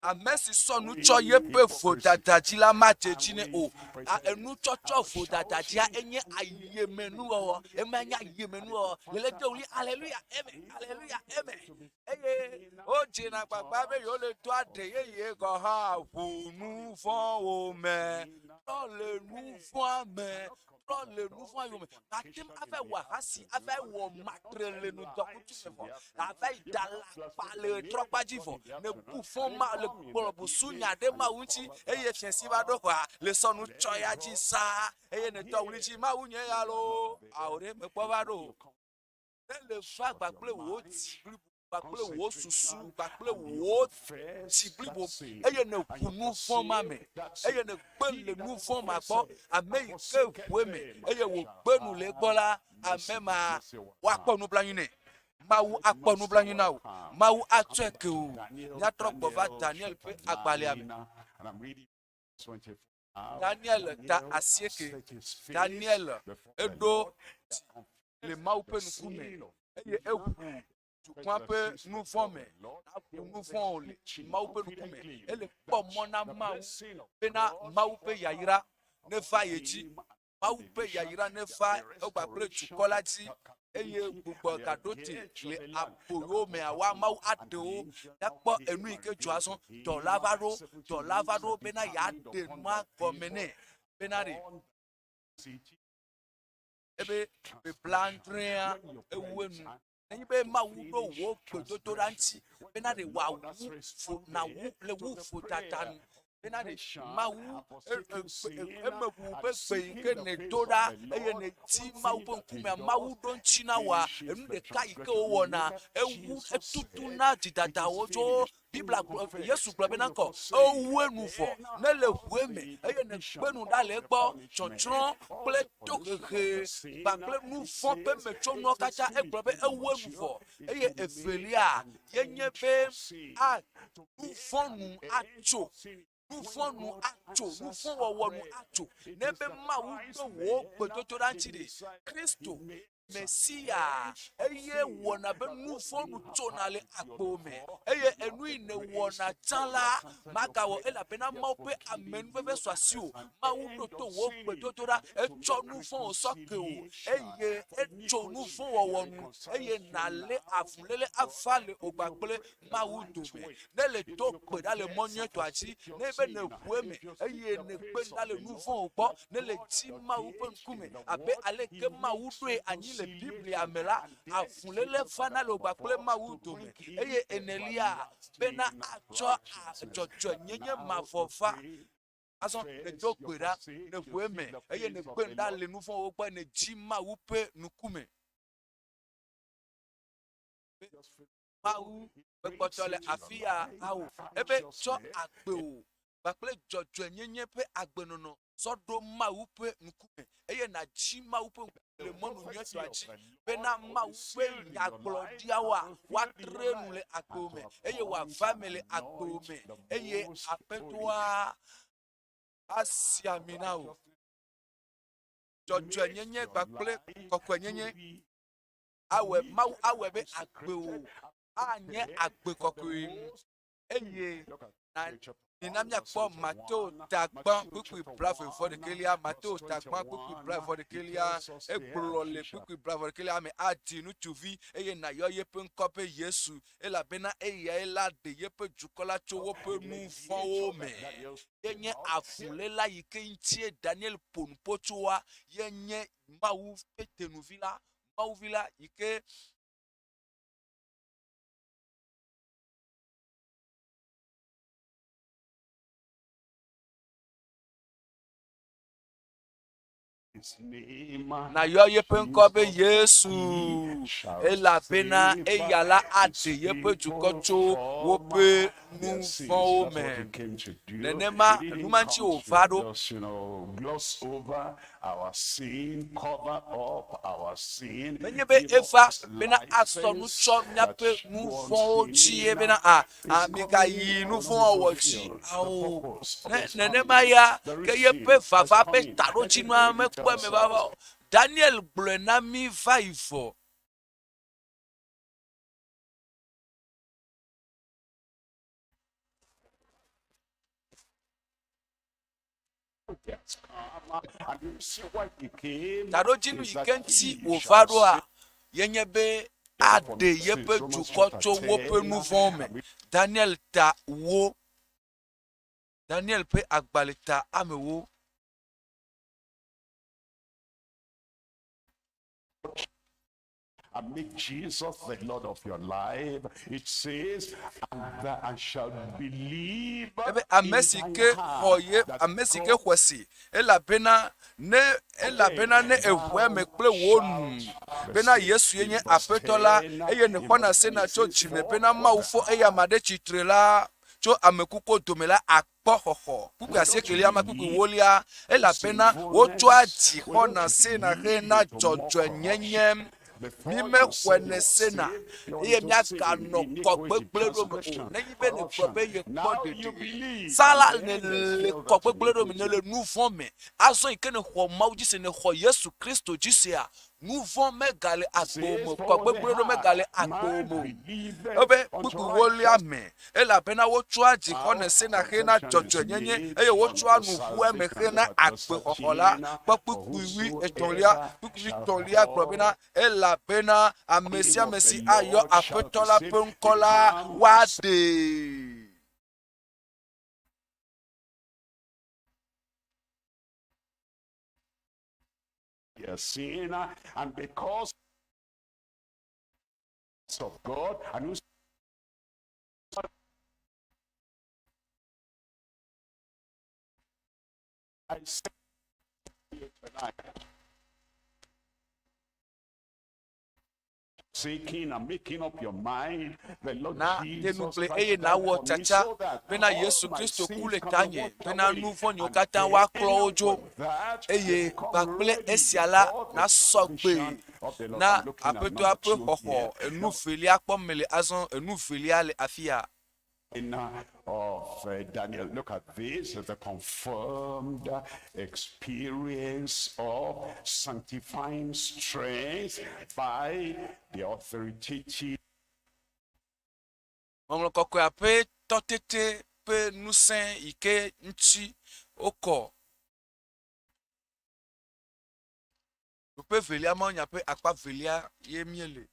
Ame si sɔ nu tsɔ yeƒe vodada dzi la madze edzi nɛ o. A Enutsɔtsɔ vodada dzia enye ayemenuwɔwɔ. Ema nye ayemenuwɔwɔ. Lele do ɣli aleluya, eme, aleluya, eme. Eye wodzena agbagba be yewole do aɖe yeye gɔ̃ hã ʋu nu vɔ̃wo me. Trɔ le nu vɔ̃a me. Trɔ le nu vɔ̃a yome. Mate ŋu ava wɔ ahasi, ava wɔ matre le ŋdɔkutsu me vɔ, ava yi da alakpa le ɣetrɔkpa dzi vɔ. Nèbu fɔ ma le gblɔ busunya ɖe Mawu ŋuti eye fiẽsi va ɖo xɔa le sɔ nu tsɔ ya dzi saa eye nètɔ ɣli dzi Mawu nye ya loo. Ao ɖe mekpɔ va ɖo o. Ne le va agba kple wò dzi blibo. kpakple wò susu kpakple wò dzi blibo eye nèʋu nu vɔ̃ ma me eye nègbe le nu vɔ̃ ma gbɔ ame yi ke ʋu eme eye wògbe nu le egbɔ la ame ma woakpɔ nublanui nɛ Mawu akpɔ nublanui na wò Mawu atsɔe ke wò míatrɔ gbɔ va Daniel ƒe agbalẽa me Daniel ta asieke Daniel eɖo le Mawu ƒe ŋkume eye eʋu dukɔa ƒe nu vɔ̃ me aʋu nu vɔ̃ le Mawu ƒe ŋkume ele kpɔ mɔ na Mawu bena Mawu ƒe yayra neva ye dzi Mawu ƒe yayra neva egbea kple dukɔ la dzi eye gbugbɔ gaɖo te le aboyo mea wa Mawu aɖe wo. Míakpɔ enu yi ke dzɔ azɔ. Dɔla va ɖo, dɔla va ɖo bena yeaɖe nua gɔme nɛ bena ɖe ebe ƒe blaadrea ewu enu. Nenye be Mawu ɖo wò gbedodoɖa ŋuti bena ɖe wòawu vo nawu le wu vodada nu bena ɖe Mawu emeʋu ƒe gbe yi ke nèdo ɖa eye nèdi Mawu ƒe ŋkumea, Mawu ɖo ŋuti na wòa, enu ɖeka yi ke wowɔna, ewu etutuna dzidadawo tso Biblia gblɔ, Yesu gblɔ bena kɔ, ewu enu vɔ, ne le ʋu eme eye nègbe nu ɖa le egbɔ, tsɔtsrɔ̃ kple tohehe kpakple nu vɔ̃ ƒe metsonuawo katã, egblɔ be ewu enu vɔ. Eye evelia ye nye be a nu vɔ̃ nu atso nu vɔ̃ nu atso nu vɔ̃ wɔwɔ nu atso ne be Mawu ɖo wò gbedodoɖa ŋuti ɖe Kristo Mesia eye wɔna be nu vɔ̃ nu tsona le agbo me eye enu yi nèwɔna tsã la magawɔ elabena Mawu ƒe amenuveve su asiwò. Mawu ɖo to wò gbedodoɖa, etsɔ nu vɔ̃ sɔ ke wò eye etso nu vɔ̃ wɔwɔ nu eye nàlé avuléle ava le wò kpakple Mawu dome. Ne le do gbe ɖa le mɔ nyuietɔa dzi, ne be nèʋu eme eye nèkpe ɖa le nu vɔ̃wo gbɔ, ne le dzi Mawu ƒe ŋkume abe aleke Mawu ɖoe anyi le Biblia me la, avuléle vana le wò kpakple Mawu dome. Eye enelia, bena atsɔ dzɔdzɔenyenye mavɔ va. Azɔ nèdo gbe ɖa, nèʋu eme eye nèkpe ɖa le nu vɔ̃wo gbɔ, nèdzi Mawu ƒe ŋkume. Mawu, mekpɔtɔ le afi ya ao. Ebe tsɔ agbewò kpakple dzɔdzɔenyenye ƒe agbenɔnɔ sɔ ɖo Mawu ƒe ŋkume eye nàdzi Mawu ƒe ŋkume le mɔnu nyuietɔa dzi bena Mawu ƒe nyagblɔɖiawoa woatre nu le agbewò me eye wòava eme le agbewò me eye Aƒetɔa asi ami na wò. Dzɔdzɔenyenye kpakple kɔkɔenyenye awɔe Mawu awɔe be agbewò anye agbe kɔkɔe eye na mina míakpɔ Mateo ta gbã kpukpui blaeve vɔ ɖekɛlia Mateo ta gbã kpukpui blaeve vɔ ɖekɛlia egblɔ le kpukpui blaeve vɔ ɖekɛlia me adzi ŋutsuvi eye nàyɔ yeƒe ŋkɔ be Yesu elabena eyae la ɖe yeƒe dukɔ la tso woƒe nu vɔ̃wo me. Ye nye avuléla yi ke ŋutie Daniel ƒo nu ƒo tsoa ye nye Mawu ƒe tenuvi la, Mawu vi la yi ke Nàyɔ yeƒe ŋkɔ be Yesu, elabena eya la aɖe yeƒe dukɔ tso woƒe nu vɔ̃wo me. Nenema nu ma ŋuti wòva ɖo. Menye be eva bena asɔ nu tsɔ míaƒe nu vɔ̃wo dzie bena a a migayi nu vɔ̃ wɔwɔ dzi ao. Ne nenema ya ke yeƒe vava ƒe taɖodzinua mekpɔ eme vava o. Daniel gblɔe na mí va yi vɔ. Taɖodzinu yi ke ŋuti wòva ɖoa, ye nye be aɖe yeƒe dukɔ tso woƒe nu vɔ̃wo me. Daniel ta wo. Daniel ƒe agbalẽ ta amewo. and make Jesus the Lord of your life, it says, and that and shall believe Ebe ame si ke xɔ ye ame si ke xɔe si elabena ne elabena ne eʋu eme kple wò nu bena Yesu ye nye Aƒetɔ la eye nèxɔna sena tso dzime bena Mawu fɔ eyama ɖe tsitre la tso ame kukuwo dome la akpɔ xɔxɔ. Kpukpui asiekelia ma kpukpui ewolia elabena wotsɔa dzi xɔna sena hena dzɔdzɔenyenye. Mi mexɔe sena eye miaganɔ kɔ gbegblẽ ɖo me o. Nenye be nègblɔ be yekpɔ ɖeɖe, tsã la nèle kɔ gbegblẽ ɖo me, nèle nu vɔ̃ me. Azɔ yi ke nèxɔ Mawu dzi se, nèxɔ Yesu Kristo dzi sea, nu vɔ̃ megale agbewò me o, kɔ gbegblẽ ɖo megale agbewò me o. Ebe kpukpui ewolia me, elabena wotsɔa dzixɔne sena hena dzɔdzɔenyenye, eye wotsɔa nu ʋua eme hena agbexɔxɔ la. Kpɔ kpukpui wui etɔ̃lia. Kpukpui etɔ̃lia gblɔ bena, Elabena ame sia ame si ayɔ Aƒetɔ la ƒe ŋkɔ la, woaɖee. A sinner, and because of God, and who I say tonight, seeking and making up your mind, the Lord Na de Jesus nugble Christ eye died nawɔ for me tsatsa so that bena all Yesu my Kristo ku sins le can be tanye washed bena away. nu vɔ̃nyewo And katã then woaklɔ wo dzo with that, eye you become kpakple ready esia la for the nasɔ gbe salvation of the Lord. na I'm looking at Aƒetɔa number ƒe two xɔxɔ. here. Enu velia kpɔm mele azɔ, enu velia le afia. In of Daniel. Look at this, the confirmed experience of sanctifying strength by the authoritative Ŋɔŋlɔ kɔkɔea ƒe tɔtete ƒe ŋusẽ yi ke ŋuti wokɔ. Ɖoƒe velia mawunya ƒe akpa velia ye míele.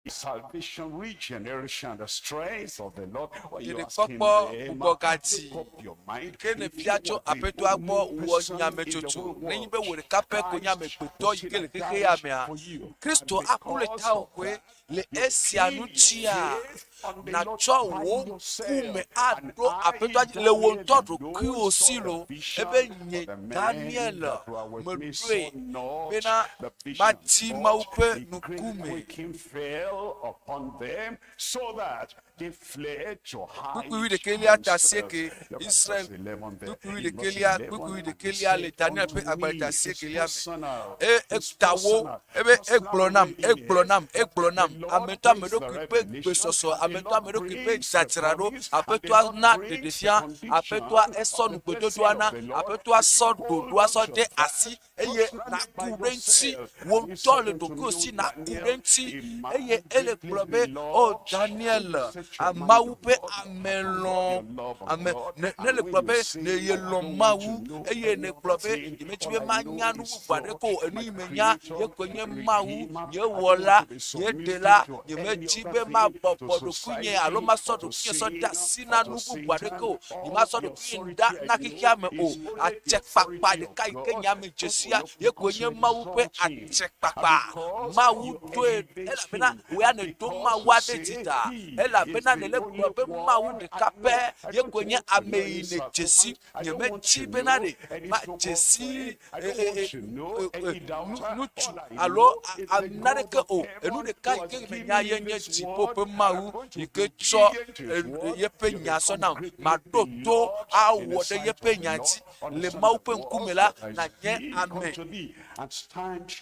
Salvation, regeneration, the strength of the Lord. When you asking Ɖeɖekpɔkpɔ them, gbugbɔgadzi make up your mind. ke ne If you bia tso are the Aƒetɔa only gbɔ wɔ person in the nyametsotso. whole Nenye world, be wò ɖeka pɛ ko nye amegbetɔ yi ke le Christ xexe ya mea, for you. Kristo And aku le because tawò of koe. that, Le you esia keep your ŋutia, faith on the Lord nàtsɔ by wò yourself. ŋkume And aɖo I, Aƒetɔa dzi le wò Daniel, ŋutɔ ɖokuiwò alone si saw the loo. vision, Ebe but nye the men Daniel that were with me meɖoe saw not bena the vision, mati Mawu but ƒe a great ŋkume. quaking fell upon them, so that they fled to hide Kpukpui wuiɖekɛlia ta themselves. asieke, Look at Israel verse 11 there. kpukpui In verse wuiɖekɛlia, 11, kpukpui and he wuiɖekɛlia le said Daniel ƒe unto agbalẽ me, ta it's asiekelia me. personal, E it's eta wo personal, ebe personal egblɔ nam, way in egblɔ here nam, that egblɔ the nam. Lord Ame ŋutɔ ame brings the ɖokui ƒe revelation gbesɔsɔ, and ame the ŋutɔ Lord ame ɖokui ƒe brings the dzadzraɖo. promise and the Aƒetɔa Lord na brings the ɖeɖefia, condition Aƒetɔa esɔ of the blessing nugbedodoa of na, the Lord. Aƒetɔa If sɔ you hold ɖoɖoa on sɔ to de that, asi eye personally nàku by ɖe eŋuti. yourself. Wò And he ŋutɔ said le unto me, ɖokuiwò O si nàku ɖe Daniel, eŋuti a man eye ele greatly gblɔ be, O beloved, Daniel, when you set your mind Mawu on ƒe God, ame upon God, lɔ̃ your love of ame God, ne ne and le when gblɔ you be say, ne I yelɔ̃ don't want to Mawu know eye any ne other gblɔ be thing, nyemedi all be I know manya nu is bubu God, aɖeke o, enu my yi menya creator, ye koe nye Mawu, redeemer. nye I don't want wɔla, to be nye submissive ɖela. to any Nyemedi other be thing, to mabɔbɔ ɖokuinye society alo masɔ or to ɖokuinye sɔ de sin asi or na to nu bubu aɖeke Satan. o. All Nyemasɔ the ɖokuinye da authority na I xexea know me o. is only the Atsekpakpa authority of ɖeka yi ke God. nye ame God dzesia will not ye koe because nye you Mawu ƒe exalt him. And atsekpakpa. because Mawu you doe elevate elabena him. wò ya And nèdo because Mawu you aɖe dzi say ta. he is Elabena the nèle only gblɔ be Mawu one ɖeka I know. pɛ I ye don't koe nye want to ame know yi any nèdze si. circumstance. I don't want Nyemedi to bena know ɖe any madze so-called si friend. I e don't e want e to e know e any nu doubter. ŋutsu All I alo know a is the ame God naneke of o. Enu heaven ɖeka who yi has ke given menya me ye nye this dziƒo word, ƒe and I'm Mawu going to yi be ke tsɔ obedient to his e word. yeƒe You nya sɔ become nam. greatly Maɖo to beloved in the awɔ ɖe sight yeƒe of the nya Lord. dzi. Le Understand Mawu the ƒe ŋkume words la, that I nànye speak ame unto thee and stand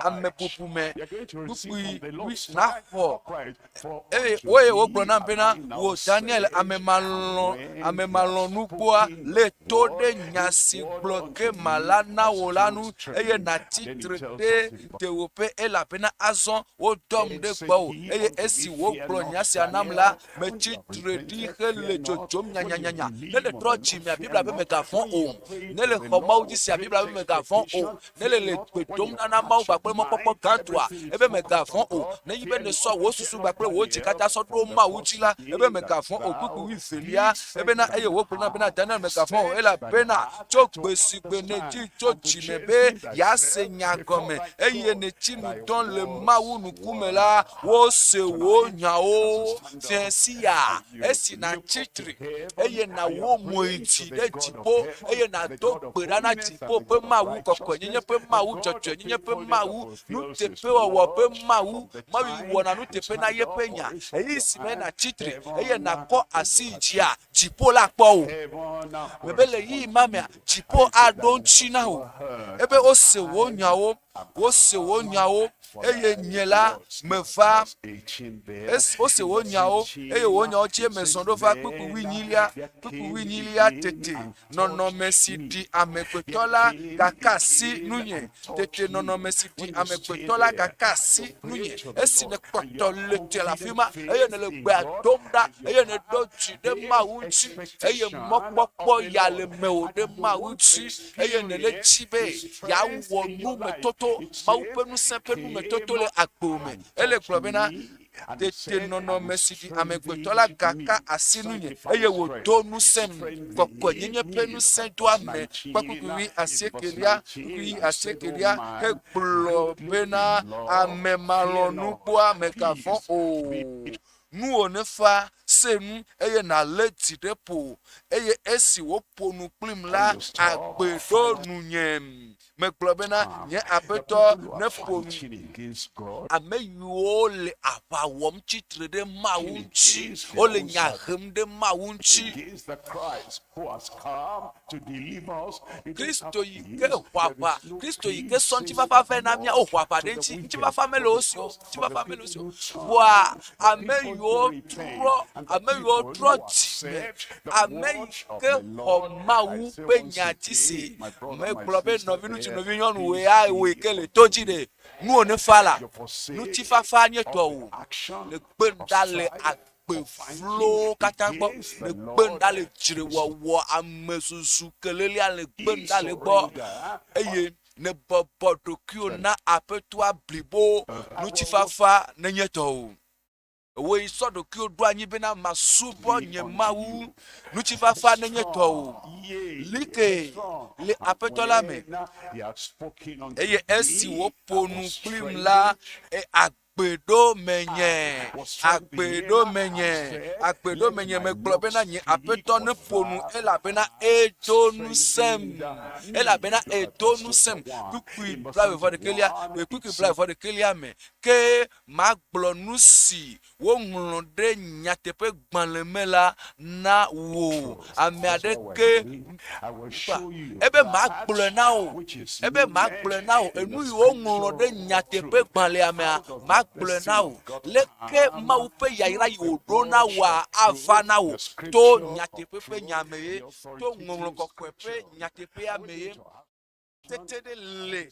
ame upright. bubume You're going to receive kpukpui from the Lord, wui stand naxɔ. upright, for Eye unto woye wogblɔ thee nam have bena, I now wò Daniel, said, ame and malɔ̃ when ame he had malɔ̃nugbɔa, spoken the lé to word, ɖe nya this si word gblɔ unto ke me mala na was wò la nu good eye strength. And nàtsi then he tre tells ɖe us in tewòƒe elabena azɔ wodɔm Then ɖe said gbɔwò. he Eye unto me, esi Fear wogblɔ not, nya sia nam la, Daniel, when metsi you have tre ɖi repented, hele fear not. dzodzom When you nyanyanyanya. Ne believe le on trɔ the Lord, dzimea, fear Biblia be not. mègavɔ̃ When you o. pray Ne to le the xɔ Mawu Lord dzi with sia, great Biblia be mègavɔ̃ o. expectation, Ne le fear le not. gbe dom ɖa na Mawu kpakple mɔkpɔkpɔ gãtɔa, ebe mègavɔ̃ o. Nenye be nèsɔ wò susu kpakple wò dzi katã sɔ ɖo Mawu dzi la, ebe mègavɔ̃ o. Kpukpui wuievelia, ebena eye wògblɔ na bena, Daniel, mègavɔ̃ o, elabena tso gbe si gbe nèdi tso dzi me be yease nya gɔme eye nètsi nu dɔ le Mawu ŋkume la, wose wò nyawo. Fiẽ sia, esi nàtsi tre eye nàwɔ mo yi dzi ɖe dziƒo eye nàdo gbe ɖa na dziƒo ƒe Mawu, kɔkɔenyenye ƒe Mawu, dzɔdzɔenyenye ƒe Mawu, nuteƒewɔwɔ ƒe Mawu, Mawu yi wɔna nuteƒe na yeƒe nya. Ɣeyiɣi si me nàtsi tre eye nàkɔ asi yi dzia, dziƒo la kpɔ wò. Mebe le ɣeyiɣi ma mea, dziƒo aɖo ŋuti na wò. Ebe wose wò nyawo, wose wò nyawo, eye nye la meva. Es, wose wò nyawo, eye wò nyawo dzie mezɔ ɖo va kpukpui wuienyilia, kpukpui wuienyilia tete. Nɔnɔme si ɖi amegbetɔ la gaka asi nunye. Tete nɔnɔme si ɖi amegbetɔ la gaka asi nunye. Esi nèkpɔtɔ le te le afi ma eye nèle gbea dom ɖa eye nèɖo dzi ɖe Mawu ŋuti eye mɔkpɔkpɔ ya le mewò ɖe Mawu ŋuti eye nèle dzi be yeawɔ numetoto, Mawu ƒe ŋusẽ ƒe numetoto le agbewò me. Ele gblɔ bena, Tete nɔnɔme si ɖi amegbetɔ la gaka asi nunye, eye wòdo ŋusẽm. Kɔkɔenyenye ƒe ŋusẽdoame kpɔ kpukpui wuiasiekelia, kpukpui wuiasiekelia hegblɔ bena, Ame malɔ̃nugbɔa mègavɔ̃ o. Nuwò nefa, se nu, eye nàlé dzi ɖe ƒo. Eye esi wòƒo nu kplim la, agbe ɖo nunye. Megblɔ bena, Nye Aƒetɔ neƒo nu. Ame yiwo le aʋa wɔm tsi tre ɖe Mawu ŋuti, wole nya hem ɖe Mawu ŋuti. Kristo yi ke ho aʋa, Kristo yi ke sɔ ŋutifafa vɛ na mía, woho aʋa ɖe eŋuti. Ŋutifafa mele wo si o, ŋutifafa mele wo si o. Vɔa ame yiwo trɔ, ame yiwo trɔ dzime, ame yi ke xɔ Mawu ƒe nya dzi se. Megblɔ be nɔviŋutsu, nɔvinyɔnu, wò ya wòe ke le to dzi ɖe, nuwò nefa la, ŋutifafa nye tɔwò. Nègbe nu ɖa le agbe vlowo katã gbɔ. Nègbe nu ɖa le dzrewɔwɔ, amezuzu, kelelia, nègbe nu ɖa le egbɔ eye nèbɔbɔ ɖokuiwò na Aƒetɔa blibo. Ŋutifafa nenye tɔwò. Wòe sɔ ɖokuiwò ɖo anyi bena masubɔ nye Mawu. Ŋutifafa nenye tɔwò. Like le Aƒetɔ la me. Eye esi wòƒo nu kplim la, agbe ɖo menye, agbe ɖo menye, agbe ɖo menye. Megblɔ bena nye Aƒetɔ neƒo nu elabena edo ŋusẽm, elabena edo ŋusẽm. Kpukpui blaeve-vɔ-ɖekɛlia, kpukpui blaeve-vɔ-ɖekɛlia me ke Magblɔ nu si woŋlɔ ɖe nyateƒegbalẽ me la na wò. Ame aɖeke ebe magblɔe na wò. Ebe magblɔe na wò. Enu yi woŋlɔ ɖe nyateƒegbalẽa mea, magblɔe na wò. Leke Mawu ƒe yayra yi wòɖo na wòa ava na wò to nyateƒe ƒe nya me ye, to ŋɔŋlɔ kɔkɔe ƒe nyateƒea me ye. Tete ɖe le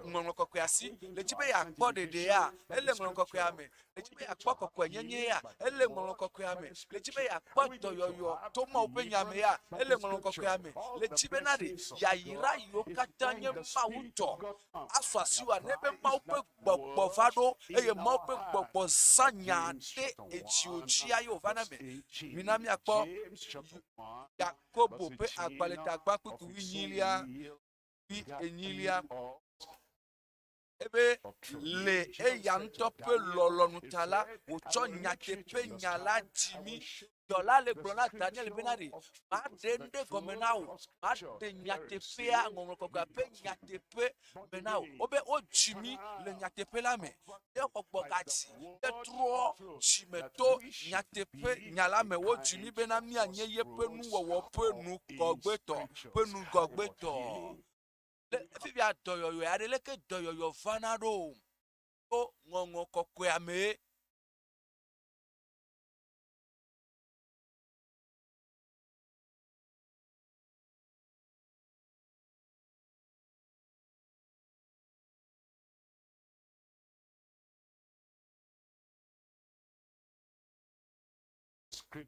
ŋɔŋlɔ kɔkɔea si. Le dzi be yeakpɔ ɖeɖea, ele ŋɔŋlɔ kɔkɔea me. Le dzi be yeakpɔ kɔkɔenyenyea, ele ŋɔŋlɔ kɔkɔea me. Le dzi be yeakpɔ dɔyɔyɔ to Mawu ƒe nya me ya, ele ŋɔŋlɔ kɔkɔea me. Le dzi bena ɖe yayra yiwo katã nye Mawu tɔ asu asiwòa, ne be Mawu ƒe gbɔgbɔ va ɖo eye Mawu ƒe gbɔgbɔ zã nya ɖe edziwò dzia ye wòva na me. Mina míakpɔ Yakobo ƒe agbalẽtagba kpukpui wuienyilia wuienyilia ebe le eya ŋutɔ ƒe lɔlɔ̃nu ta la, wòtsɔ nyateƒe nya la dzi mí. Dɔla le gblɔ na Daniel bena ɖe maɖe nu ɖe gɔme na wò, maɖe nyateƒea, ŋɔŋlɔ kɔkɔea ƒe nyateƒe me na wò. Wobe wodzi mí le nyateƒe la me. Míexɔ gbɔgadzi, míetrɔ dzime to nyateƒe nya la me. Wodzi mí bena míanye yeƒe nuwɔwɔ ƒe nugɔgbetɔ, ƒe nugɔgbetɔ. Le fifia dɔyɔyɔ aɖe, leke dɔyɔyɔ vana ɖo? To ŋɔŋlɔ kɔkɔea mee.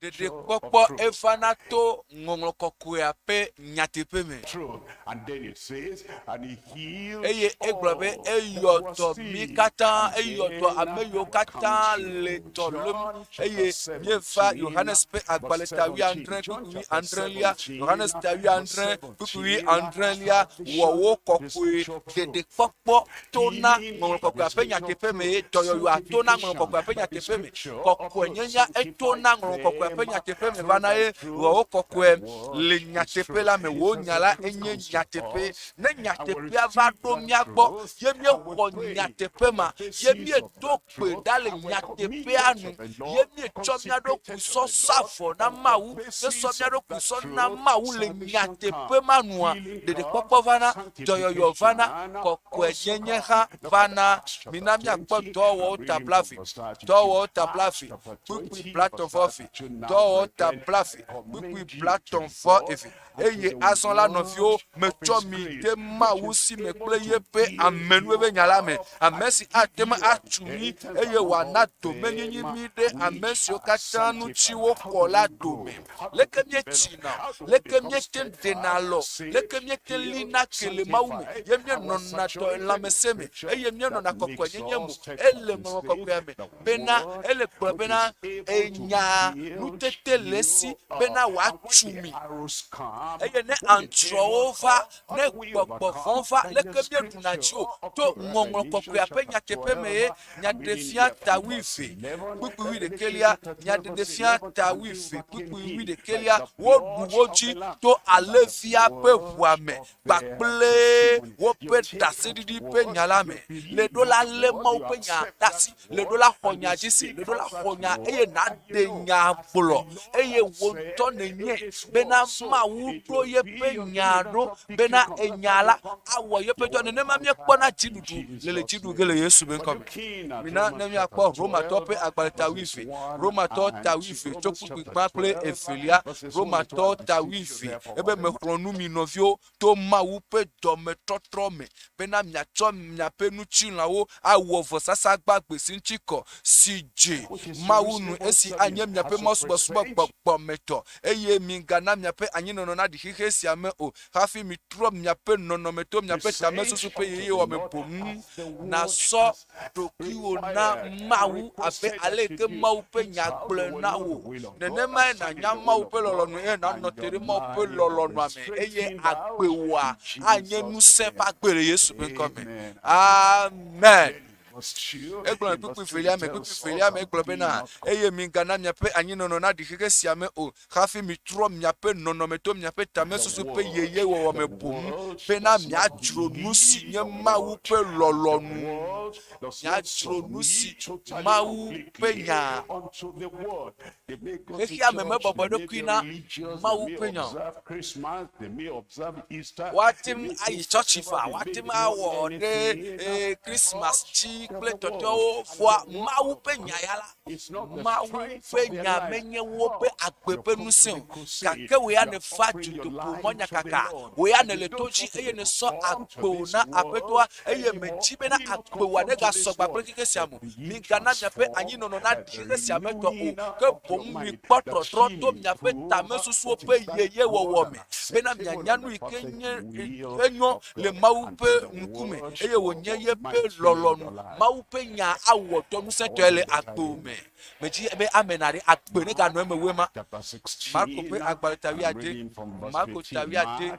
Ɖeɖekpɔkpɔ evana to ŋɔŋlɔ kɔkɔea ƒe nyateƒe me. Eye egblɔ be eyɔ dɔ mí katã, eyɔ dɔ ame yiwo katã le dɔ lém. Eye míeva Yohanes ƒe agbalẽ ta wuiadre kpukpui wuiadrelia, Yohanes ta wuiadre kpukpui wuiadrelia, wɔ wo kɔkɔe. Ɖeɖekpɔkpɔ tona ŋɔŋlɔ kɔkɔea ƒe nyateƒe me ye dɔyɔyɔa tona ŋɔŋlɔ kɔkɔea ƒe nyateƒe me. Kɔkɔenyenya etona ŋɔŋlɔ kɔkɔea ƒe nyateƒe me vana ye wɔ wo kɔkɔe le nyateƒe la me. Wò nya la enye nyateƒe. Ne nyateƒea va ɖo mía gbɔ ye míexɔ nyateƒe ma ye míedo gbe ɖa le nyateƒea nu ye míetsɔ mía ɖokui sɔ sa vɔ na Mawu, míesɔ mía ɖokui sɔ na Mawu le nyateƒe ma nua, ɖeɖekpɔkpɔ vana, dɔyɔyɔ vana, kɔkɔenyenye hã vana. Mina míakpɔ Dɔwɔwɔwo ta blaeve, Dɔwɔwɔwo ta blaeve, kpukpui blatɔ̃ vɔ eve, Dɔwɔwɔwo ta blaeve, kpukpui blatɔ̃ vɔ eve. Eye azɔ la, nɔviwo, metsɔ mi de Mawu si me kple yeƒe amenuveve nya la me, ame si ate ŋu atu mí eye wòana domenyinyi mí ɖe ame siwo katã ŋuti wokɔ la dome. Leke míetsina, leke míete ŋu ɖena alɔ, leke míete ŋu lina ke le Mawu me, ye míenɔna dɔ lãmesẽ me, eye míenɔna kɔkɔenyenye mo, ele Ŋɔŋlɔ Kɔkɔea me bena, ele gblɔ bena, Enya nutete le esi bena wòatu mi. Eye ne aŋutrɔwo va, ne gbɔgbɔ vɔ̃ va, leke míeɖuna dzi o? To Ŋɔŋlɔ Kɔkɔea ƒe nyateƒe me ye Nyaɖeɖefia ta wuieve, kpukpui wuiɖekɛlia, Nyaɖeɖefia ta wuieve, kpukpui wuiɖekɛlia, woɖu wo dzi to Alẽvia ƒe ʋua me kpakple woƒe ɖaseɖiɖi ƒe nya la me. Le ɖo la lé Mawu ƒe nya ɖe asi, le ɖo la xɔ nya dzi si, le ɖo la xɔ nya eye nàɖe nya gblɔ eye wò ŋutɔ nènyae bena Mawu ɖo yeƒe nya ɖo bena enya la awɔ yeƒe dɔ. Nenema míekpɔna dziɖuɖu le le dzi ɖu ge le Yesu be ŋkɔ me. Mina ne míakpɔ Romatɔ ƒe agbalẽ ta wuieve, Romatɔ ta wuieve tso kpukpui gbã kple evelia, Romatɔ ta wuieve, ebe mexlɔ̃ nu mi nɔviwo to Mawu ƒe dɔmetɔtrɔ me bena miatsɔ miaƒe ŋutilãwo awɔ vɔsasa gbagbe si ŋuti kɔ, si dze Mawu nu, esi anye miaƒe mawusubɔsubɔ gbɔgbɔmetɔ. Eye migana miaƒe anyinɔnɔ naɖi xexe sia me o, hafi mitrɔ miaƒe nɔnɔme to miaƒe tamesusu ƒe yeyewɔ me boŋ, nàsɔ ɖokuiwò na Mawu abe ale yi ke Mawu ƒe nya gblɔe na wò. Nenemae nànya Mawu ƒe lɔlɔ̃nu eye nànɔ te ɖe Mawu ƒe lɔlɔ̃nua me eye agbewòa anye ŋusẽ ƒe agbe le Yesu ƒe ŋkɔ me. Amen. Egblɔ le kpukpui velia me, kpukpui velia me egblɔ bena, eye migana miaƒe anyinɔnɔ naɖi xexe sia me o, hafi mitrɔ miaƒe nɔnɔme to miaƒe tamesusu ƒe yeyewɔwɔ me boŋ, bena miadzro nu si nye Mawu ƒe lɔlɔ̃nu, miadzro nu si Mawu ƒe nya. Xexea me mebɔbɔ eɖokui na Mawu ƒe nya o. Woate ŋu ayi tsɔtsi faa, woate ŋu awɔ ɖe eh, Christmas dzi kple tɔtɔwo, vɔa Mawu ƒe nya ya la, Mawu ƒe nya menye woƒe agbe ƒe ŋusẽ o, gake wò ya nèva dutoƒo mɔnyakaka, wò ya nèle to dzi eye nèsɔ agbewò na Aƒetɔa eye mèdi bena agbewòa negasɔ gba kple xexe sia me o. Migana miaƒe anyinɔnɔ naɖi xexe sia me tɔ o, ke boŋ mikpɔ trɔtrɔ to miaƒe tamesusuwo ƒe yeyewɔwɔ me, bena mianya nu yi ke nye enyo le Mawu ƒe ŋkume eye wònye yeƒe lɔlɔ̃nu. Mawu ƒe nya awɔ dɔ ŋusẽtɔe le agbewò me. Medzi be ame naɖe agbe neganɔ eme wu ema. Marko ƒe agbalẽ ta wuiade, Marko ta wuiade,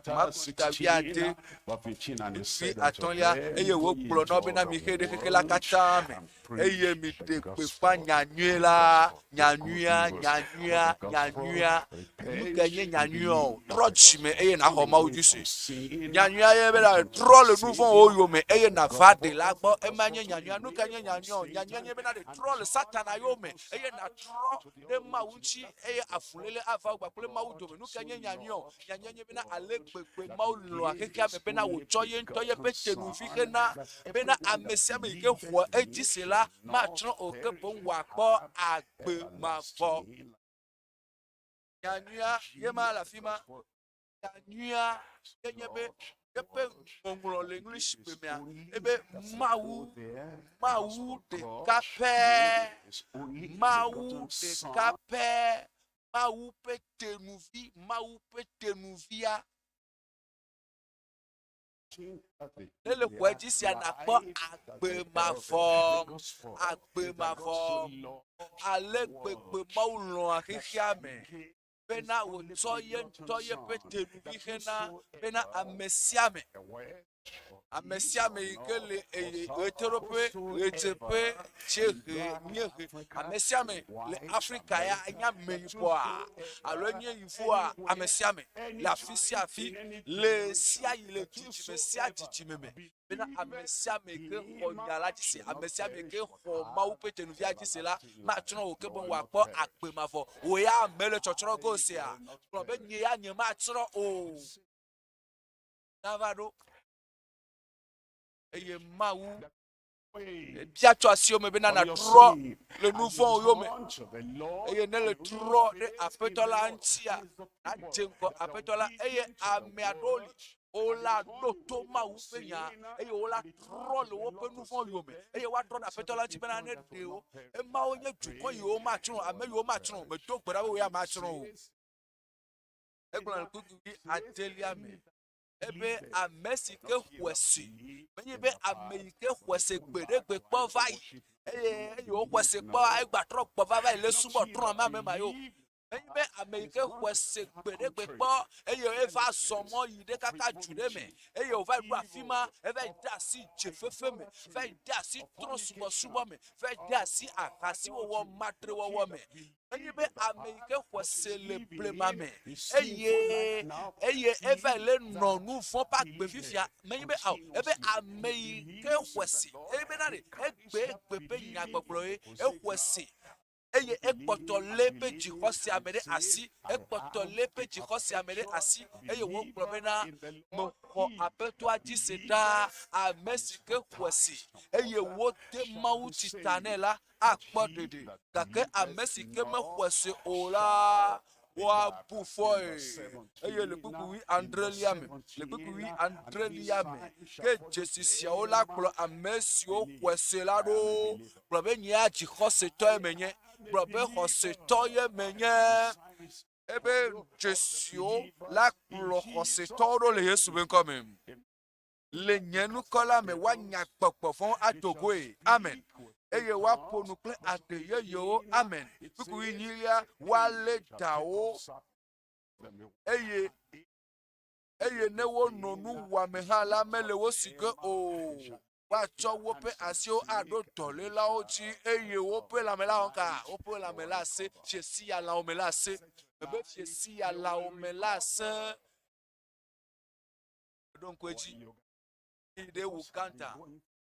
Marko ta wuiade, kpukpui atɔ̃lia, eye wògblɔ na wo bena mixe ɖe xexe la katã me eye miɖe gbeƒã nyanyui la, nyanyuia, nyanyuia, nyanyuia. Nu kae nye nyanyuia o? Trɔ dzime eye nàxɔ Mawu dzi se. Nyanyuia ye bena trɔ le nu vɔ̃wo yome eye nàva ɖela gbɔ. Ema nye nyanyuia. Nu kae nye nyanyuia o? Nyanyuia nye bena ɖe trɔ le Satana yome eye nàtrɔ ɖe Mawu ŋuti eye avuléle ava wò kpakple Mawu dome. Nu kae nye nyanyuia o? Nyanyuia nye bena ale gbegbe Mawu lɔ̃a xexea me bena wòtsɔ ye ŋutɔ yeƒe tenuvi hena bena ame sia ame yi ke xɔa edzi se la matsrɔ̃ o ke boŋ wòakpɔ agbe mavɔ. Nyanyuia ye ma le afi ma. Nyanyuia ye nye be. Eƒe ŋɔŋlɔ le English gbe mea, ebe Mawu, Mawu ɖeka pɛ, Mawu ɖeka pɛ, Mawu ƒe tenuvi, Mawu ƒe tenuvia. Ne le xɔe dzi sia nakpɔ agbe mavɔ, agbe mavɔ. Ale gbegbe Mawu lɔ̃a xexea me bena wòtsɔ ye ŋutɔ yeƒe tenuvi hena bena ame sia ame ame sia ame yi ke le eye ɣetoɖoƒe, ɣedzeƒe, dziehe, miehe, ame sia ame le Afrika ya enye ameyibɔa alo enye yevoa, ame sia ame le afi sia afi le sia yi le dzidzime sia dzidzime me bena ame sia ame yi ke xɔ nya la dzi se, ame sia ame yi ke xɔ Mawu ƒe tenuvia dzi se la, matsrɔ̃ o, ke boŋ wòakpɔ agbe mavɔ. Wò ya mele tsɔtsrɔ̃ ge o sea? Gblɔ be nye ya nyematsrɔ̃ o. Nava ɖo. Eye Mawu bia tso asiwò me bena nàtrɔ le nu vɔ̃wo yome. Eye ne le trɔ ɖe Aƒetɔ la ŋutia, nàdze ŋgɔ Aƒetɔ la. Eye ame aɖewo li, wola ɖo to Mawu ƒe nya, eye wola trɔ le woƒe nu vɔ̃ yome, eye woatrɔ ɖe Aƒetɔ la ŋuti bena ne ɖe wo. Emawo nye dukɔ yiwo matsrɔ̃, ame yiwo matsrɔ̃. Medo gbe ɖa be wò ya matsrɔ̃ o. Egblɔ le kpukpui adelia me ebe ame si ke xɔe se menye be ame yi ke xɔe se gbe ɖe gbe kpɔ va yi eye eye woxɔe se kpɔ egbatrɔ gbɔ va va yi le subɔ trɔ ame ame ma yo menye be ame yi ke xɔe se gbe ɖe gbe kpɔ eye eva zɔ mɔ yi ɖe kaka du ɖe me eye wòva yi ɖo afi ma eva yi de asi dzefefe me va yi de asi trɔ subɔsubɔ me va yi de asi ahasiwɔwɔ matrewɔwɔ me Enye be ame yi ke xɔ se le blema me eye eye eva le nɔ nu vɔ̃ ƒe agbe fifia menye be ao ebe ame yi ke xɔ se eye bena ɖe egbe egbe ƒe nyagbɔgblɔ ye exɔe se eye ekpɔtɔ lé eƒe dzixɔsea me ɖe asi ekpɔtɔ lé eƒe dzixɔsea me ɖe asi eye wògblɔ bena mexɔ aƒetɔa dzi se ɖaa ame si ke xɔe se eye wode Mawu tsi ta nɛ la akpɔ ɖeɖe, gake ame si ke mexɔe se o la, woabu fɔe. Eye le kpukpui wui adrelia me, le kpukpui wui adrelia me, ke dzesi siawo la kplɔ ame siwo xɔe se la ɖo. Gblɔ be nyea dzixɔsetɔe menye. Gblɔ be xɔsetɔ ye menye. Ebe dzesiwo la kplɔ xɔsetɔwo ɖo le Yesu ƒe ŋkɔ me. Le nye ŋkɔ la me woanya gbɔgbɔ vɔ̃wo ado goe. Amen. Eye woaƒo nu kple aɖe yeyewo. Amen. Kpukpui nyilia, woalé dawo eye eye ne wono nu wuame hã la, mele wo si ge o. Woatsɔ woƒe asiwo aɖo dɔlélawo dzi eye woƒe lãme la wɔ ka? Woƒe lãme la sẽ. Fiesi ya lãwo me la sẽ. Mebe fiesi ya lãwo me la sẽ. Ɖo ŋku edzi yi ɖe Uganda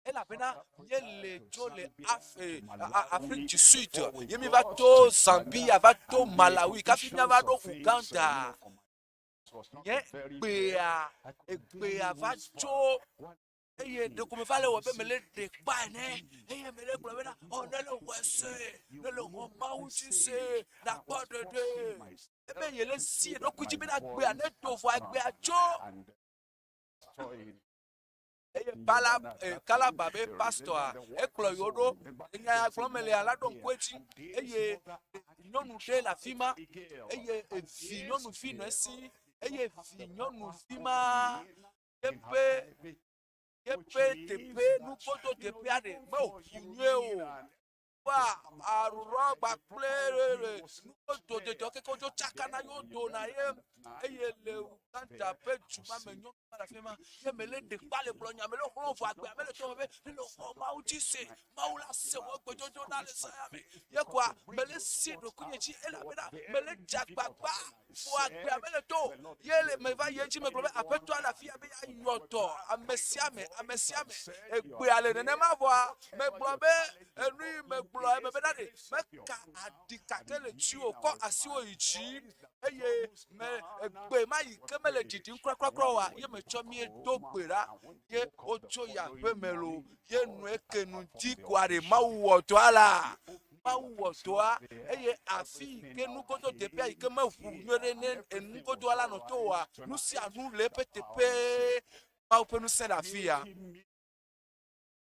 elabena míele tso le Afrique du Sud ye míva to Zambia va to Malawi kafi míava ɖo Uganda. Nye gbea egbea va tso eye ɖeko meva le wɔ be mele ɖe kpa ene eye mele gblɔ bena ɔ ne le xɔe se ne le xɔ Mawu dzi se nakpɔ ɖeɖe. Ebe yele si eɖokui dzi bena gbea ne do vɔa gbea tso. Eye Bala, eh, Kalaba be pastora ekplɔ yewo ɖo enya ya gblɔm mele la ɖo ŋku edzi eye nyɔnu ɖe le afi ma eye evi nyɔnuvi nɔ esi eye vi nyɔnuvi ma yeƒe yeƒe teƒe nugodo teƒea ɖe meʋu nyuie o. Wa arurɔ kpakple nugodo keke wodzo tsakana yewo dona ye eye le Uganda ƒe du ma me nyɔnu ma le afi ma ye mele ɖe kpa le gblɔ nya mele xlɔ̃ vɔ agbea mele tɔ me be ne le xɔ Mawu dzi se Mawu la se wɔ gbedodo na le zã ya me ye koa mele si ɖokuinye dzi elabena mele dze agbagba Vɔ agbea mele to o. Ye le meva yi edzi megblɔ be Aƒetɔa le afi ya be yeayɔ dɔ ame sia ame, ame sia ame. Egbea le nenema vɔa, megblɔ be enu yi megblɔ eme bena ɖe meka aɖi kake le dziwò, kɔ asiwò yi dzi eye me egbe ma yi ke mele ɖiɖim krakrakra oa, ye metsɔ mie do gbe ɖa ye wotso yi aƒe me loo ye nu eke nu di koa ɖe Mawu wɔ dɔa laa. Mawu wɔ dɔa eye afi yi ke nugodo teƒea yi ke meʋu nyuie ɖe ne enugodoa la nɔ to oa, nu sia nu le eƒe teƒe. Mawu ƒe ŋusẽ le afi ya.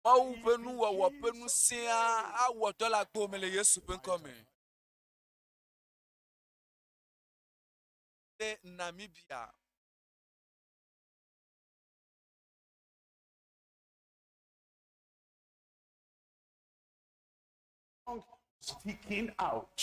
Mawu ƒe nuwɔwɔ ƒe ŋusẽa awɔ dɔ le agbo me le Yesu ƒe ŋkɔ me. Le Namibia.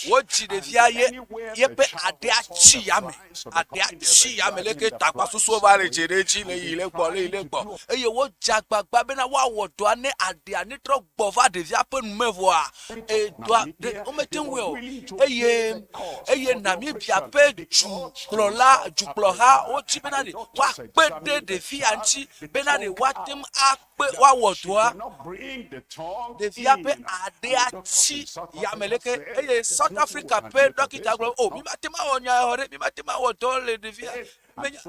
Wodzi ɖevia ye yeƒe aɖea tsi yame, aɖea tsi yame leke tagbasusuwo va le dze ɖe edzi le yi le gbɔ le yi le gbɔ eye wodze agbagba bena woawɔ dɔa ne aɖea netrɔ gbɔ va ɖevia ƒe nume vɔa edɔa ɖe womete ŋu wɔe o eye eye Namibia ƒe dukplɔla dukplɔha wodzi bena ɖe woakpe ɖe ɖevia ŋuti bena ɖe woate ŋu akpe woawɔ dɔa. Ɖevia ƒe aɖea tsi yame leke eye South Africa ƒe ɖɔkita gblɔ o mi mate ŋu awɔ nya ya ɖe mi mate ŋu awɔ dɔ le ɖevia menya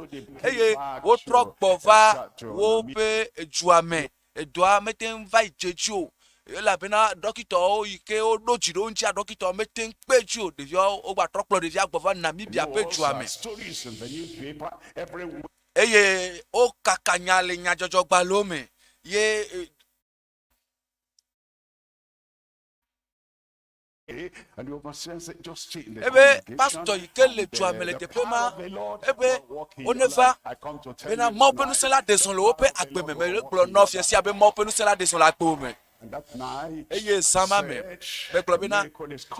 eye wotrɔ gbɔ va woƒe dua me edɔa mete ŋu va yi dze dzi o elabena ɖɔkitawo yi ke woɖo dzi ɖe wo ŋutia ɖɔkitawo mete ŋu kpe dzi o ɖeviawo wogbatrɔ kplɔ ɖevia gbɔ va Namibia ƒe dua me. Eye wokaka nya le nyadzɔdzɔgbalẽwo me ye. Ebe pastɔ yi ke le dua me le teƒe ma ebe woneva bena Mawu ƒe ŋusẽ la ɖe zɔ le woƒe agbe me. Megblɔ nɔ fia sia be Mawu ƒe ŋusẽ la ɖe zɔ le agbewo me. Eye zã ma me, megblɔ bena,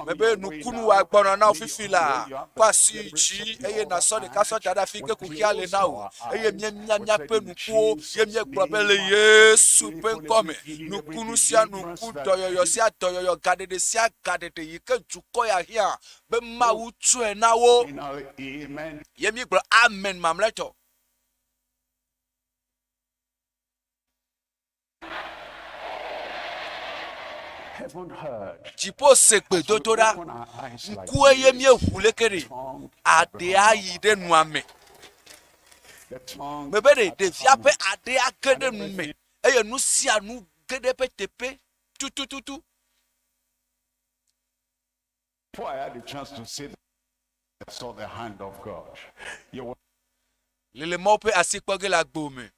Mebe nukunu wa gbɔna na wò fifi laa, kɔ asi yi dzi, eye nàsɔ ɖeka sɔ da ɖe afi ke kuxia le na wò. Eye míemia míaƒe nukuwo, ye míegblɔ be le Yesu ƒe ŋkɔ me, nukunu sia nuku, dɔyɔyɔ sia dɔyɔyɔ, gaɖeɖe sia gaɖeɖe yi ke dukɔ ya hiã be Mawu tsɔe na wo. Ye míegblɔ amen mamlɛtɔ. Dziƒo se gbedodoɖa, ŋku eye míeʋu leke ɖe aɖea yi ɖe nua me. Mebe ɖe ɖevia ƒe aɖea ge ɖe nu me eye nu sia nu ge ɖe eƒe teƒe tutututu. Lele Mawu ƒe asi kpɔ ge le agbo me.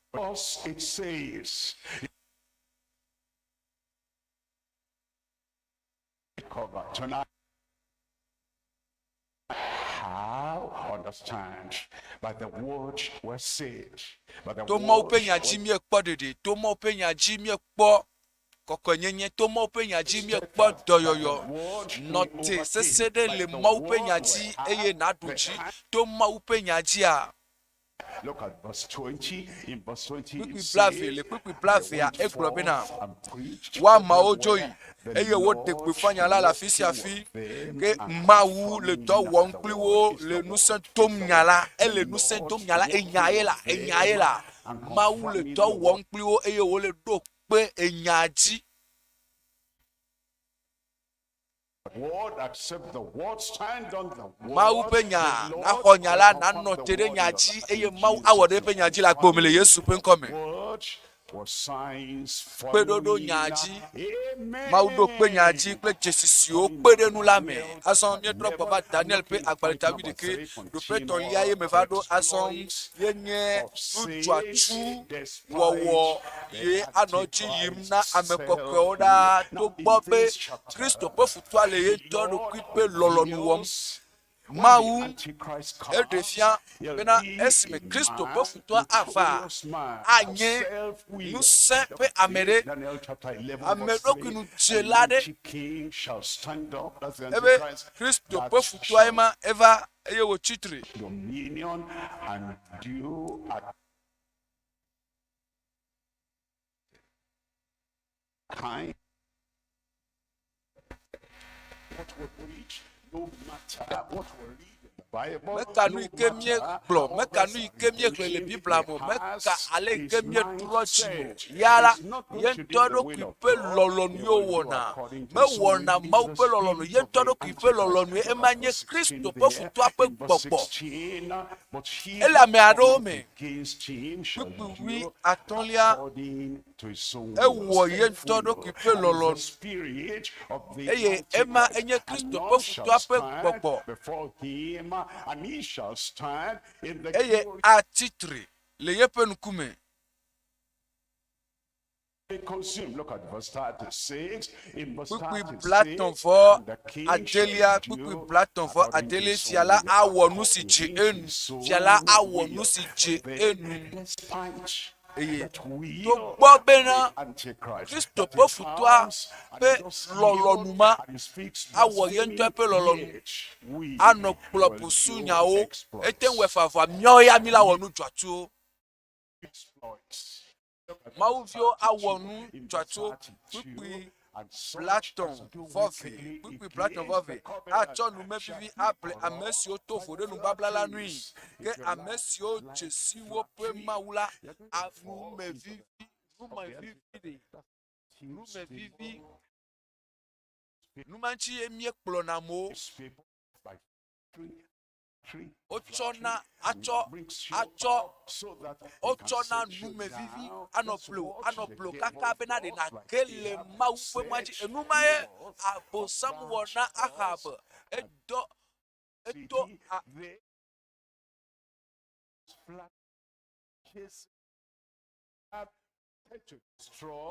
To Mawu ƒe nya dzi míekpɔ ɖeɖe, to Mawu ƒe nya dzi míekpɔ kɔkɔenyenye, to Mawu ƒe nya dzi míekpɔ dɔyɔyɔ. Nɔ te sese ɖe le Mawu ƒe nya dzi eye nàɖu dzi to Mawu ƒe nya dzia. Kpukpui blave, le kpukpui blavea egblɔ bena, Wo ameawo dzo yi, eye woɖe gbeƒã nya la le afi sia afi. Ke Mawu le dɔ wɔm kpli wo le ŋusẽ dom nya la. Ele ŋusẽ dom nya la, enya ye la, enya ye la. Mawu le dɔ wɔm kpli wo eye wole ɖo kpe enya dzi. Mawu ƒe nya, naxɔ nya la, nanɔ te ɖe nya dzi, eye Mawu awɔ ɖe eƒe nya dzi le agbe me le Yesu ƒe ŋkɔ me. Kpeɖoɖo nya dzi. Mawu ɖo kpe nya dzi kple dzesi siwo kpe ɖe nu la me. Azɔ míetrɔ gbɔ va Daniel ƒe agbalẽ ta wuiɖekɛ, ɖoƒe etɔ̃lia ye meva ɖo azɔ ye nye nudzɔatsu wɔwɔ ye anɔ edzi yim na ame kɔkɔewo ɖaa togbɔ be Kristo ƒe futɔa le ye ŋutɔ ɖokui ƒe lɔlɔ̃nu wɔm. Mawu eɖe fia bena esime Kristo ƒe futɔa ava, anye ŋusẽ ƒe ame ɖe, ame ɖokuinudzela ɖe. Ebe Kristo ƒe futɔa ema eva eye wòtsi tre. Kind what we preach, no matter what we read in the Bible, Meka nu yi ke míegblɔ, meka nu yi ke míexlẽ le Biblia me o, meka ale yi ke míetrɔ dzi me o. Ya la, ye ŋutɔ ɖokui ƒe lɔlɔ̃nu ye wòwɔna. Mewɔna Mawu ƒe lɔlɔ̃nu, ye ŋutɔ ɖokui ƒe lɔlɔ̃nue. Ema nye Kristo ƒe futɔa ƒe gbɔgbɔ. Ele ame aɖewo me. Kpukpui wui atɔ̃lia, Ewɔ ye ŋutɔ ɖokui ƒe lɔlɔ̃nu, eye ema enye Kristo ƒe futɔa ƒe gbɔgbɔ, eye atsi tre le yeƒe ŋkume. Consumed. Look at verse 36. In verse Kpukpui 36, blatɔ̃ vɔ and the king adelia shall kpukpui do blatɔ̃ vɔ according to adelia his fia la own will, awɔ nu si according dze to enu his fia la own awɔ nu will. si dze Then, enu despite eye that will togbɔ bena the Antichrist, Kristo that he ƒe futɔa comes and ƒe he does lɔlɔ̃nu evil ma and he speaks awɔ ye blasphemy, ŋutɔ ƒe lɔlɔ̃nu yet we anɔ kplɔ will busu do nyawo exploits. ete ŋu efa vɔa míawo ya mi la wɔ nu dzɔatsuwo Exploits. Mawuviwo awɔ nu dzɔatsuwo kpukpui blatɔ̃ vɔ ve kpukpui blatɔ̃ vɔ ve atsɔ numevivi able ame siwo to vo ɖe nubabla la nui ke ame siwo dze si woƒe Mawu la anumevivi numevivi ɖe numevivi numa ŋuti ye míekplɔna amewo. Wotsɔna atsɔ atsɔ wotsɔna numevivi anɔ ƒlo anɔ ƒlo kaka bena ɖe nàge le Mawu ƒe mɔa dzi. Enu ma ye Abosam wɔ na Ahab. Edɔ eto a.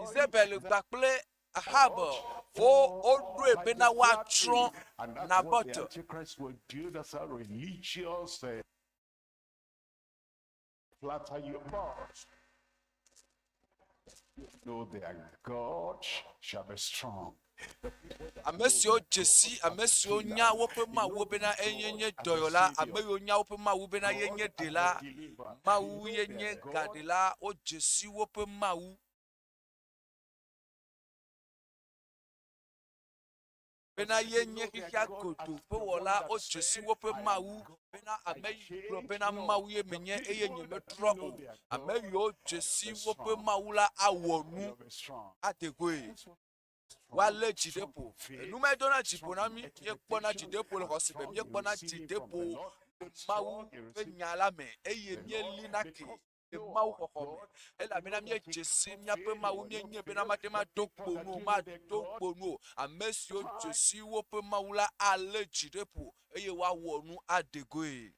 Izebel kpakple Ahab wo woɖoe bena woatsrɔ̃ Nabot. Ame siwo dze si, ame siwo nya woƒe Mawu bena enye nye dɔyɔla, ame yiwo nya woƒe Mawu bena yenye ɖela, Mawu yenye gaɖela, wodze si woƒe Mawu. Bena yenye xexea godoo ƒe wɔla, wodze si woƒe Mawu bena ame yi gblɔ bena Mawu ye menye eye nyemetrɔ o. Ame yiwo dze si woƒe Mawu la awɔ nu ade goe. Woalé dzi ɖe ƒo. Enu mae dona dzi ƒo na mí. Míekpɔna dzideƒo le xɔse me, míekpɔna dzideƒo le Mawu ƒe nya la me eye míelina ke le Mawu xɔxɔ me. Elabena míedze si míaƒe Mawu, míenyae bena mate ŋu ado kpo nu o, mado kpo nu o. Ame siwo dze si woƒe Mawu la alé dzi ɖe ƒo eye woawɔ nu ade goe.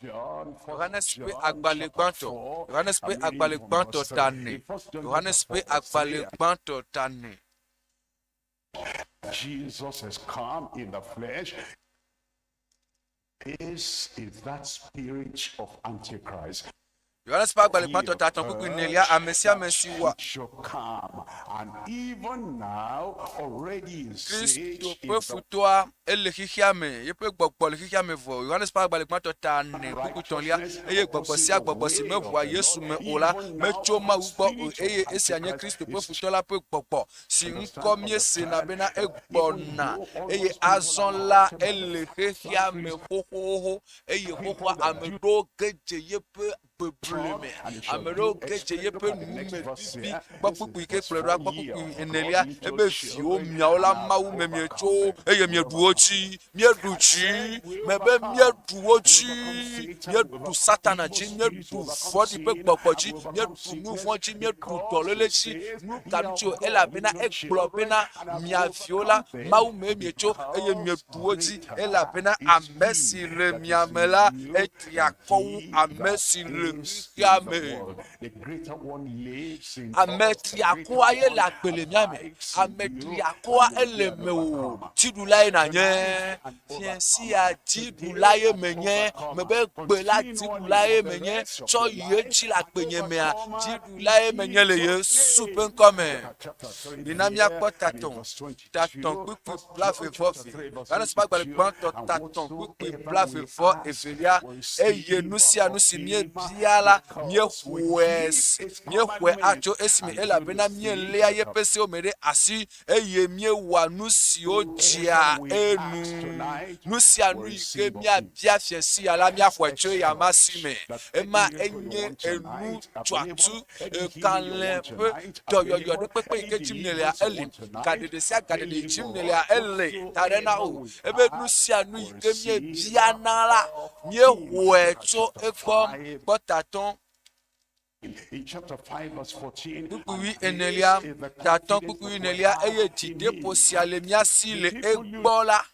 Yohanes ƒe agbalẽ gbãtɔ. Yohanes ƒe agbalẽ gbãtɔ ta ene. Yohanes ƒe agbalẽ gbãtɔ ta ene. Jesus has come in the flesh. This is that spirit of Antichrist. Yohanes ƒe agbalẽ gbãtɔ ta etɔ̃ kpukpui enelia, ame sia ame si wɔa Kristo ƒe futɔa, ele xexea me, yeƒe gbɔgbɔ le xexea me vɔ. Yohanes ƒe agbalẽ gbãtɔ ta ene kpukpui etɔ̃lia, eye gbɔgbɔ sia gbɔgbɔ si meʋua Yesu me o la, metso Mawu gbɔ o, eye esia nye Kristo ƒe futɔ la ƒe gbɔgbɔ, si ŋkɔ míesena bena egbɔna, eye azɔ la ele xexea me xoxoxo, eye xoxoa ame ɖewo ge dze yeƒe beble me, ame ɖewo ge dze yeƒe nu me vivi. Kpɔ kpukpui ke kplɔe ɖoa, kpɔ kpukpui enelia, ebe viwo miawo la Mawu me mietso eye mieɖu wo dzi, mieɖu dzi, mebe mieɖu wo dzi, mieɖu Satana dzi, mieɖu vɔ̃ɖi ƒe gbɔgbɔ dzi, mieɖu nu vɔ̃ dzi, mieɖu dɔléle dzi. Nu ka ŋuti o? Elabena egblɔ bena mia viwo la Mawu mee mietso eye mieɖu wo dzi, elabena ame si le mia me la etri akɔ wu ame si le xexea me. Ame triakɔa ye le agbe le mía me. Ame triakɔa ele mewò. Dziɖula ye nànye. Fiẽ sia dziɖula ye menye. Mebe gbe la dziɖula ye menye. Tsɔ yi edzi le agbenye mea. Dziɖula ye menye le Yesu ƒe ŋkɔ me. Mina míakpɔ tatɔ̃, tatɔ̃ kpukpui blaeve vɔ eve. Yohanes ƒe agbalẽ gbãtɔ tatɔ̃ kpukpui blaeve vɔ evelia. Eye nu sia nu si míebia la, míexɔe se, míexɔe atso esime elabena míeléa yeƒe sewo me ɖe asi eye míewɔa nu siwo dzea enu. Nu sia nu yi ke míabia fiẽ sia la, míaxɔe tso eyama si me. Ema enye enu dzɔatsu Kalẽ ƒe dɔyɔyɔ ɖe kpekpe yi ke dzim nèlea eli. Gaɖeɖe sia gaɖeɖe yi dzim nèlea ele ta ɖe na wò. Ebe nu sia nu yi ke míebiana la, míexɔe tso egbɔ kpɔ tatɔ. In chapter 5 verse 14, Kpukpui wui enelia, tatɔ kpukpui wui enelia, eye dzideƒo sia le mía si le egbɔ la,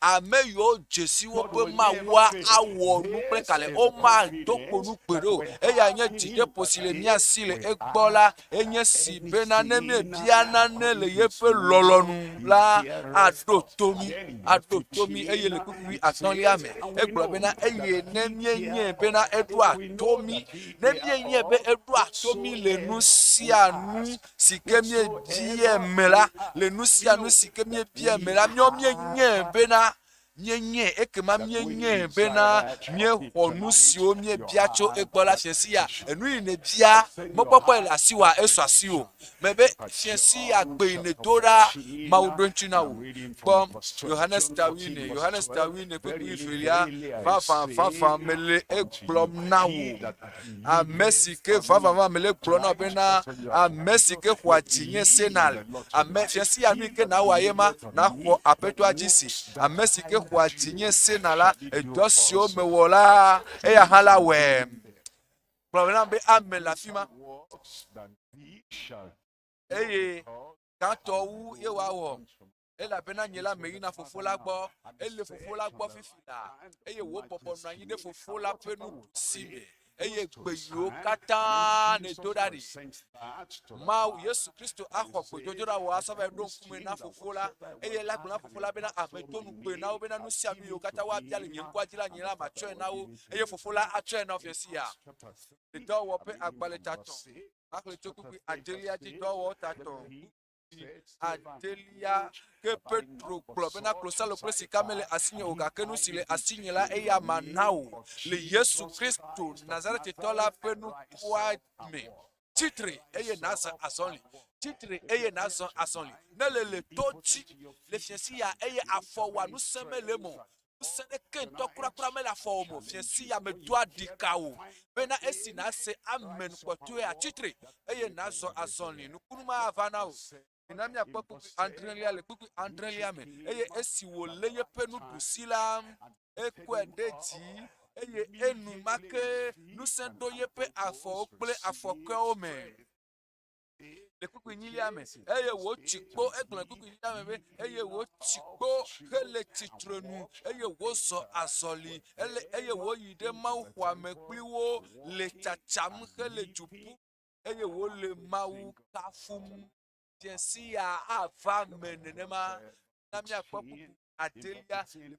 ame yiwo dze si woƒe Mawua awɔ nu kple kalẽ, womado kpo nu gbeɖe o. Eya nye dzideƒo si le mía si le egbɔ la, enye si bena ne míebia nane le yeƒe lɔlɔ̃nu la, aɖo to mí, aɖo to mí. Eye le kpukpui atɔ̃lia me, egblɔ bena, eye ne míenyae bena eɖoa to mí, ne míenyae be eɖoa to mí le nu sia nu si ke míebia me la, le nu sia nu si ke míebia me la, míawo míenyae bena míenyae, ekema míenyae bena míexɔ nu siwo míebia tso egbɔ la. Fiẽ sia, enu yi nèbia, mɔkpɔkpɔ yi le asiwòa, esu asiwò. Mebe fiẽ sia gbe yi nèdo ɖa, Mawu ɖo eŋuti na wò. Kpɔ Yohanes ta wuiene, Yohanes ta wuiene kpukpui evelia, vavã, vavã mele egblɔm na wò. Ame si ke vavã vavã mele egblɔm na wò bena, ame si ke xɔa dzinye sena le, ame fiẽ sia nu yi ke nawɔ ye ma, naxɔ Aƒetɔa dzi se. Ame si ke xɔa dzinye sena la, edɔ siwo mewɔ la, eya hã la wɔe. Gblɔ nam be ame le afi ma. Eye gãtɔ wu ye woawɔ. Elabena nye la meyina Fofo la gbɔ. Ele Fofo la gbɔ fifi laa, eye wòbɔbɔ nɔ anyi ɖe Fofo la ƒe nuɖusi me. Eye gbe yiwo katã nèdo ɖa ɖi, Mawu, Yesu Kristo axɔ gbedodoɖa wò asɔ va ɖo ŋkume na Fofo la, eye la gblɔ na Fofo la bena, Ame to nu gbe na wo bena nu sia nu yiwo katã woabia le nye ŋkɔa dzi la, nye la matsɔe na wo, eye Fofo la atsɔe na wo fiasia. Le Dɔwɔwɔ ƒe agbalẽ tatɔ, axlẽ tso kpukpui adelia dzi, Dɔwɔwɔ tatɔ, adelia. Ke Petro gblɔ bena, Klosalo kple sika mele asinye o, gake nu si le asinye la, eya mana wò. Le Yesu Kristo, Nazaretetɔ la ƒe nukua me, tsi tre eye nàzɔ azɔli. Tsi tre eye nàzɔ azɔli. Ne le le to dzi le fiẽsi ya eye afɔ wòa ŋusẽ mele eme o, ŋusẽ ɖeke ŋutɔ kurakura mele afɔwò me o, fiẽsi ya medoa ɖika o, bena esi nàse amen kpɔtɔea, tsi tre eye nàzɔ azɔli. Nukunu ma ava na wò. Mina míakpɔ kpukpui adrelia le kpukpui adrelia me. Eye esi wòlé yeƒe nuɖusi la, ekɔe ɖe dzi, eye enumake ŋusẽ ɖo yeƒe afɔwo kple afɔkɔewo me. Le kpukpui nyilia me, eye wòtsi kpo, egblɔ le kpukpui nyilia me be, eye wòtsi kpo hele tsitrenu, eye wòzɔ azɔli, ele, eye wòyi ɖe mawuxɔa me kpli wo le tsatsam hele du ƒum, eye wole Mawu kafum. Fiẽ ya ava me nenema. Na míakpɔ kpukpui adelia le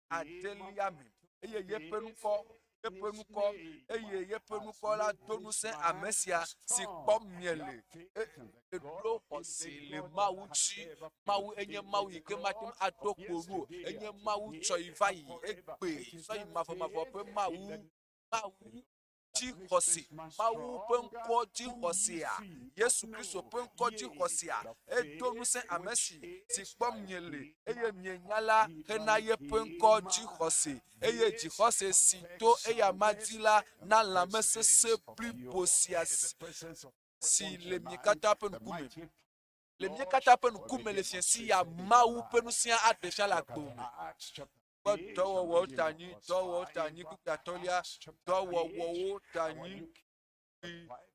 adelia me. Eye yeƒe ŋkɔ, yeƒe ŋkɔ, eye yeƒe ŋkɔ la do ŋusẽ ame sia si kpɔm miele. Eɖo xɔse le Mawu dzi. Mawu enye Mawu yi ke mate ŋu ado kpo nu o. Enye Mawu tsɔ yi va yi, egbe sɔ yi mavɔmavɔ ƒe Mawu. Mawu dzixɔse, Mawu ƒe ŋkɔ dzixɔsea, Yesu Kristo ƒe ŋkɔ dzixɔsea, edo ŋusẽ ame si si kpɔm miele eye mienya la hena yeƒe ŋkɔ dzixɔse, eye dzixɔse si to eyama dzi la na lãmesesẽ blibo sia si le mi katã ƒe ŋkume. Le mí katã ƒe ŋkume le fiẽsi ya Mawu ƒe ŋusẽ aɖe fia le agbo me. Kpɔ dɔwɔwɔwo ta anyi, dɔwɔwɔwo ta anyi, kpukpui atɔ̃lia, dɔwɔwɔwo ta anyi.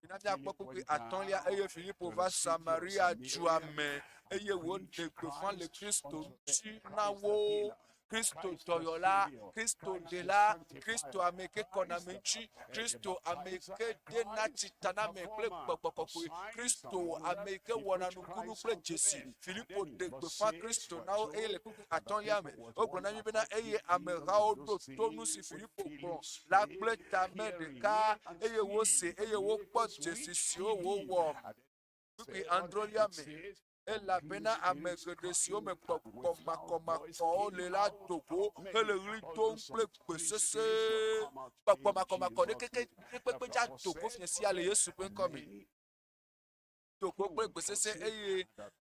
Mina míakpɔ kpukpui atɔ̃lia eye Filipo va Samaria dua me eye wòɖe gbeƒã le Kristo ŋuti na wo. Kristo dɔyɔla, Kristo ɖela, Kristo ame ke kɔna ame ŋuti, Kristo ame ke dena tsi ta na ame kple gbɔgbɔ kɔkɔe, Kristo ame ke wɔna nukunu kple dzesi. Filipo ɖe gbeƒã Kristo na wo eye le kpukpui atɔ̃lia me wogblɔ na mí bena eye amehawo ɖo to nu si Filipo gblɔ la kple tame ɖeka eye wose eye wokpɔ dzesi siwo wòwɔ. Kpukpui adrelia me elabena ame geɖe siwo me gbɔgbɔ makɔmakɔwo le la do go hele ɣli dom kple gbe sesẽ. Gbɔgbɔ makɔmakɔ ɖe keke kpekpe dza do go fiẽ sia le Yesu ƒe ŋkɔ me. Do go kple gbe sesẽ eye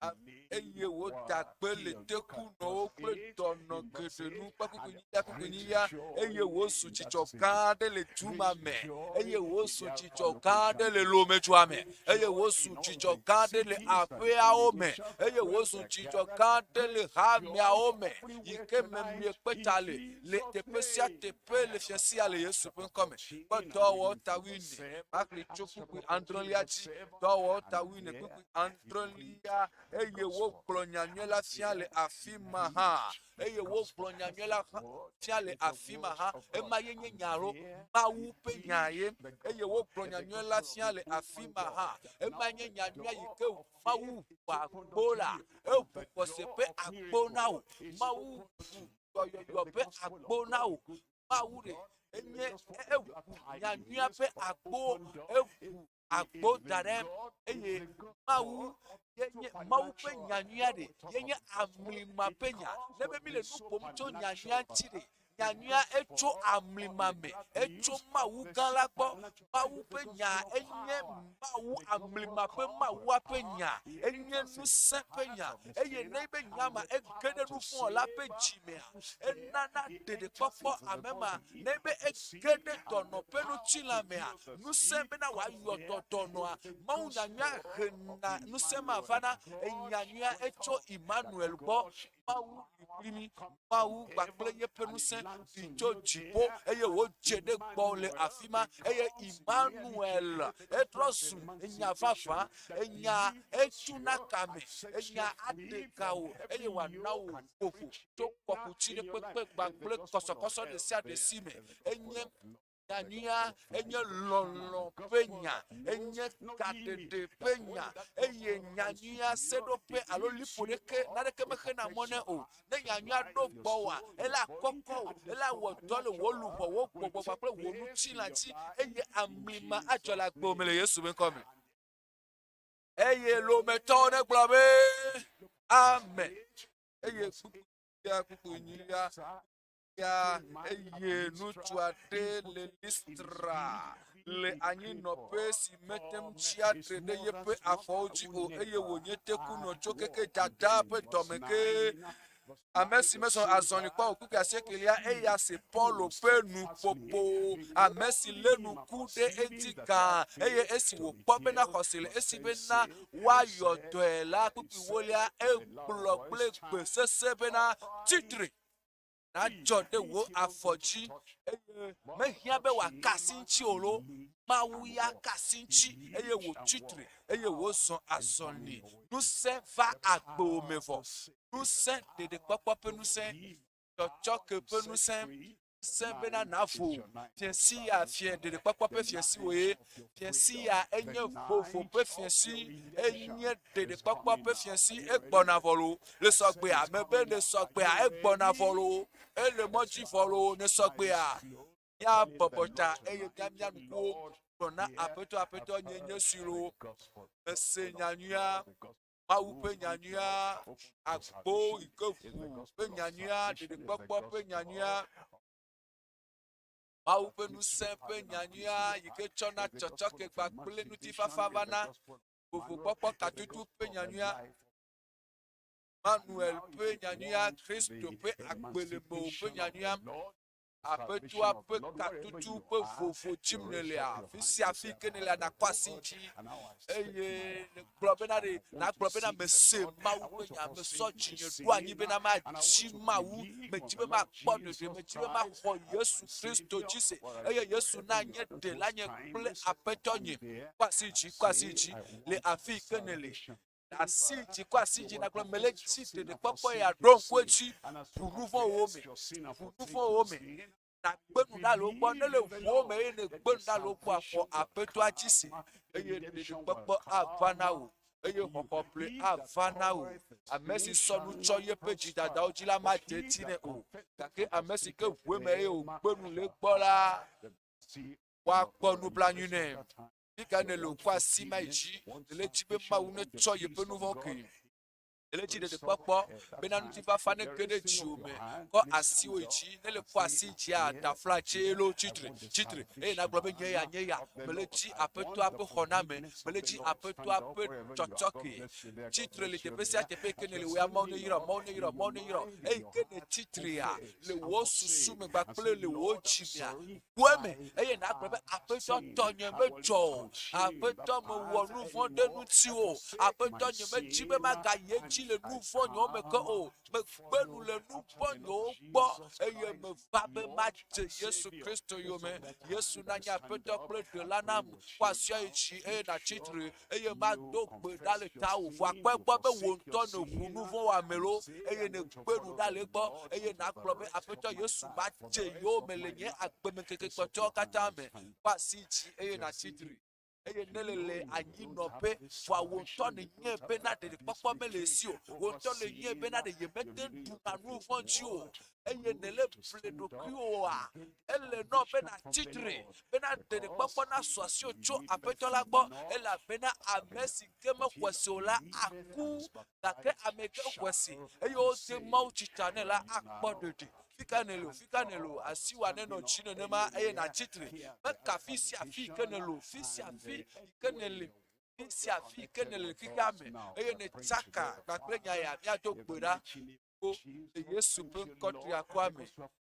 Eye wòda gbe le tekunɔwo kple dɔnɔ geɖe nu kpakpakpɛnyiya kpakpɛnyiya eye wòzu dzidzɔ gã aɖe le du ma me eye wòzu dzidzɔ gã aɖe le Lomedua me eye wòzu dzidzɔ gã aɖe le aƒeawo me eye wòzu dzidzɔ gã aɖe le hameawo me yi ke me miekpe ta le le teƒe sia teƒe le fia sia le Yesu ƒe ŋkɔ me. Kpɔ dɔwɔwɔ ta wuiene, maxlẽ tso kpukpui adrelia dzi. Dɔwɔwɔ ta wuiene kpukpui adrelia eye wogblɔ nyanyui la fia le afi ma hã. Eye wogblɔ nyanyui la fia le afi ma hã. Ema ye nye nya alo Mawu ƒe nya ye. Eye wogblɔ nyanyui la fia le afi ma hã. Ema nye nyanyuia yi ke Mawu ʋu agbo la. Eʋu xɔse ƒe agbo na wò. Mawu ʋu dɔyɔyɔ ƒe agbo na wò. Mawu ɖe enye eʋu nyanyuia ƒe agbo. Eʋu agbo da ɖe eye Mawu ye nye Mawu ƒe nyanyuia ɖe ye nye amlima ƒe nya. Ne be mi le nu ƒom tso nyanyuia ŋuti ɖe, nyanyuia etso amlima me, etso Mawu gã la gbɔ. Mawu ƒe nya enye Mawu amlima ƒe Mawua ƒe nya, enye ŋusẽ ƒe nya eye ne be nya ma ege ɖe nuvɔ̃wɔla ƒe dzi mea, enana ɖeɖekpɔkpɔ ame ma. Ne be ege ɖe dɔnɔ ƒe ŋutilã mea, ŋusẽ bena wòayɔ dɔ dɔnɔa. Mawu nyanyuia hena ŋusẽ ma vana. Enyanyuia etso Emmanuel gbɔ. Mawu li kpli mí. Mawu kpakple yeƒe ŋusẽ ɖi tso dziƒo eye wòdze ɖe gbɔ le afi ma. Eye Emmanuel etrɔ zu enya vavã. Enya etsuna kame. Enya aɖe ga wò eye wòana wò ƒoƒo tso kɔkuti ɖe kpekpe kpakple kɔsɔkɔsɔ ɖe sia ɖe si me. Enye nyanyuia, enye lɔlɔ̃ ƒe nya, enye kaɖeɖe ƒe nya, eye nyanyuia seɖoƒe alo liƒo ɖeke naneke mexena mɔ nɛ o. Ne nyanyuia ɖo gbɔwòa, ele akɔkɔ wò, ele awɔ dɔ le wò luʋɔ, wò gbɔgbɔ kpakple wò ŋutilã dzi eye amli ma adzɔ le agbewò me le Yesu ƒe ŋkɔ me. Eye Lometɔwo negblɔ be, Amen. Eye kpukpuia kpukpui nyilia ya eye ŋutsu aɖe le Listra le anyinɔƒe si mete ŋu tsia tre ɖe yeƒe afɔwo dzi o eye wònye tekunɔ tso keke dadaa ƒe dɔme ke. Ame si mezɔ azɔli kpɔ o kpukpui asiekelia eya se Paulo ƒe nuƒoƒo, ame si lé ŋku ɖe edzi gã eye esi wòkpɔ bena xɔse le esi bena woayɔ dɔe la kpukpui wolia egblɔ kple gbe sesẽ bena, Tsi tre! Nadzɔ ɖe wò afɔ dzi eye mehiã be wòaka asi ŋuti o lo. Mawu ya ka asi ŋuti eye wòtsi tre eye wòzɔ azɔli. Ŋusẽ va agbewò me vɔ. Ŋusẽ, ɖeɖekpɔkpɔ ƒe ŋusẽ, tsɔtsɔke ƒe ŋusẽ, ŋusẽ bena nàvo. Fiẽsi ya fiẽ ɖeɖekpɔkpɔ ƒe fiẽsi wòye. Fiẽsi ya enye vovo ƒe fiẽsi, enye ɖeɖekpɔkpɔ ƒe fiẽsi. Egbɔna vɔ loo. Le sɔgbea, mebe le sɔgbea, egbɔna vɔ loo. Ele mɔ dzi vɔ loo. Ne sɔgbea, míabɔbɔ ta eye míamia ŋkuwo gblɔ na Aƒetɔ, Aƒetɔ, nye nye si loo. Mese nyanyuia. Mawu ƒe nyanyuia, agbo yi ke ʋu ƒe nyanyuia, ɖeɖekpɔkpɔ ƒe nyanyuia, Mawu ƒe ŋusẽ ƒe nyanyuia yi ke tsɔna tsɔtsɔke kpakple ŋutifafa vana, vovokpɔkpɔ katutu ƒe nyanyuia, Manuel ƒe nyanyuia, Kristo ƒe agbe le mewò ƒe nyanyuia, Aƒetɔa ƒe katutu ƒe vovo dzim nèlea? Fi sia fi ke nèlea, nàkɔ asi dzi eye nègblɔ bena ɖe nàgblɔ bena mese Mawu ƒe nya, mesɔ dzinye ɖo anyi bena madzi Mawu, medzi be makpɔ ɖeɖe, medzi be maxɔ Yesu Kristo dzi se eye Yesu nanye ɖela nye kple Aƒetɔ nye. Kɔ asi dzi, kɔ asi dzi le afi ke nèle. Asi dzi kɔ asi dzi nagblɔ mele dzi ɖeɖekpɔkpɔ ya ɖo ŋku edzi ʋu nu vɔ̃wo me ʋu nu vɔ̃wo me nàgbe nu ɖa le wo gbɔ ne le ʋuwo me eye nègbe nu ɖa le wo gbɔ xɔ aƒetɔa dzi se eye ɖeɖekpɔkpɔ ava na wò eye xɔxɔ ƒle ava na wò ame si sɔ nu tsɔ yeƒe dzidadawo dzi la madze eti nɛ o gake ame si ke ʋu eme eye wògbe nu le egbɔ la woakpɔ nublanui nɛ Fi ka nèle wò kɔ asi ma yi dzi le edzi be Mawu netsɔ yeƒe nu vɔ̃ kee? Ele dzi ɖeɖekpɔkpɔ bena ŋutifafa nege ɖe dziwò me. Kɔ asiwò yi dzi. Ne le kɔ asi dzia, tafla tse lo tsitre, tsitre eye nagblɔ be nye ya, nye ya. Mele dzi Aƒetɔa ƒe xɔname. Mele dzi Aƒetɔa ƒe tsɔtsɔke. Tsitre le teƒe sia teƒe yi ke nèle wò ya Mawu neyra wò, Mawu neyra wò, Mawu neyra wò. Eyi ke nètsitrea le wò susu me kpakple le wò dzi mea, ʋu eme eye nàgblɔ be, Aƒetɔ, tɔnye medzɔ o. Aƒetɔ, mewɔ nu vɔ̃ ɖe ŋutiwò. Aƒetɔ, nyemedi be magayi edzi le nu vɔ̃nyewo me ke o. Megbe nu le nu vɔ̃nyewo gbɔ eye meva be madze Yesu Kristo yome. Yesu nanye Aƒetɔ kple Ɖela nam. Kɔ asia yi dzi eye nàtsi tre eye mado gbe ɖa le tawò. Vɔa kpɔe gbɔ be wò ŋutɔ nèʋu nu vɔ̃ wɔame loo eye nègbe nu ɖa le egbɔ eye nàgblɔ be, Aƒetɔ Yesu, madze yowòme le nye agbemeŋkeke kpɔtɔewo katã me. Kɔ asi dzi eye nàtsi tre. Eye ne le le anyinɔƒe, vɔa wò ŋutɔ nènyae bena ɖeɖekpɔkpɔ mele esi o. Wò ŋutɔ nènyae bena ɖe yemete ŋu ɖuna nu vɔ̃ dzi o eye nèlé ble ɖokuiwòa, ele nɔ be nàtsi tre bena ɖeɖekpɔkpɔ nasu asiwò tso Aƒetɔ la gbɔ, elabena ame si ke mexɔe se o la aku, gake ame ke xɔe se eye wode mawutsi ta nɛ la akpɔ ɖeɖe. Fi ka nèle o, fi ka nèle o, asiwòa nenɔ dzi nenema eye nàtsi tre. Meka fi sia fi yi ke nèle o, fi sia fi yi ke nèle, fi sia fi yi ke nèle le xexea me eye nètsaka kpakple nya ya, míado gbe ɖa. ko le Yesu ƒe ŋkɔ triakɔa me.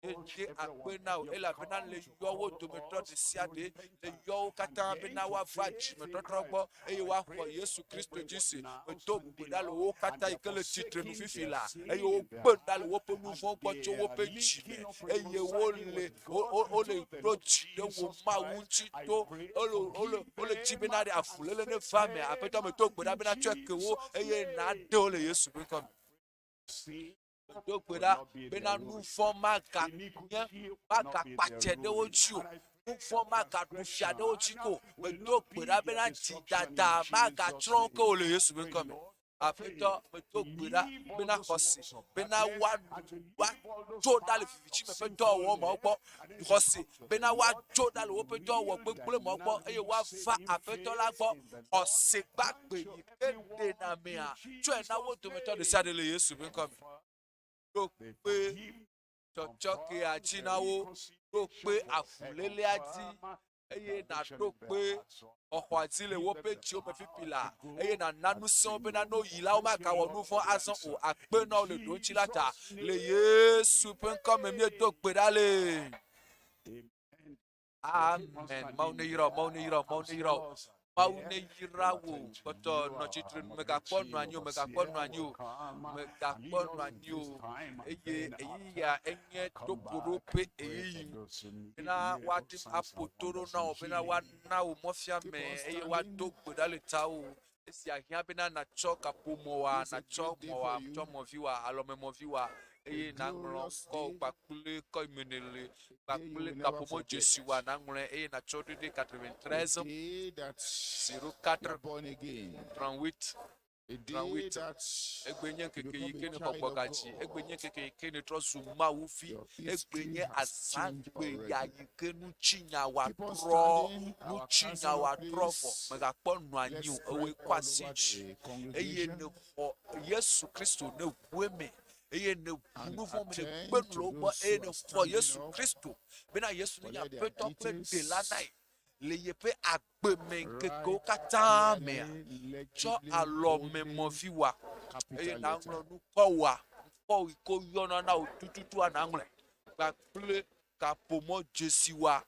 Ede akpe na wò elabena le yɔ wo dometɔ ɖe sia ɖe, le yɔ wo katã bena woava dzimetɔtrɔ gbɔ eye woaxɔ Yesu Kristo dzi se. Medo gbe ɖa le wo katã yi ke le tsitre nu fifi la eye wogbe ɖa le woƒe nu vɔ̃ gbɔ tso woƒe dzi me eye wole wole ɖo dzi ɖe wò Mawu ŋuti to wole wole wole dzi bena ɖe avuléle neva eme. Aƒetɔ medo gbe ɖa bena tsɔe ke wo eye nàɖe wo le Yesu ƒe ŋkɔ me. Do gbe ɖa bena nu vɔ̃ maganye magakpatse ɖe wo dzi o. Nu vɔ̃ magaɖu fia ɖe wo dzi ko. Medo gbe ɖa bena dzidada magatsrɔ̃ wo ke o le Yesu ƒe ŋkɔ me. Aƒetɔ, medo gbe ɖa bena xɔse bena woatso ɖa le viviti me ƒe dɔwɔwɔ mawo gbɔ. Xɔse bena woatso ɖa le woƒe dɔwɔwɔ gbegblẽ mawo gbɔ eye woava Aƒetɔ la gbɔ. Xɔse gbagbe yi ke ɖena mea, tsɔe na wo dometɔ ɖe sia ɖe le Yesu ƒe ŋkɔ me. Ɖo kpe tsɔtsɔkea dzi na wo, ɖo kpe avulélea dzi, eye nàɖo kpe xɔxɔa dzi le woƒe dziwo me fifi laa, eye nàna ŋusẽ wo bena ne woyi la, womagawɔ nu vɔ̃ azɔ o. Akpe na wò le ɖoŋtsi la ta. Le Yesu ƒe ŋkɔ me míedo gbe ɖa le. Amen. Mawu neyra wò, Mawu neyra wò, Mawu neyra wò. Mawu neyra wò. Kpɔtɔ nɔ tsitre nu, mègakpɔ nɔ anyi o, mègakpɔ nɔ anyi o, mègakpɔ nɔ anyi o. Eye ɣeyiɣia enye tokoɖo ƒe ɣeyiɣi bena woate ŋu aƒo to ɖo na wò, bena woana wò mɔfiame eye woado gbe ɖa le tawò. Esia hiã bena nàtsɔ kaƒomɔa, nàtsɔ mɔa, tsɔ mɔviwòa, alɔmemɔviwòa, eye nàŋlɔ ŋkɔ kpakple kɔ yi me nèle kpakple kaƒomɔ dzesiwòa nàŋlɔe eye nàtsɔ ɖo ɖe 93 04 38 38. Egbe nye ŋkeke yi ke nèxɔ gbɔgadzi. Egbe nye ŋkeke yi ke nètrɔ zu Mawu vi. Egbe nye azãgbe ya yi ke ŋutinya wòatrɔ, ŋutinya wòatrɔ vɔ. Mègakpɔ nɔ anyi o, ewòe kɔ asi dzi eye nèxɔ Yesu Kristo, nèʋu eme eye nèʋu nu vɔ̃ me, nègbe nu le wo gbɔ eye nèxɔ Yesu Kristo bena Yesu nenye Aƒetɔ kple Ɖela na ye le yeƒe agbemeŋkekewo katã mea, tsɔ alɔmemɔviwòa eye nàŋlɔ nukɔwòa, ŋkɔ yi ke woyɔna na wò tututua nàŋlɔe kpakple kaƒomɔ dzesiwòa,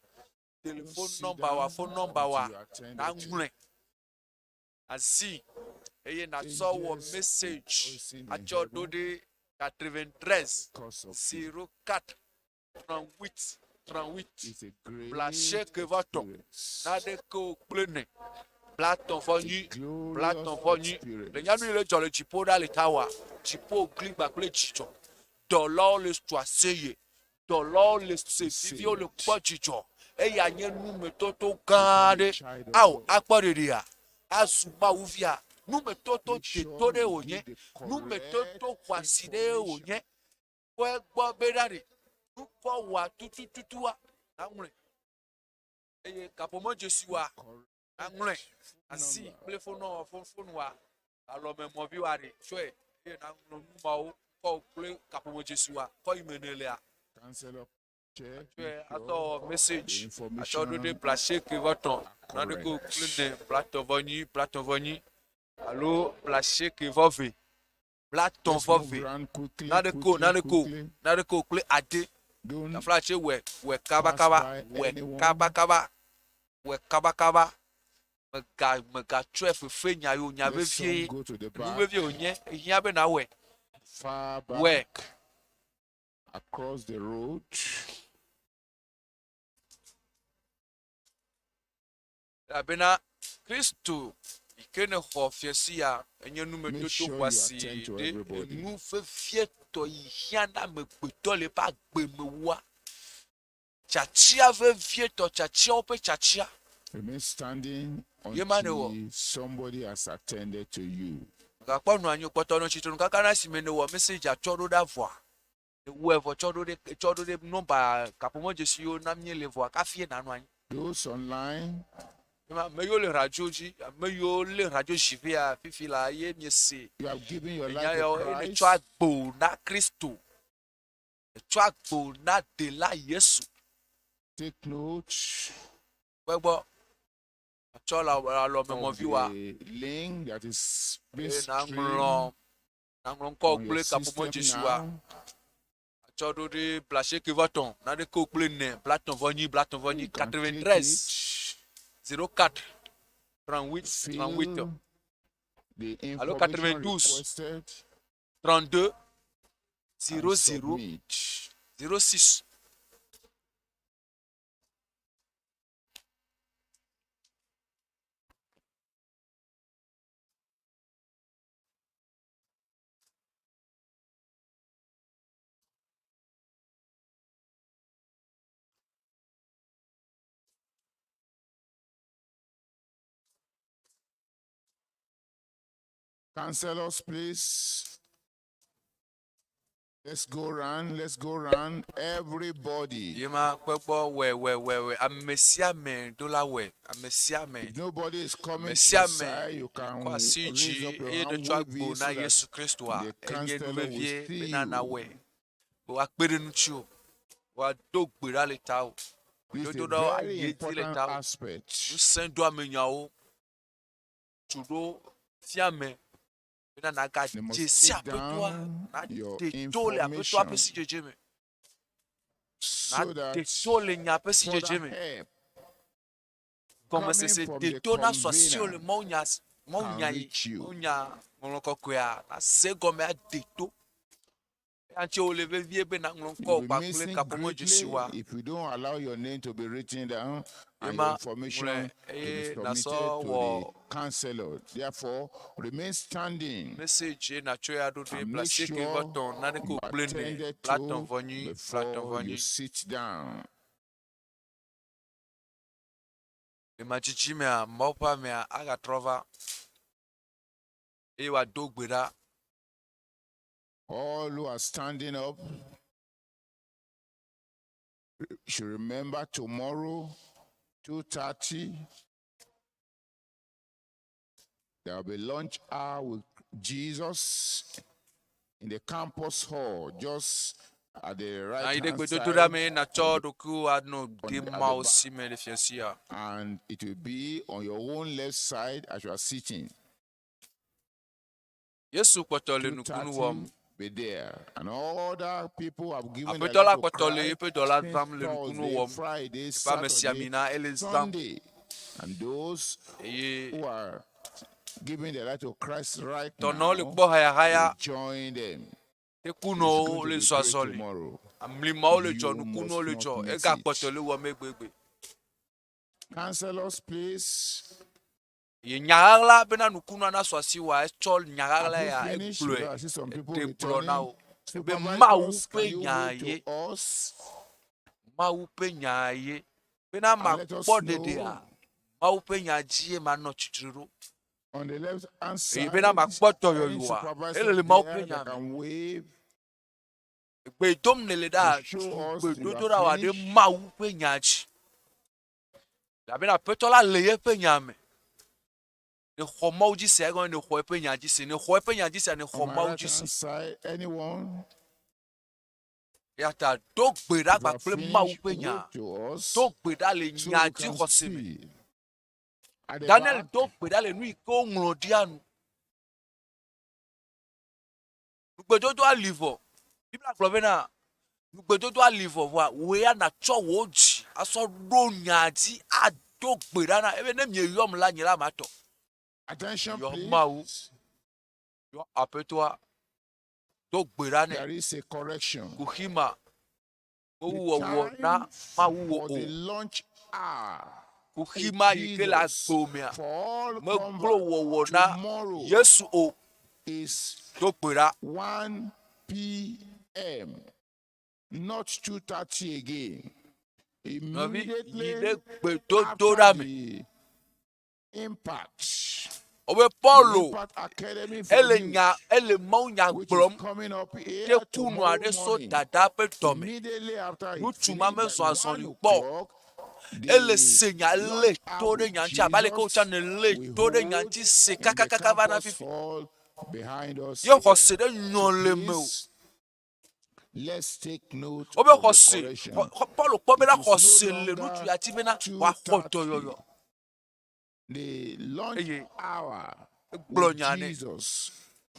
telefon nɔmbawòa, fon nɔmbawòa nàŋlɔe azii eye nàtsɔ wɔ message atsɔ ɖo ɖe 93 04 38 38 blaasieke vɔ etɔ̃ naɖeke o kple ene blaetɔ̃ vɔ nyi blaetɔ̃ vɔ nyi le nyanu yi le dzɔ le dziƒo ɖa le tawa dziƒo gli kpakple dzidzɔ dɔlawo le tu aseye dɔlawo le se viviwo le kpɔ dzidzɔ eya nye numetoto gã aɖe ao akpɔ ɖeɖea azu mawuvia numetoto deto ɖe wònye numetoto xɔasi ɖe wònye Kpɔe gbɔ be ɖa ɖe nukɔ wɔa tutututua naŋlɔe eye kaƒomɔ dzesi wa naŋlɔe asi kple fonɔ fonua alɔme mɔvi wa ɖe tsɔe. Eye nàŋlɔ nu mawo kɔ kple kaƒomedzesiwoa kɔ yi me ne lea. Counselor, check Tsɔe make atɔ sure the message atsɔ ɖo information ɖe blasieke vɔ tɔ̃ naɖeke correct. kple ne blatɔ̃ vɔ nyi blatɔ̃ vɔ nyi alo blasieke vɔ ve blatɔ̃ Let's vɔ move ve round quickly, naɖeke o quickly, naɖeke o quickly. naɖeke o kple ade Don't taflatse wɔ wɔ pass kabakaba by wɔ anyone. kabakaba wɔ kabakaba mega megatsɔe fefe nya yi o nya Let some vevie go to the nu back, vevie wònye ehiã be nawɔe far wɔe. back, across the road. Elabena Kristo yi ke nèxɔ fiasi ya enye Make numetoto sure you xɔasi attend to ɖe everybody. enu vevietɔ yi hiã na amegbetɔ le eƒe agbe me wua. Tsatsia vevietɔ, tsatsiawo ƒe tsatsia. Remain standing Ye ma nèwɔ. until somebody has attended to you. Mègakpɔ nɔ anyi o, kpɔtɔ nɔ tsitrenu kaka na esime nèwɔ message tsɔ ɖo ɖa vɔa. Nèwɔe vɔ tsɔ ɖo ɖe tsɔ ɖo ɖe nɔmba kaƒomɔdzesi yiwo na míele vɔa kafi nànɔ anyi. Those online, Ame yiwo le radio dzi, ame yiwo lé radio zi vea fifi la ye miese you have given your enya life to yawo eye Christ. nètsɔ agbo na Kristo. Ètsɔ agbo na Dela Yesu. Take note Kpɔe gbɔ. Tsɔ le of alɔmemɔviwoa the link that is being eye streamed nàŋlɔ nàŋlɔ ŋkɔ on kple your system kaƒomɔdzesiwoa. now. Atsɔ ɖo ɖe blasieke vɔ tɔ̃, naɖeke kple ne, blatɔ̃ vɔ nyi, blatɔ̃ vɔ nyi, You can click 93 it, 04 38 38 fill the alo information 92 requested, 32 and 00 submit. 06. Counselors, please. Let's go round. Let's go round. Everybody. Ye ma kpe gbɔ wɛ wɛ wɛ wɛ ame sia ame ɖo la wɛ ame sia ame If nobody is coming ame to sia the ame side, you can kɔ asi raise dzi up your eye hand, netsɔ wave agbo it na so that Yesu Kristoa the enye nu counselor will vevie see bena you. nawɔe be woakpe ɖe ŋutiwò woado gbe ɖa le tawò This is a dodo ɖa very ayi edzi le important tawò aspect. ŋusẽdoamenyawo tso ɖo fiame bena You nàgadze must si take aƒetɔa down your nàde to le aƒetɔa ƒe information sidzedze me so nàde that to le nya ƒe sidzedze further me help coming gɔmesese from the deto nasɔ asiwò le convener mawunya can mawunya yi reach you. mawunya ŋɔŋlɔ kɔkɔea nase gɔme ade to eya ŋuti wòle vevie be nàŋlɔ ŋkɔ You'll be kpakple missing kaƒomɔdzesiwoa greatly if you don't allow your name to be written down ye and your ma information ŋlɔe to be eye submitted nàsɔ to wɔ the counselor. Therefore, remain standing message ye nàtsɔ ya ɖo ɖe and make blasieke vɔ sure tɔ̃ naneke you wò kple ne attended blatɔ̃ to vɔ nyi blatɔ̃ vɔ before you nyi sit down. Le madzidzi mea, Mawu ƒe amea agatrɔ va eye wòado gbe ɖa. All who are standing up should remember tomorrow, 2:30, there will be lunch hour with Jesus in the campus hall, just at the Na right yi ɖe hand gbedodoɖa side, me nàtsɔ ɖokuiwò anɔ on de the, at the Mawu back, si me le fiasia. and it will be on your own left side as you are sitting. Yesu kpɔtɔ le nukunu wɔm. 2:30, be there. And all other people have given their Aƒetɔ la life to kpɔtɔ le Christ eƒe dɔla since zãm le nukunu Thursday, wɔm. Friday, Eƒe ame sia Saturday, amina ele zãm Sunday. And those eye who are giving their life to Christ right tɔnɔwo le now kpɔ hayahaya. will join them. It's Tekunɔwo going to le be zɔ great azɔli. tomorrow. Amlimawo le dzɔ, You nukunuwo must le not dzɔ. miss Egakpɔtɔ it. le wɔm egbegbe. Counselors, please. Ye nya ɣaɣla bena nukunua nasɔ asiwòa, etsɔ nya ɣaɣla Have we ya finished? egblɔe, Because I see some people eɖe gblɔ na returning. wo be Mawu Supervisors, ƒe can you nya wave ye, to us Mawu ƒe nya ye. Bena and let us makpɔ ɖeɖea, know Mawu ƒe nya dzie manɔ tsitre ɖo. on the left hand Eye bena side, makpɔ any dɔyɔyɔa, supervisor ele le Mawu there ƒe nya that me. can wave Gbe dom nèle to ɖa, show tu us you gbedodo are ɖa wòa ɖe finished. Mawu ƒe nya dzi. Elabena Aƒetɔ la le yeƒe nya me. Ne xɔ Mawu dzi sea, egɔme ne xɔ eƒe nya dzi se. Ne xɔ eƒe nya dzi sea, ne xɔ On my Mawu right dzi se. hand side, anyone? Eya ta do gbe ɖa If you are kpakple Mawu finished, ƒe nya. wave to us Do gbe ɖa le so nya we dzi can xɔse me. see. At the Daniel back, do gbe ɖa le nu yi ke woŋlɔ ɖia nu. Nugbedodo ali vɔ. Biblia gblɔ bena nugbedodo ali vɔ vɔa wò ya nàtsɔ wò dzi asɔ ɖo nya dzi ado gbe ɖa na ebe ne mieyɔm la nye la matɔ. Attention, Yɔ please. Mawu, yɔ Aƒetɔa, do gbe ɖa nɛ. There is a correction. Kuxi ma The mewu wɔwɔ na time Mawu wò for the o. lunch hour Kuxi with ma yi ke le Jesus agbo mea for all meglo converts wɔwɔ na tomorrow Yesu o. is Do gbe ɖa. 1 p.m., not 2:30 again. Nɔvi, yi Immediately ɖe gbedodoɖa after me. the impact, Wobe the Paulo Impact Academy for ele Youth, nya ele Mawu nya which is gblɔm coming up here te kunu tomorrow aɖe so morning. dada ƒe dɔme. Immediately after it Ŋutsu ma finished by mezɔ 1 azɔli kpɔ o. o'clock, Ele the se nya lé lunch to hour ɖe with nya ŋuti abe aleke Jesus wotsã nèlé we to ɖe nya hold ŋuti se in the kakakaka va na campus fifi. hall behind us Ye here. xɔse ɖe nyɔ So le mewò. please, let's take note Wobe of the xɔse, correction. xɔ, xɔ, Paulo kpɔ bena It is no xɔse le longer ŋutsu ya ti bena wòaxɔ 2:30. dɔyɔyɔ. The lunch Eye hour egblɔ with nya nɛ. Jesus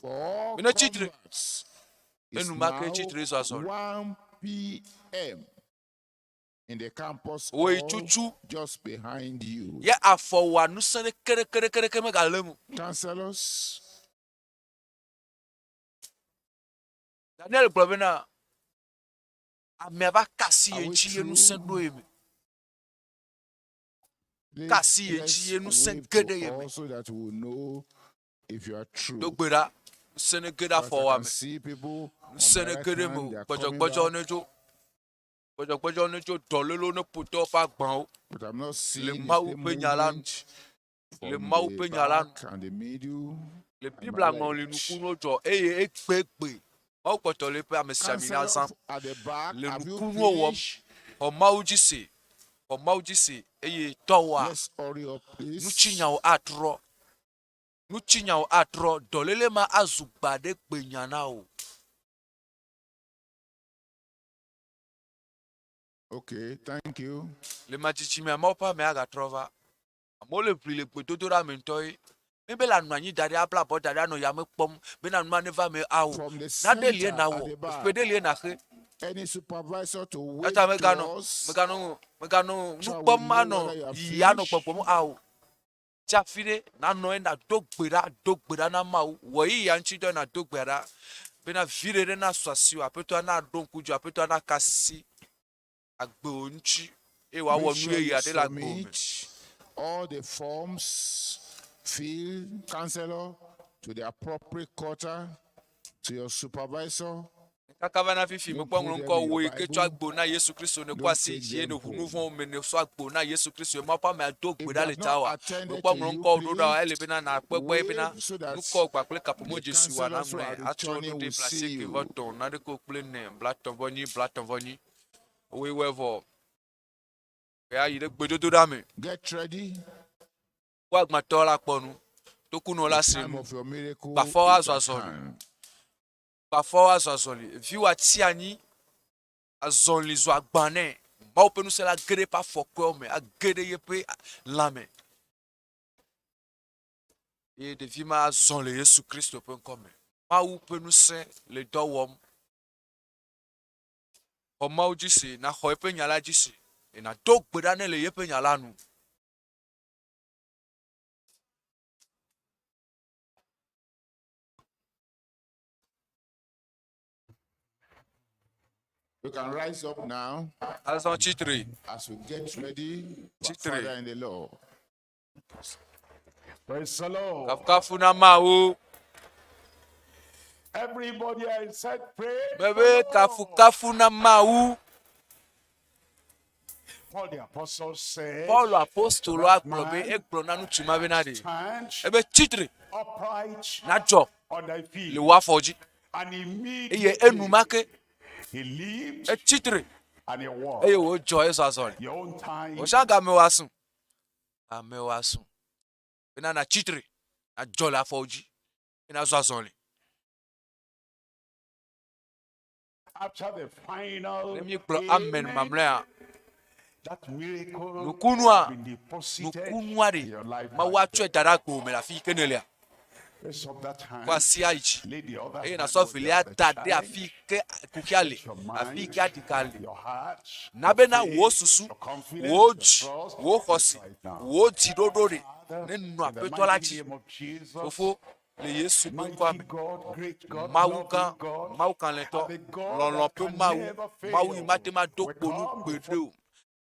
for all Mene tsitre. converts is Enumake now tsitre zɔ azɔli. 1 p.m. in the campus Wò yi hall tsutsu just behind you. ye afɔ wòa ŋusẽ ɖeke ɖeke ɖeke ɖeke megale eme o. Counselors, Daniel gblɔ bena amea va ka asi are ye we ŋuti ye ŋusẽ through? ɖo ye me. Ka Please asi ye ŋuti let's ye ŋusẽ wave ge ɖe to ye me. us so that we will know if you are Do true. gbe ɖa. Ŋusẽ ne ge ɖe Because I afɔwòa can me. see people on Ŋusẽ my ne right ge ɖe eme hand, o. they are coming Gbɔdzɔgbɔdzɔ back, ne dzo. Gbɔdzɔgbɔdzɔ ne dzo. Dɔlélewo ne ƒo tɔwo ƒe agbawo. but I'm not Le seeing the Mawu same ƒe nya la nu. movement Le from Mawu the ƒe nya la nu. back and the middle Le and my Biblia ŋɔli left. nukunuwo dzɔ eye egbegbe Mawu kpɔtɔ le eƒe amesiamina Counselor zãm. at the back, Le have you nukunuwo wɔm. finished? Xɔ Mawu dzi se. Xɔ Mawu dzi se eye tɔwòa Let's hurry up, please. nutsinyawo atrɔ. Nutsinyawo atrɔ. Dɔléle ma azu gba ɖe gbenya na wò. Okay, thank you. Le ma dzidzimea Mawu ƒe amea agatrɔ va. Amewo le ʋli le gbedodoɖa me ŋutɔ ye. Mi be le anɔ anyi da ɖi abla abɔ da ɖi anɔ yame kpɔm bena nua neva eme ao. From the Nane lie center at nawɔ, the eƒe back, ɖe lie naxe. any supervisor to Eya ta wave to meganɔ, us meganɔ, meganɔ nu so we kpɔm know anɔ whether you have yiyi anɔ finished. gbɔgbɔm ao. Tsi afi ɖe nanɔ ye nàdo gbe ɖa, do gbe ɖa na Mawu. Wɔ ɣeyiɣia ŋuti dɔ nàdo gbe ɖa bena viɖe ɖe nasu asiwò, Aƒetɔa naɖo ŋku dziwò, Aƒetɔa naka asi agbewò ŋuti eye wòawɔ Make nu sure you yeye aɖe le agbewò me. submit all the forms filled, counselor, to the appropriate quarter, to your supervisor. Kaka va na fifi Don't mekpɔ ŋlɔ put ŋkɔ them in wò your yi ke tsɔ Bible. agbo na Yesu Kristo ne kɔ Don't asi take dzi ye them ne ʋu home. nu vɔ̃wo me ne sɔ agbo na Yesu Kristo ye Mawu ƒe amea do If gbe they ɖa le have not tawòa. attended Mekpɔ to ŋlɔ you, ŋkɔ ɖo ɖa ele please bena nàkpɔ egbɔ ye bena wave so that nukɔ kpakple kaƒomɔ the dzesi wòa counselors who naŋlɔe are atrɔ nu returning ɖe will see blasieke you. vɔ tɔ̃ naɖeke kple ne blatɔ̃ vɔ nyi blatɔ̃ vɔ nyi. Woe wɔe vɔ. Ya yi ɖe gbedodoɖa me. Get ready. Wo agbatɔ la kpɔ nu. Tokunɔ la The se time nu. of your miracle Gbafɔwo is azɔ at azɔli. hand. Gbafɔwo azɔ azɔli. Viwòa tsi anyi. Azɔli zu agba nɛ. Mawu ƒe ŋusẽ la ge ɖe eƒe afɔkɔewo me. Age ɖe yeƒe lãme. Eye ɖevi ma azɔ le Yesu Kristo ƒe ŋkɔ me. Mawu ƒe ŋusẽ le dɔ wɔm. Xɔ Mawu dzi se, nàxɔ eƒe nya la dzi se, eye nàdo gbe ɖa nɛ le yeƒe nya la nu. You can rise up now Azɔ tsitre, as we get ready for our tsitre. Father in the Lord. Praise the Lord. Kafukafu na Mawu. Everybody I said, praise Mebe the Lord. kafukafu na Mawu. Paul the apostle said, Paul apostoloa that gblɔ be man egblɔ na ŋutsu ma bena ɖe. stand Ebe tsitre upright nadzɔ on thy feet. le wò afɔ dzi. And Eye immediately enumake he leaped etsitre and he walked. eye wòdzɔ ezɔ azɔli. Your own time Wòsia game wòasu. Game wòasu. Bena nàtsitre. Adzɔ le afɔwo dzi eye nazɔ azɔli. After the final Ne míegblɔ amen amen, mamlɛa, that miracle nukunua, has been deposited nukunua in your ɖe, life Mawu right atsɔe da ɖe agbewò me le afi yi ke nèlea. Raise up that hand. Kɔ asi ayi dzi Lay the other eye hand nàsɔ on the velia other da ɖe challenge. afi yi ke kuxia le, Your afi yi mind, ke aɖika le. your heart, Na your bena faith, wò susu, your confidence, wò your dzi, trust wò is xɔse, right now. wò dziɖoɖo ɖe Father, nenɔ in the Aƒetɔ la mighty dzi. name of Jesus, Fofo, le Yesu ƒe ŋkɔa mighty me, God, great God, Mawu loving gã, God, Mawu kalẽtɔ, and the God lɔlɔ̃ that ƒe can Mawu, never Mawu yi fail. mate ŋu ado We kpo nu come gbeɖe before o.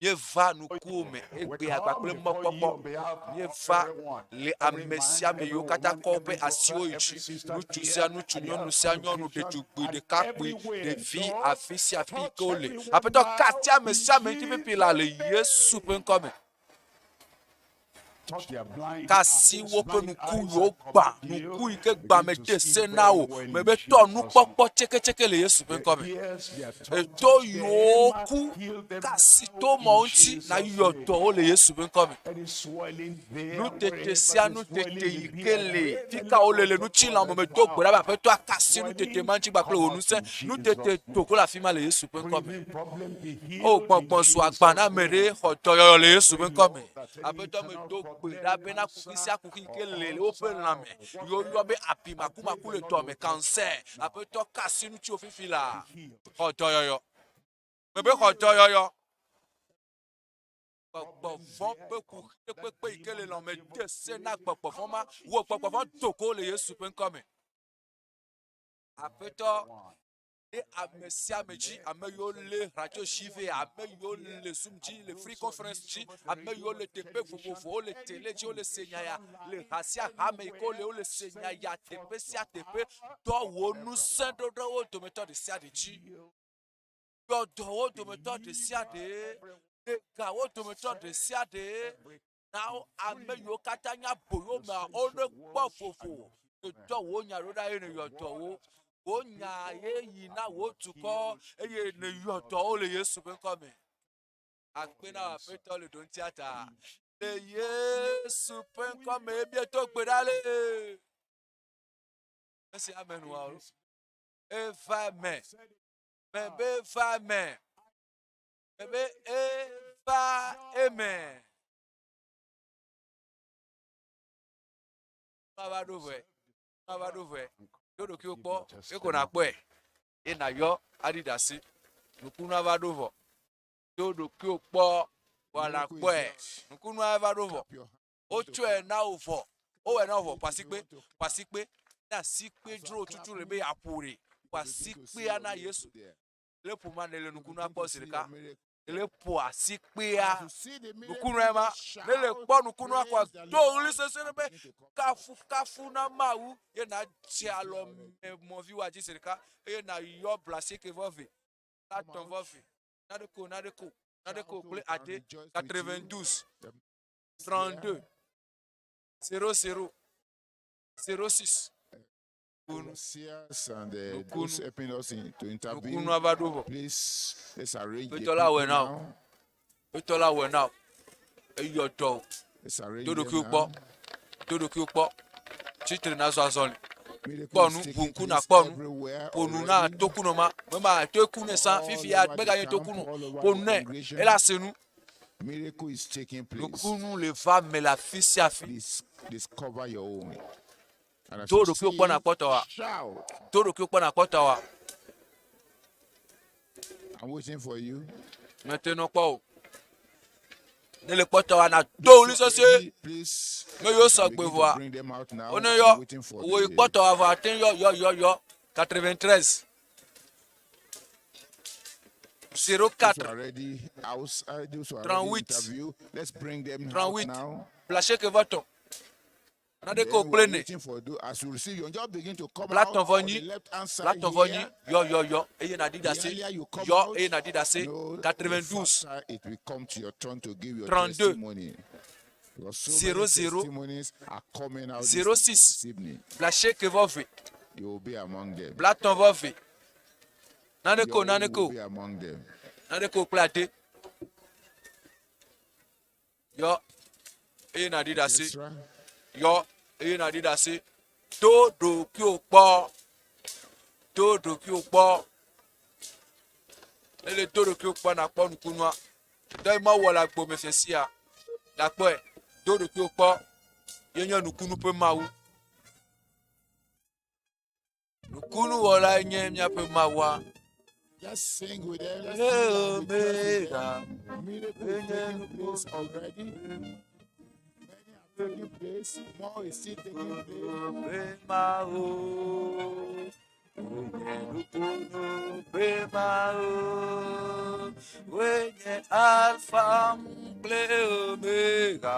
Míeva nukuwò me we egbea come kpakple before you mɔkpɔkpɔ. on behalf of Míeva everyone, le every ame man, sia ame every yiwo katã woman, kɔ woƒe every asiwo brother, yi every dzi, sister ŋutsu here sia ŋutsu, at the nyɔnu other sia nyɔnu, location, ɖetugbui, and ɖekakpui, everywhere. ɖevi, Lord, afi sia afi yi touch ke wole. everyone Aƒetɔ, ka now asi ame in sia ame ŋuti pipi la le Jesus' Yesu ƒe ŋkɔ me. Touch their blind Ka asi eyes, woƒe blind nuku eyes yiwo I gbã, command you, nuku yi ke gbã begin to mede see se na very wò. well in Mebe tɔ Jesus' nukpɔkpɔ tseketseke le Yesu ƒe Their ŋkɔ me. ears, their tongue, Eto touch yiwo them, ku, heal them ka asi now to in mɔwo ŋuti Jesus' nayɔ name. dɔwo le Yesu ƒe ŋkɔ me. Any swelling there, Nutete wherever sia the nutete swelling may yi be, ke I le pray the fika wole Lord le will ŋutilã touch me them medo gbe now. ɖa be Aƒetɔ aka asi nutete Swelling, ma ŋuti kpakple come wò out ŋusẽ. in Jesus' Nutete name. do ko le afi ma le Yesu ƒe ŋkɔ me. Breathing problem be O healed in gbɔgbɔ zu agba Jesus' na ame name. ɖe xɔ dɔyɔyɔ le Yesu ƒe Pray, ŋkɔ me. Lord, that any Aƒetɔ internal medo gbe problem, ɖa bena kuxi sia cancer kuxi yi or ke le le woƒe ulcer lãme or yi woyɔ be whatever, abi I pray makumaku the le Lord dɔme will touch cancer. now. Aƒetɔ ka asi ŋuti wò fifi la. Be healed. Xɔ dɔyɔyɔ. Mebe xɔ dɔyɔyɔ. Gbɔgbɔ vɔ̃ ƒe kuxi ɖe kpekpe yi ke le lãme de se na gbɔgbɔ vɔ̃ ma. Wò gbɔgbɔ vɔ̃ do go le Yesu ƒe ŋkɔ me. Aƒetɔ ɖe ame sia ame dzi, ame yiwo le radio dzi vɛ, ame yiwo le Zoom dzi, le free conference dzi, ame yiwo le teƒe vovovowo, le tele dzi, wole se nya ya, le ha sia ha me yi ke wole, wole se nya ya teƒe sia teƒe. Dɔ wò ŋusẽ ɖo ɖe wo dometɔ ɖe sia ɖe dzi. Yɔ dɔ wo dometɔ ɖe sia ɖe. Ɖe ga wo dometɔ ɖe sia ɖe. Na wo ame yiwo katã nye aboyomea, wone kpɔ vovo. Dɔ wò nya ɖo ɖa eye nèyɔ dɔ wo. Wò nya ye yi na wò dukɔ eye nèyɔ dɔ wo le Yesu ƒe ŋkɔ me. Akpe na wò Aƒetɔ le ɖoŋtia ta. Le Yesu ƒe ŋkɔ me ye míedo gbe ɖa le. Esi ame nua o. Eva eme. Mebe va eme. Mebe eva eme. Nua va ɖo vɔe. Nua va ɖo vɔe. Ɖo ɖokuiwò kpɔ ye ko nàkpɔe. Ye nàyɔ aɖi ɖe asi. Nukunua va ɖo vɔ. Do ɖokuiwò kpɔ vɔa nàkpɔe. Nukunua va ɖo vɔ. Wotsɔe na wò vɔ. Wowɔe na wò vɔ. Ƒo asikpe. Ƒo asikpe. Ne asikpe dzro wò tutu le be yeaƒo ɖe. Ƒo asikpea na Yesu. Le ƒomea ne le nukunua kpɔ zi ɖeka. Le ƒo asikpea. Nukunua ma. Ne le kpɔ nukunua kɔa, do ɣli sesẽ ɖe be kafu kafu na Mawu ye nadze alɔ me mɔviwoa dzi zi ɖeka eye nayɔ blasieke vɔ ve, blatɔ̃ vɔ ve, naɖeko naɖeko naɖeko kple ade 92 32 00 06. Overseers and those helping us in, to interview, Nukunua va ɖo vɔ. please let's arrange the Aƒetɔ la wɔe people na wò. now. Aƒetɔ la wɔe na wò. Eyɔ dɔ wò. Let's arrange Do them ɖokuiwò now. kpɔ. Do ɖokuiwò kpɔ. Tsitre nazɔ azɔli. Miracle Kpɔ is nu, taking ʋu ŋku place nakpɔ nu. everywhere Ƒo nu na already. tokunɔ ma. Mema toku ne sã All fifia over the meganye camp, tokunɔ. all over Ƒo the nu nɛ. congregation. Ele ase nu. Miracle is taking place. Nukunu le va me le afi sia afi. Please discover your own. And as Do you ɖokuiwò see kpɔ it, nakpɔ tɔwòa. shout. Do ɖokuiwò kpɔ nakpɔ tɔwòa. I'm waiting for you. Mete nɔ kpɔ o. Ne le kpɔ tɔwòa na do ɣli sesĩe. Please, Me yiwo you sɔ can gbe begin to vɔa. bring them out now. Wone I'm yɔ. waiting for Wò yi the kpɔ tɔwòa vɔa ate ŋu yɔ yɔ yɔ yɔ. 93 those who 04 are ready outside, those who are ready 38 interview. Let's bring them out 38 now. blasieke vɔ tɔ̃. And Naɖeke then wò we kple are ne. waiting for those as you receive your job begin to come Blatɔ̃ out vɔ on the nyi. left hand side Blatɔ̃ vɔ nyi. here. Yɔ yɔ yɔ eye nàɖi The ɖase. earlier you come Yɔ out, eye nàɖi ɖase. no, the 92 faster it will come to your turn to give your 32 testimony. Because so many 00 testimonies are coming out this, 06 this evening. blasieke vɔ ve. You will be among them. Blatɔ̃ vɔ ve. Naneke o Your own naneke will o. be among them. Naneke o kple ade. Yɔ eye nàɖi ɖase. Ezra, Yɔ eye nàɖi ɖase. Do ɖokuiwò kpɔ. Do ɖokuiwò kpɔ. Ele do ɖokuiwò kpɔ nàkpɔ nukunua. Dɔ yi Mawu wɔ le agbo me fiasia, nàkpɔe. Do ɖokuiwò kpɔ. Ye nye nukunu ƒe Mawu. Nukunuwɔlae nye míaƒe Mawua. Let's sing with them. Let's sing and rejoice with them. Miracle is taking place already. Many are taking place. More is still taking place. Wenye Alpha kple Omega,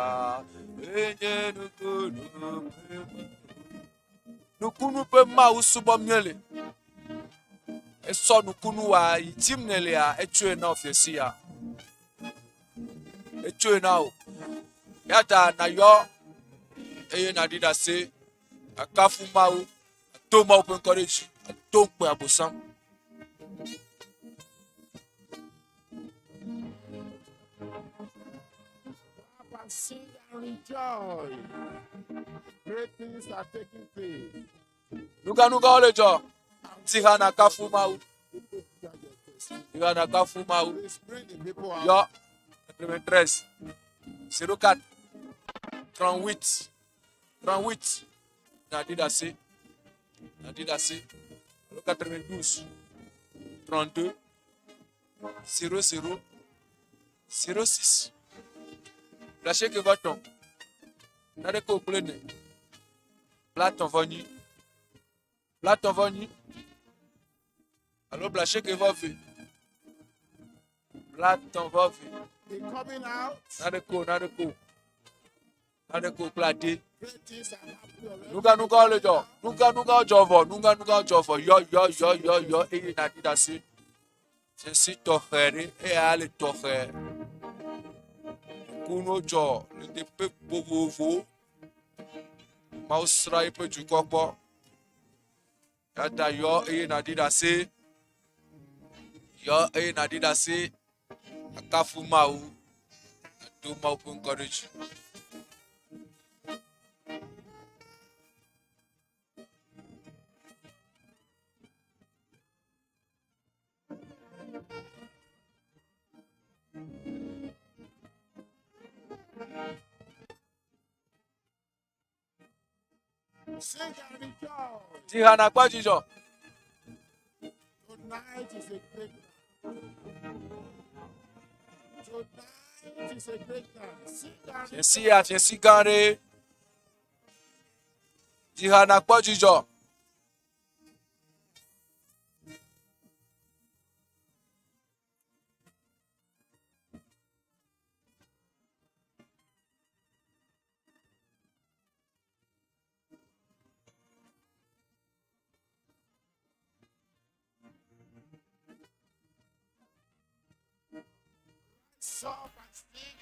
wenye nukunu ƒe Nukunu ƒe Mawu subɔm míele. Esɔ nukunu wa yi tim nèlea, etsɔe na wò fiasi ya. Etsɔe na wò. Ya ta nàyɔ eye nàɖi ɖase, akafu Mawu, ato Mawu ƒe ŋkɔ ɖe dzi, ato ŋukpe Abosam. Clap and sing and rejoice. Great things are taking place. Nukanukawo le dzɔ. Tiha nakafu Mawu. Tiha nakafu Mawu. Yɔ 93 04 38 38 nàɖi ɖase. Nàɖi ɖase. Alo 92 32 00 06. Blasieke vɔ tɔ̃. Naneke wògblẽ nɛ. Blatɔ̃ vɔ nyi. Blatɔ̃ vɔ nyi. Alo blasieke vɔ ve. Blatɔ̃ vɔ ve. They coming out. Naneke o, naneke o. Naneke o kple ade. Great things are happening already. Nukanukawo le dzɔ. Nukanukawo dzɔ vɔ. Nukanukawo dzɔ vɔ. Yɔ yɔ yɔ yɔ yɔ eye nàɖi ɖase. Dzesi tɔxɛ ɖe eya le tɔxɛ. Kunuwo dzɔ le teƒe vovovowo. Mawu srã eƒe dukɔ kpɔ. Eya ta yɔ eye nàɖi ɖase. Yɔ eye nàɖi ɖase. Akafu Mawu. Ado Mawu ƒe ŋkɔ ɖe dzi. Sing and rejoice. Dzi ha nàkpɔ dzidzɔ. Tonight is a great night. Tonight is a great night. Sing and Fiẽsi ya fiẽsi gã aɖe. Dzi ha nàkpɔ dzidzɔ. Rise up and sing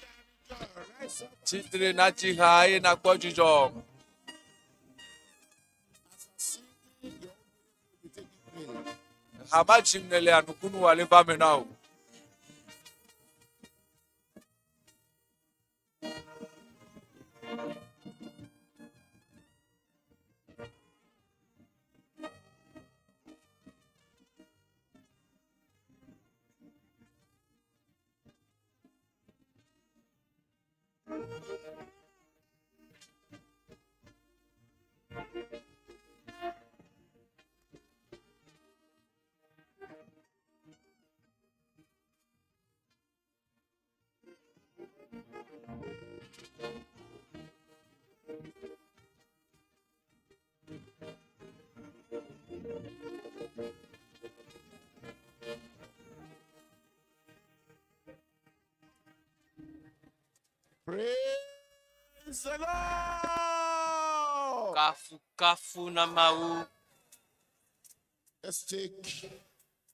and rejoice. Rise up Tsitre natsi ha eye nàkpɔ dzidzɔ. Ha ma dzim nèlea nukunu wòale va eme na wò. Praise the Lord. Kafukafu na Mawu. Let's take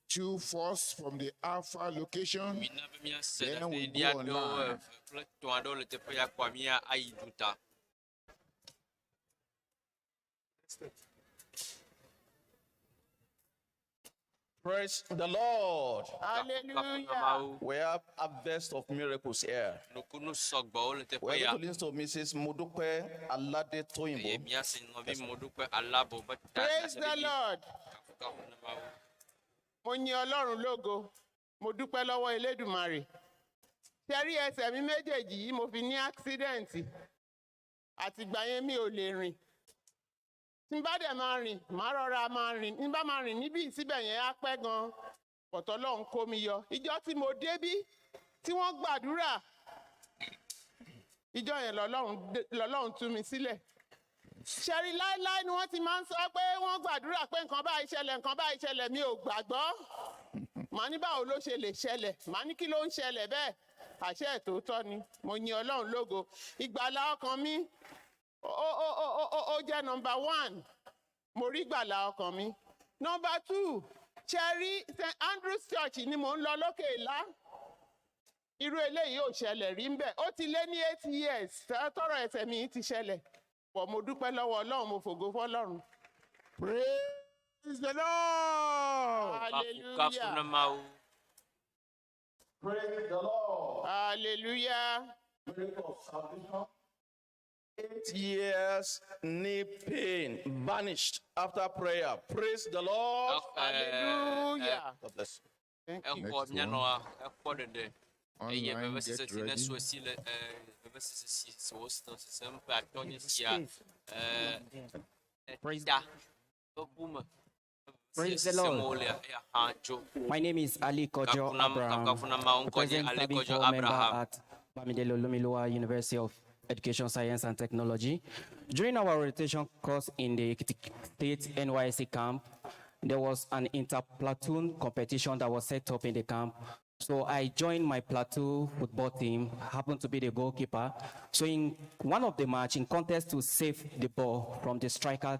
two first from the Alpha location. Mina be míase Then we ɖaseɖiɖi go aɖewo online. eve kple etɔ̃ aɖewo le teƒe ya kpɔa mía ayi duta. Praise the Lord. Hallelujah. We have harvest of miracles here. Nukunu sɔgbɔwo le teƒe We are ya. going to listen to Mrs. Modupe Alade Eye Toyinbo. míase nɔvi Modupe Alabo be ta Praise the Lord. Kafukafu na Mawu. Mo yin Ọlọ́run lógo. Mo dúpẹ́ lọ́wọ́ Elédùmarè. Ṣé rí ẹsẹ̀ mi méjèèjì yìí mo fi ní accident. Àtìgbà yẹn mi ò lè rìn. Tí n bá dẹ̀ máa rìn, màá rọra máa rìn. Tí n bá máa rìn níbí síbẹ̀ yẹn á pẹ́ gan-an. Pọ̀tọ́ Ọlọ́run kó mi yọ. Ìjọ tí mo débí tí wọ́n gbàdúrà. Ìjọ yẹn lọ́lọ́run dé- lọ́lọ́run tú mi sílẹ̀. Ṣẹ̀rí láéláé ni wọ́n ti máa ń sọ pé wọ́n gbàdúrà pé nǹkan báyìí ṣẹlẹ̀ nǹkan báyìí ṣẹlẹ̀ mi ò gbàgbọ́. Màá ní báwo ló ṣe lè ṣẹlẹ̀ màá ní kí ló ń ṣẹlẹ̀ bẹ́ẹ̀ àṣẹ ìtòótọ́ ni mo yin Ọlọ́run lógo. Ìgbàlà ọkàn mi ó ó ó ó ó ó jẹ́ nọmba one mo rí ìgbàlà ọkàn mi. Nọmba two ṣẹ̀rí St Andrews Church ni mò ń lọ lókè ìlá irú eléyìí ò ṣẹlẹ̀ rí ń bẹ̀ ó ti lé ní eight years tọ́rọ̀ ẹsẹ̀ mi ti ṣẹlẹ̀ pọ̀ mo dúpẹ́ lọ́wọ́ Ọlọ́run mo fògo fọ́lọ́run. Praise the Lord. Kafukafu na Hallelujah. Mawu. Praise the Lord. Hallelujah. Miracle of salvation. 8 years knee pain vanished after prayer. Praise the Lord. Hallelujah. God bless you. Exɔ mía nɔa ekpɔ ɖeɖe eye Online, vevesese get si ne ready. su esi le ɛ vevesese si si wo nɔ sesem ƒe atɔ̃ nye sia ɛ ta ƒe ƒu me. Praise the Sesem Lord. wolea eya hã tso. My name is Ali Kojo Kafunam- Abraham, Kafunam Mawu the ŋkɔ nye present Ali serving Kojo corps member Abraham. at Bamidele Olumiluwa University of Education, Science and Technology. During our rotation course in the Ekiti State NYSC camp, there was an inter-platoon competition that was set up in the camp. So I joined my platoon football team, happened to be the goalkeeper. So in one of the match, in contest to save the ball from the striker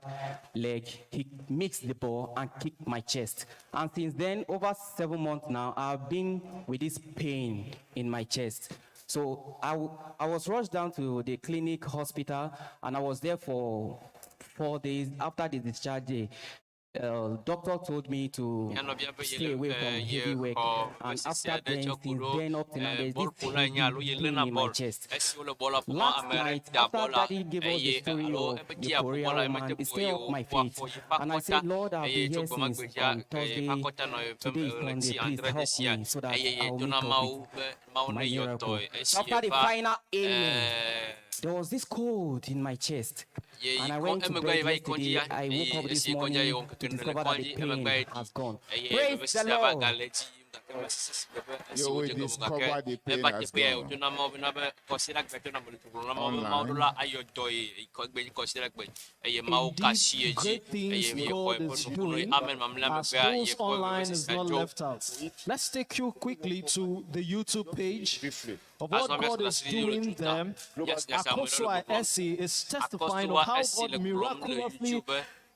leg, he mixed the ball and kicked my chest. And since then, over 7 months now, I've been with this pain in my chest. So I was rushed down to the clinic hospital, and I was there for 4 days. After the discharge day, doctor told me to Mía nɔvia be ye stay le away from ɛ ye heavy work. xɔ And vevesese after aɖe then, tsɔ ku since ɖo then up till now, ɛ there's this bɔlƒola heavy nye alo ye pain léna in my bɔl. chest. Esi wole bɔla ƒom Last ame aɖe night, da after bɔla Daddy gave us the eye story alo of ebe the dzi aƒo Korean bɔla woman, emete it ƒo stirred eye up my wòƒo faith. afɔ yi ƒe And I akɔta said, Lord, I've eye been tso here gbemagbe since dzia on eye Thursday. akɔta nɔ eƒe Today is ɣleti Sunday. Please adre help sia me so that eye I will yedo na meet up Mawu with be Mawu my ne yɔ miracle. tɔe So esi after the yeva final amen, ɛ there was this cold in my chest. ye yi And I kɔ went to emegbe bed ye va yi kɔdzi yesterday. ya I woke eye up this esi yi kɔdzia ye morning wɔ to ŋkeke ne le discover that the kɔdzi emegbe pain ye ɖi has gone. eye Praise the vevesesea va Lord. gale edzi yim gake vevesese teƒe esi You will wodze gɔme discover gake the pain eva has teƒe ya gone. wòdzo na Mawu bena be kɔsiɖagbe to na mele dzodzro na Mawu be Mawu ɖo Online. la ayɔ dɔ ye kɔgbe kɔsiɖagbe eye Mawu ka asi ye Indeed, dzi great eye things yexɔ God eƒe is nukunu doing amen mamlɛ as megbea those yexɔ online is vevesesea not tso left out. Let's take you quickly to the YouTube page of what Azɔ God míasɔ is asi ɖe doing YouTube there. Míasɔ ame ɖe le Akosua gbɔgblɔm. Essie is testifying Akosua of how Essie God le gblɔm le miraculously YouTube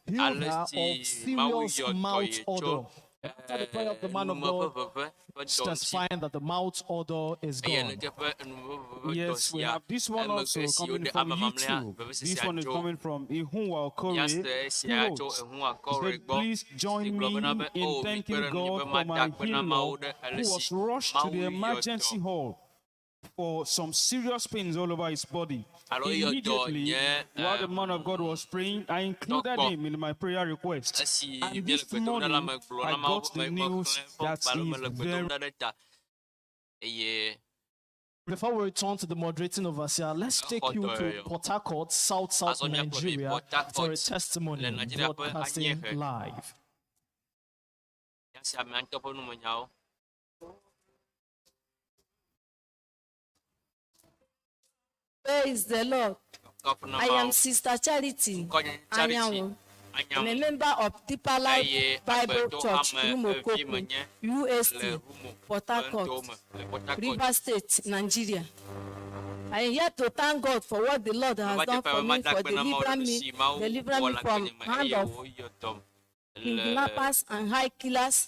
be healed ale her si of Mawu serious yɔ dɔ mouth ye tso odor. After the prayer of the man of nume God, ƒe veve ƒe dɔ ŋuti. testifying that the mouth odor is Eye gone. neke ƒe enume ƒe veve dɔ Yes, we sia have this one emegbe also esi coming woɖe from ame mamlɛa YouTube. This vevesesea one is tso coming from Ihunwa Okore, Míase who esia tso wrote, Ehunwa he Kore said, gbɔ Please si join gblɔ me bena be in o mikpe thanking ɖe nunye God be for mada my akpe na in-law Mawu ɖe ale who si was rushed to Mawu the yɔ dɔ emergency hall for some serious pains all over his body. alo yɔ dɔ Immediately, nye while the man of God was praying, I included tɔkpɔ him in my prayer request. esi And míele this gbe dom ɖa la morning, megblɔ I na Mawu got the me news mexlẽ eƒe that ŋkɔ alo he's mele gbe very dom ɖa ɖe ta eye Before we return to the moderating overseer, let's take you exɔ dɔ to yɔyɔ. Port Harcourt, South South Azɔ míakplɔ mi Nigeria, Port for a Harcourt testimony le Nigeria ƒe broadcasting anyiehe. live. Míase amea ŋutɔ ƒe numenyawo. Praise the Lord. Kafu na I am Mawu. Sister Charity Ŋkɔ nye Charity Anyanwu. I'm a Anyanwu member of Deeper Life eye Bible agbetɔ Church, ame evi Rumokoku, menye UST, le Rumo Port ƒe Harcourt, nutowo me le Port Harcourt. Rivers State, Nigeria. I am here to thank God for what the Lord has Meva done teƒe for be me mada for akpe na Mawu ɖe delivering nu me, si Mawu delivering wɔ me le from agbenye me hand eye of wòyɔ dɔm le kidnappers and high killers.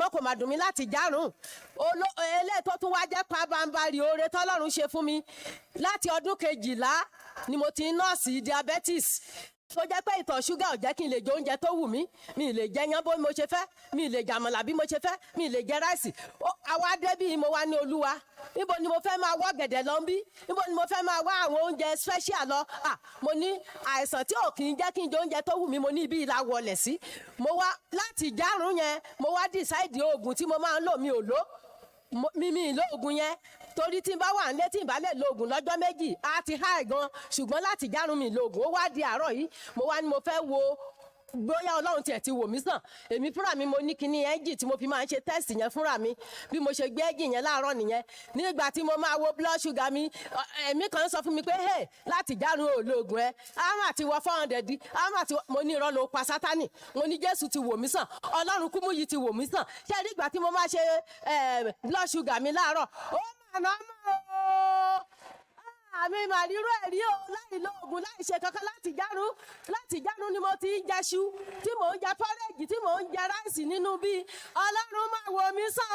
mọ́ kò má dùn mí láti járùn Oló- eléyìí tó tún wá jẹ́ pabambarì oore tọ́lọ́run ṣe fún mi láti ọdún kejìlá ni mo ti ń nọ́ọ̀sì diabetes. Tó jẹ́ pé ìtọ̀ ṣúgà ò jẹ́ kí n lè jẹ oúnjẹ tó wù mí, mi ì lè jẹ yán bó mo ṣe fẹ́, mi ì lè jàmàlà bí mo ṣe fẹ́, mi ì lè jẹ ráìsì. Àwa dé bí mo wá ní Olúwa, níbo ni mo fẹ́ máa wọ́ gẹ̀dẹ̀ lọ ń bí? Níbo ni mo fẹ́ máa wá àwọn oúnjẹ special lọ? À, mo ní àìsàn tí ò kì í jẹ́ kí n jẹ oúnjẹ tó wù mí, mo ní ibi ìlà wọlẹ̀ sí. Mo wá láti járun yẹn, mo wá decide oògùn tí mo máa ń lò, mi ò lò. Mi lo oògùn yẹn torí tí n bá wà nílé, tí n bá lè lo oògùn lọ́jọ́ 2, á ti high gan. Ṣùgbọ́n láti járun mi lo oògùn. Ó wá di àárọ̀ yìí, mo wá ní mo fẹ́ wo bóyá Ọlọ́run tiẹ̀ ti wò mí sàn. Èmi fúnra mi, mo ní kíní ẹ́ńjì tí mo fi máa ń ṣe test yẹn fúnra mi. Bí mo ṣe gbé ẹ́ńjì yẹn láàárọ̀ nìyẹn. Nígbà tí mo máa wo blood sugar mi, ẹ̀mí kan sọ fún mi pé, hey, láti járun ò lo oògùn ẹ, á mà ti wọ 400, á mà ti wọ. Mo ní irọ́ ló pa Sátánì. Mo ní Jésù ti wò mí sàn, Ọlọ́run Kúmúyì ti wò mí sàn. Ṣé nígbà tí mo máa ṣe blood sugar mi láàárọ̀, ó mà ná mọ́ o, àmì màríró ẹ̀rí o, láì lo oògùn, láì ṣe kankan, láti járun ni mo ti ń jẹṣu, tí mò ń jẹ pọ́rẹ́jì, tí mò ń jẹ ráìsì nínú bí. Ọlọ́run máa wò mí sàn o.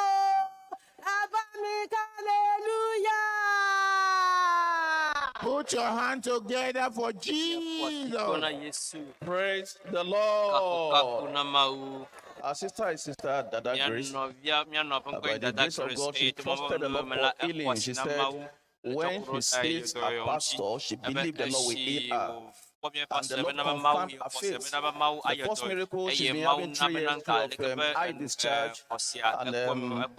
Ẹ bá mi hallelujah. Put your hand together for Jesus. Kona Yesu. Praise the Lord. Kafukafu na Mawu. Our sister is Sister Dada Grace. By the grace of God, she trusted the Lord for healing. She said, when she sees a pastor, she believed the Lord will heal her. And the Lord confirmed her faith. The first miracle, she's been having 3 years of eye discharge and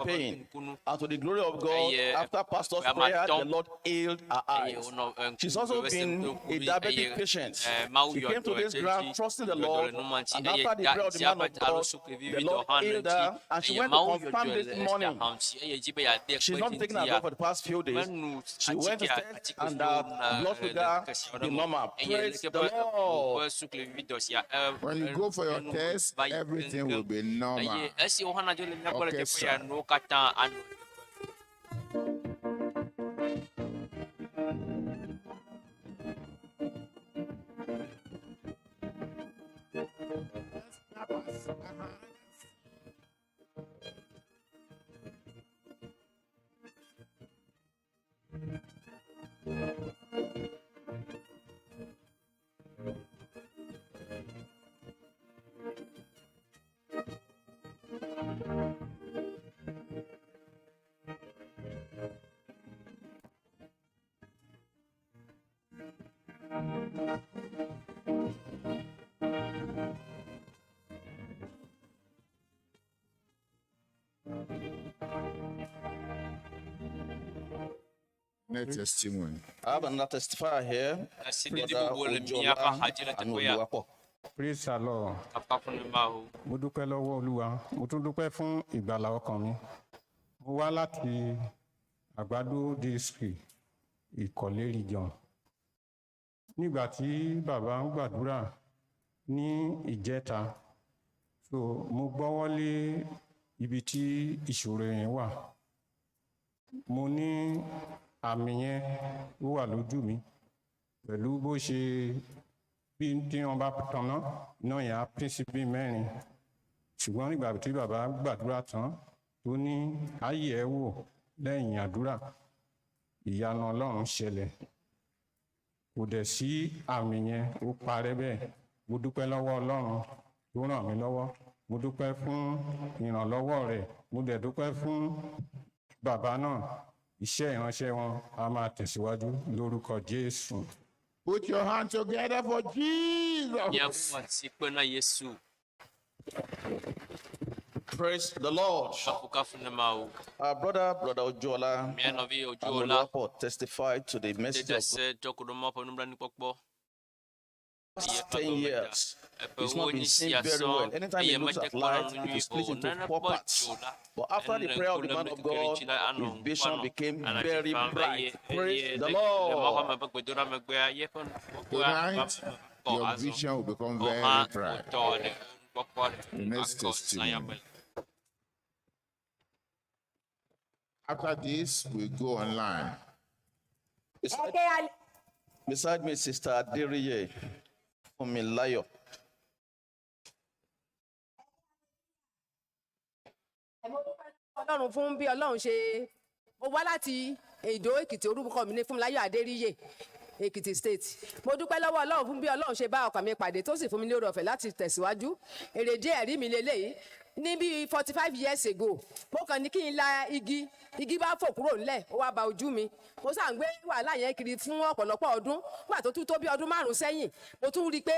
pain. And to the glory of God, after pastor's prayer, the Lord healed her eyes. She's also been a diabetic patient. She came to this ground trusting the Lord, and after the prayer of the man of God, the Lord healed her, and she went to confirm this morning. She's not taken her drug for the past few days. She went to test, and her blood sugar be normal. Praise the Lord. When you go for your test, everything will be normal. Okay, sir. Clap us. Next testimony. I have another testifier here. Brother Ojola Anuoluwapo. Praise the Lord. Mo dúpẹ́ lọ́wọ́ Olúwa, mo tún dúpẹ́ fún ìgbàlà ọkàn mi. Mo wá láti Àgbàdo District, Ìkọ̀lé Region. Nígbà tí bàbá ń gbàdúrà ní ìjẹta, so mo gbọ́wọ́ lé ibi tí ìṣòro yẹn wà. Mo ní àmì yẹn, ó wà lójú mi pẹ̀lú bó ṣe bí tí wọ́n bá tanná, iná yẹn á pín sí bí mẹ́rin. Ṣùgbọ́n nígbà tí bàbá gbàdúrà tán, tó ní ayé ẹ wò lẹ́yìn àdúrà, ìyanu Ọlọ́run ṣẹlẹ̀, kò dẹ̀ sí àmì yẹn, ó parẹ́ bẹ́ẹ̀. Mo dúpẹ́ lọ́wọ́ Ọlọ́run tó ràn mí lọ́wọ́. Mo dúpẹ́ fún ìrànlọ́wọ́ rẹ̀. Mo dẹ̀ dúpẹ́ fún bàbá náà. Iṣẹ́ ìránṣẹ́ wọn a máa tẹ̀síwájú lórúkọ Jésù. Put your hand together for Jesus. Míaƒe Yesu. Praise the Lord. Kafukafu na Mawu. Our brother, Brother Ojola Mía nɔvi Ojola. Anuoluwapo, testified to the message of Ɖase tsɔ ku ɖe Mawu ƒe nublanuikpɔkpɔ. 10 years. He's not been seeing very well. Anytime he looks at light, it will split into four parts. But after the prayer of the man of God, his vision became very bright. Praise the Lord. Tonight, your vision will become very bright. The next testimony. After this, we go online. Beside me, Sister Adiriye Fumilayo. Ọlọ́run fún bí Ọlọ́run ṣe. Mo wá láti Èdó Èkìtì. Orúkọ mi ní Fúnmiláyọ̀ Adéríyè. Èkìtì State. Mo dúpẹ́ lọ́wọ́ Ọlọ́run fún bí Ọlọ́run ṣe bá ọkàn mi pàdé tó sì fún mi ní oore ọ̀fẹ́ láti tẹ̀síwájú. Èrèdí ẹ̀rí mi leléyìí. Ní bíi 45 years ago, mo kàn ní kí n la igi, igi bá fò kúrò ńlẹ̀, ó wá ba ojú mi. Mo sáà ń gbé wàhálà yẹn kiri fún ọ̀pọ̀lọpọ̀ ọdún. Nígbà tó tún tó bí ọdún márùn-ún sẹ́yìn, mo tún rí i pé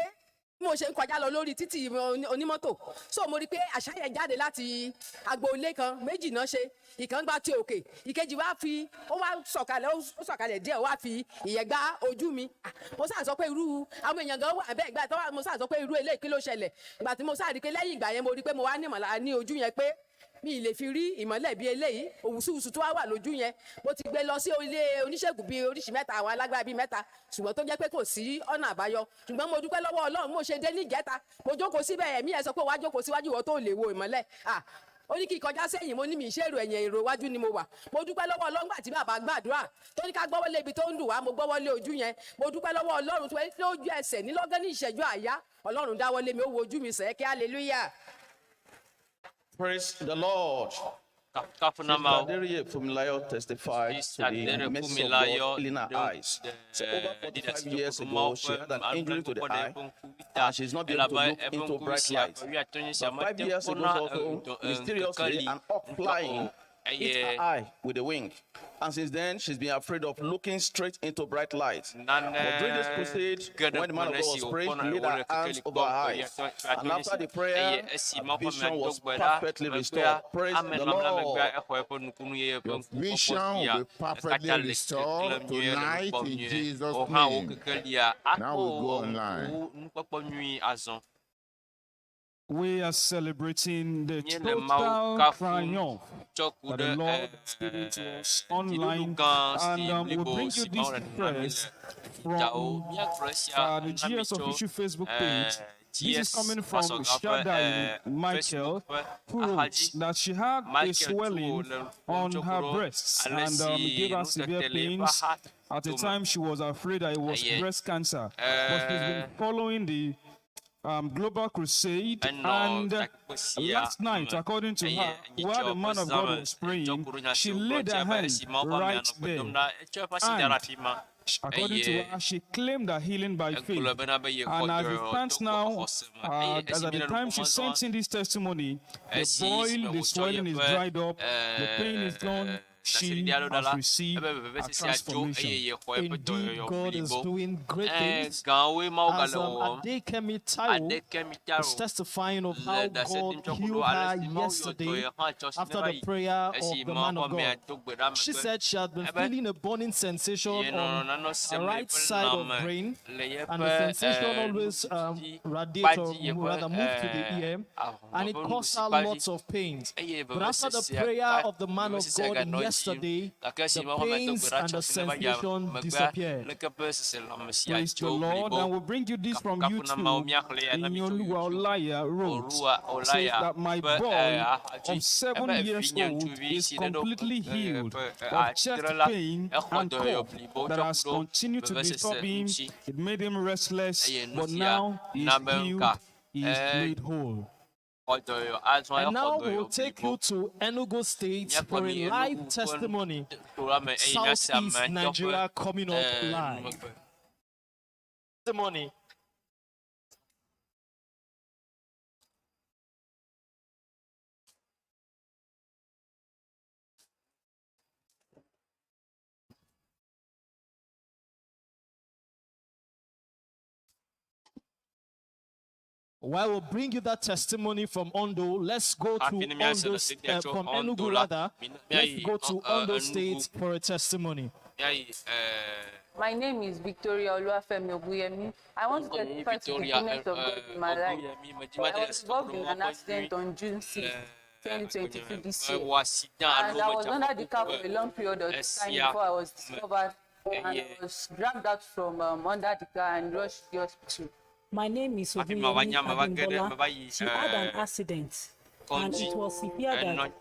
bí mo ṣe ń kọjá lọ lórí títì onímọ́tò, so mo rí i pé àṣà yẹn jáde láti agboolé kan, méjì náà ṣe, ìkan gba ti òkè, ìkejì wá fi, ó wá sọ̀kalẹ̀, ó sọ̀kalẹ̀ díẹ̀, ó wá fi ìyẹn gbá ojú mi. Ah, mo sáà sọ pé irú àwọn èèyàn gan wà bẹ́ẹ̀ gbà tó wá, mo sáà sọ pé irú eléyìí kí ló ṣẹlẹ̀. Ìgbà tí mo sáà rí i pé lẹ́yìn ìgbà yẹn mo rí i pé mo wá ní ìmọ̀lára ní ojú yẹn pé mi ì lè fi rí ìmọ́lẹ̀ bí eléyìí, òwúsùwùsù tó wá wà lójú yẹn. Mo ti gbé lọ sí ilé oníṣègùn bíi oríṣìí mẹ́ta, àwọn alágbára bíi mẹ́ta, ṣùgbọ́n tó jẹ́ pé kò sí ọ̀nà àbáyọ. Ṣùgbọ́n mo dúpẹ́ lọ́wọ́ Ọlọ́run, mo ṣe dé ní ìjẹta, mo jókòó síbẹ̀, ẹ̀mí ẹ̀ sọ pé wàá jókòó síwájú ìwọ tó lè wo ìmọ́lẹ̀. Ah, ó ní kí n kọjá sẹ́yìn, mo ní mi ìṣe èrò ẹ̀yìn, èrò iwájú ni mo wà. Mo dúpẹ́ lọ́wọ́ Ọlọ́run gbà tí bàbá gbàdúrà tó ní ká gbọ́wọ́ lé ibi tó ń dùn wá, mo gbọ́wọ́ lé ojú yẹn. Mo dúpẹ́ lọ́wọ́ Ọlọ́run tó lójú ẹsẹ̀ ní lọ́gán ní ìṣẹ́jú àyá, Ọlọ́run dáwọ́ lé mi, ó wo ojú mi sẹ́kẹ́, hallelujah. Praise the Lord. Kafu na Sister Mawu. Aderiye Fumilayo testified to Sister the Aderiye mercy of Fumilayo God healing her do eyes. So over 45 years ɖe ago, she had an injury to the eye and she's not been able to look into bright light. But 5 years ago also, mysteriously, an hawk flying hit her eye with a wing. And since then, she's been afraid of looking straight into bright light. But during this crusade, when the man of God was praying, he laid her hands over her eyes. And after the prayer, her vision was perfectly restored. Praise the Lord. Your vision will be perfectly restored tonight in Jesus' name. Now we go online. We are celebrating the Míele Mawu total kafum triumph tsɔ ku that the ɖe Lord has given to us online. dziɖuɖu gã si And we'll blibo bring you si this Mawu le nana mí first le dzawo. from Míagblɔ esia the na mi GS tso official Facebook page. This is GS coming from Pastor ƒe Shaddai Facebook Michael, ƒe who wrote axadzi. that she had a Michael tso swelling le on ƒom tso her ku ɖe breasts ale and si gave her severe nutete le eƒe pains. axa At the tome. time, she was afraid that it was Eye breast cancer, but she's been following the Global Crusade. Enɔ And takpekpe sia last night, me according to eye her, while nyitsɔ the ƒe man of zã God me was etsɔ praying, ku ɖe nya she si wògblɔ laid ŋuti her ebe hand esi Mawu ƒe amea right nɔ gbe there. dom ɖa, etsɔ eƒe asi da ɖe And afi ma according to eye her, she claimed her healing by faith. egblɔ bena be yexɔ And as it dɔyɔyɔ stands to now, xɔse me. Eye as esi at the míele nu time ƒom she azɔa, sent in this testimony, the esi boil, esime the wòtsɔ swelling is yeƒe dried up, the pain is gone. She ɖaseɖiɖi aɖewo ɖa has la, received ebe a vevesesea dzo transformation. eye yexɔ eƒe Indeed, dɔyɔyɔ God is blibo. doing great Ẽ, things. gãwoe Mawu As gale wɔwɔm. Adekemi Taiwo Adekemi is Taiwo testifying of le how ɖase God ɖim tsɔ ku healed ɖo ale her si Mawu yɔ yesterday dɔyɔ hã tsɔ si after neva the yi prayer of esi the Mawu man ƒe of amea God. do gbe ɖa She megbe. said she had been Ebe feeling a burning sensation yenɔ on nanɔ her sem le right eƒe side of lãme brain, le and the yeƒe sensation always radiate nuɖusi or kpa dzi, yeƒe rather moved to the ear, and ahɔhɔ̃ it ƒe caused nuɖusi her kpa dzi lots of pains. eye But after the vevesesea prayer ka of the man of vevesesea God ganɔ edzi yim. yesterday, Gake esi the Mawu ƒe amea do pains gbe ɖa and tsɔ the si neva yia sensation megbea, disappeared. leke ƒe seselãme sia Praise the dzo Lord. blibo. And we'll bring you this from Kafukafu na Mawu YouTube. míaxlẽ ya na mi tso Inyoluwa YouTube. Olaya wrote, Olua says Olaya that my ƒe boy axadzi of 7 ebe years evinye old ŋutsuvi is si ɖe ɖo completely healed ƒe of chest atre la pain exɔ and dɔyɔyɔ cough blibo that tsɔ has ku ɖo continued to vevesese disturb him. ŋuti. It made him restless, Eye nu but sia now he is na be healed, ŋka he is made whole. xɔ dɔyɔyɔ azɔ And exɔ now we'll dɔyɔyɔ take blibo. you to Enugu State Míakplɔ for mi a Enugu live ƒe testimony. to la me eye míase ame Southeast ŋutɔ ƒe Nigeria coming up live. numegbe. Testimony. While we'll bring you that testimony from Ondo, let's go to Hafi ne míase Ondo, ɖaseɖiɖia tso from Ondo Enugu la, rather. mi- Let's míayi go to Ondo Enugu. State for a testimony. Míayi My name is Victoria Oluwafemi Oguyemi. I want to ŋkɔnye nye testify to the Victoria goodness of God in my life. Oguyemi. Medi I be was ɖe involved in Mawu an ƒe accident nyui on June 6, le 2022 this year. mewɔ accident And alo I was medze under the afɔku car for ƒe a long period of time esia before I was me discovered and I eye was dragged out from under the car and rushed to the hospital. My name is hafi mava Oguyemi nya meva ge ɖe Abimbola. meva yi She had an accident and kɔdzi it was severe enɔ that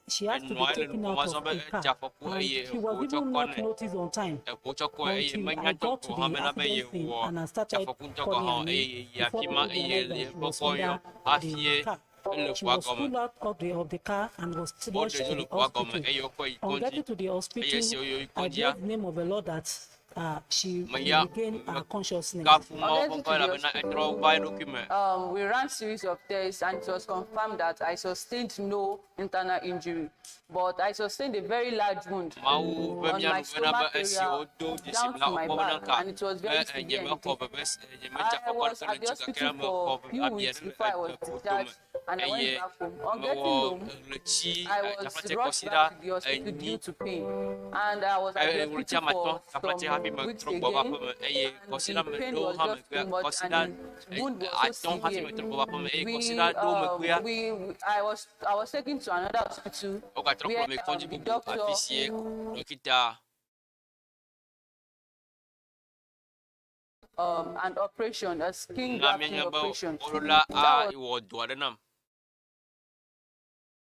she had to be enɔa le taken nu ƒom out azɔ of be a edze car afɔku and eye she was eʋuwo tsɔ even kɔ not nɛ noticed on time eʋuwo tsɔ kɔe eye until menya I tsɔ got to gɔ̃ hã the bena be accident scene yewɔ and I dze started afɔku ŋutɔ gɔ̃ calling hã her name eye yeyi before afi ma people eye realized le that she eƒe was kɔ yɔ under hafi the ye car. ele She ʋua was gɔme pulled out of the car and was woɖe rushed dzo to le the ʋua gɔme hospital. eye wokɔ yi On kɔdzi getting to the eye hospital, esi woyi I kɔdzia gave the name of the Lord that she Meya regained her consciousness. kafu Mawu ƒe ŋkɔ elabena etrɔ va eɖokui me. We ran series of tests and it was confirmed that I sustained no internal injury, but I sustained a very large wound Mawu ƒe on mía my nu vena stomach be esi area wodo dzesi down la to my wokpɔ bena back, ka and it was be very severe nyemexɔ indeed. veve nyemedze I afɔkɔ was aɖeke le at the ŋuti gake hospital mexɔ for ve few abi weeks aɖe le before I was ƒodo me discharged, and I went eye back home. On getting mewɔ home, ɣleti I was taflatse rushed kɔsiɖa back to the hospital enyi due to pain, and I was at the ɣleti hospital ame for atɔ̃ taflatse hafi some weeks metrɔ gbɔ va again. aƒeme eye kɔsiɖa The me pain ɖewo was hã just megbea too much, kɔsiɖa and the wound was so atɔ̃ hafi severe. metrɔ gbɔ va aƒeme eye We, kɔsiɖa ɖewo megbea I was I was taken to another hospital wogatrɔ where kplɔ me kɔdzi the bubu doctor afi sie ɖɔkita an operation, a skin na grafting míanya be operation. wolo la That awɔ dɔ aɖe nam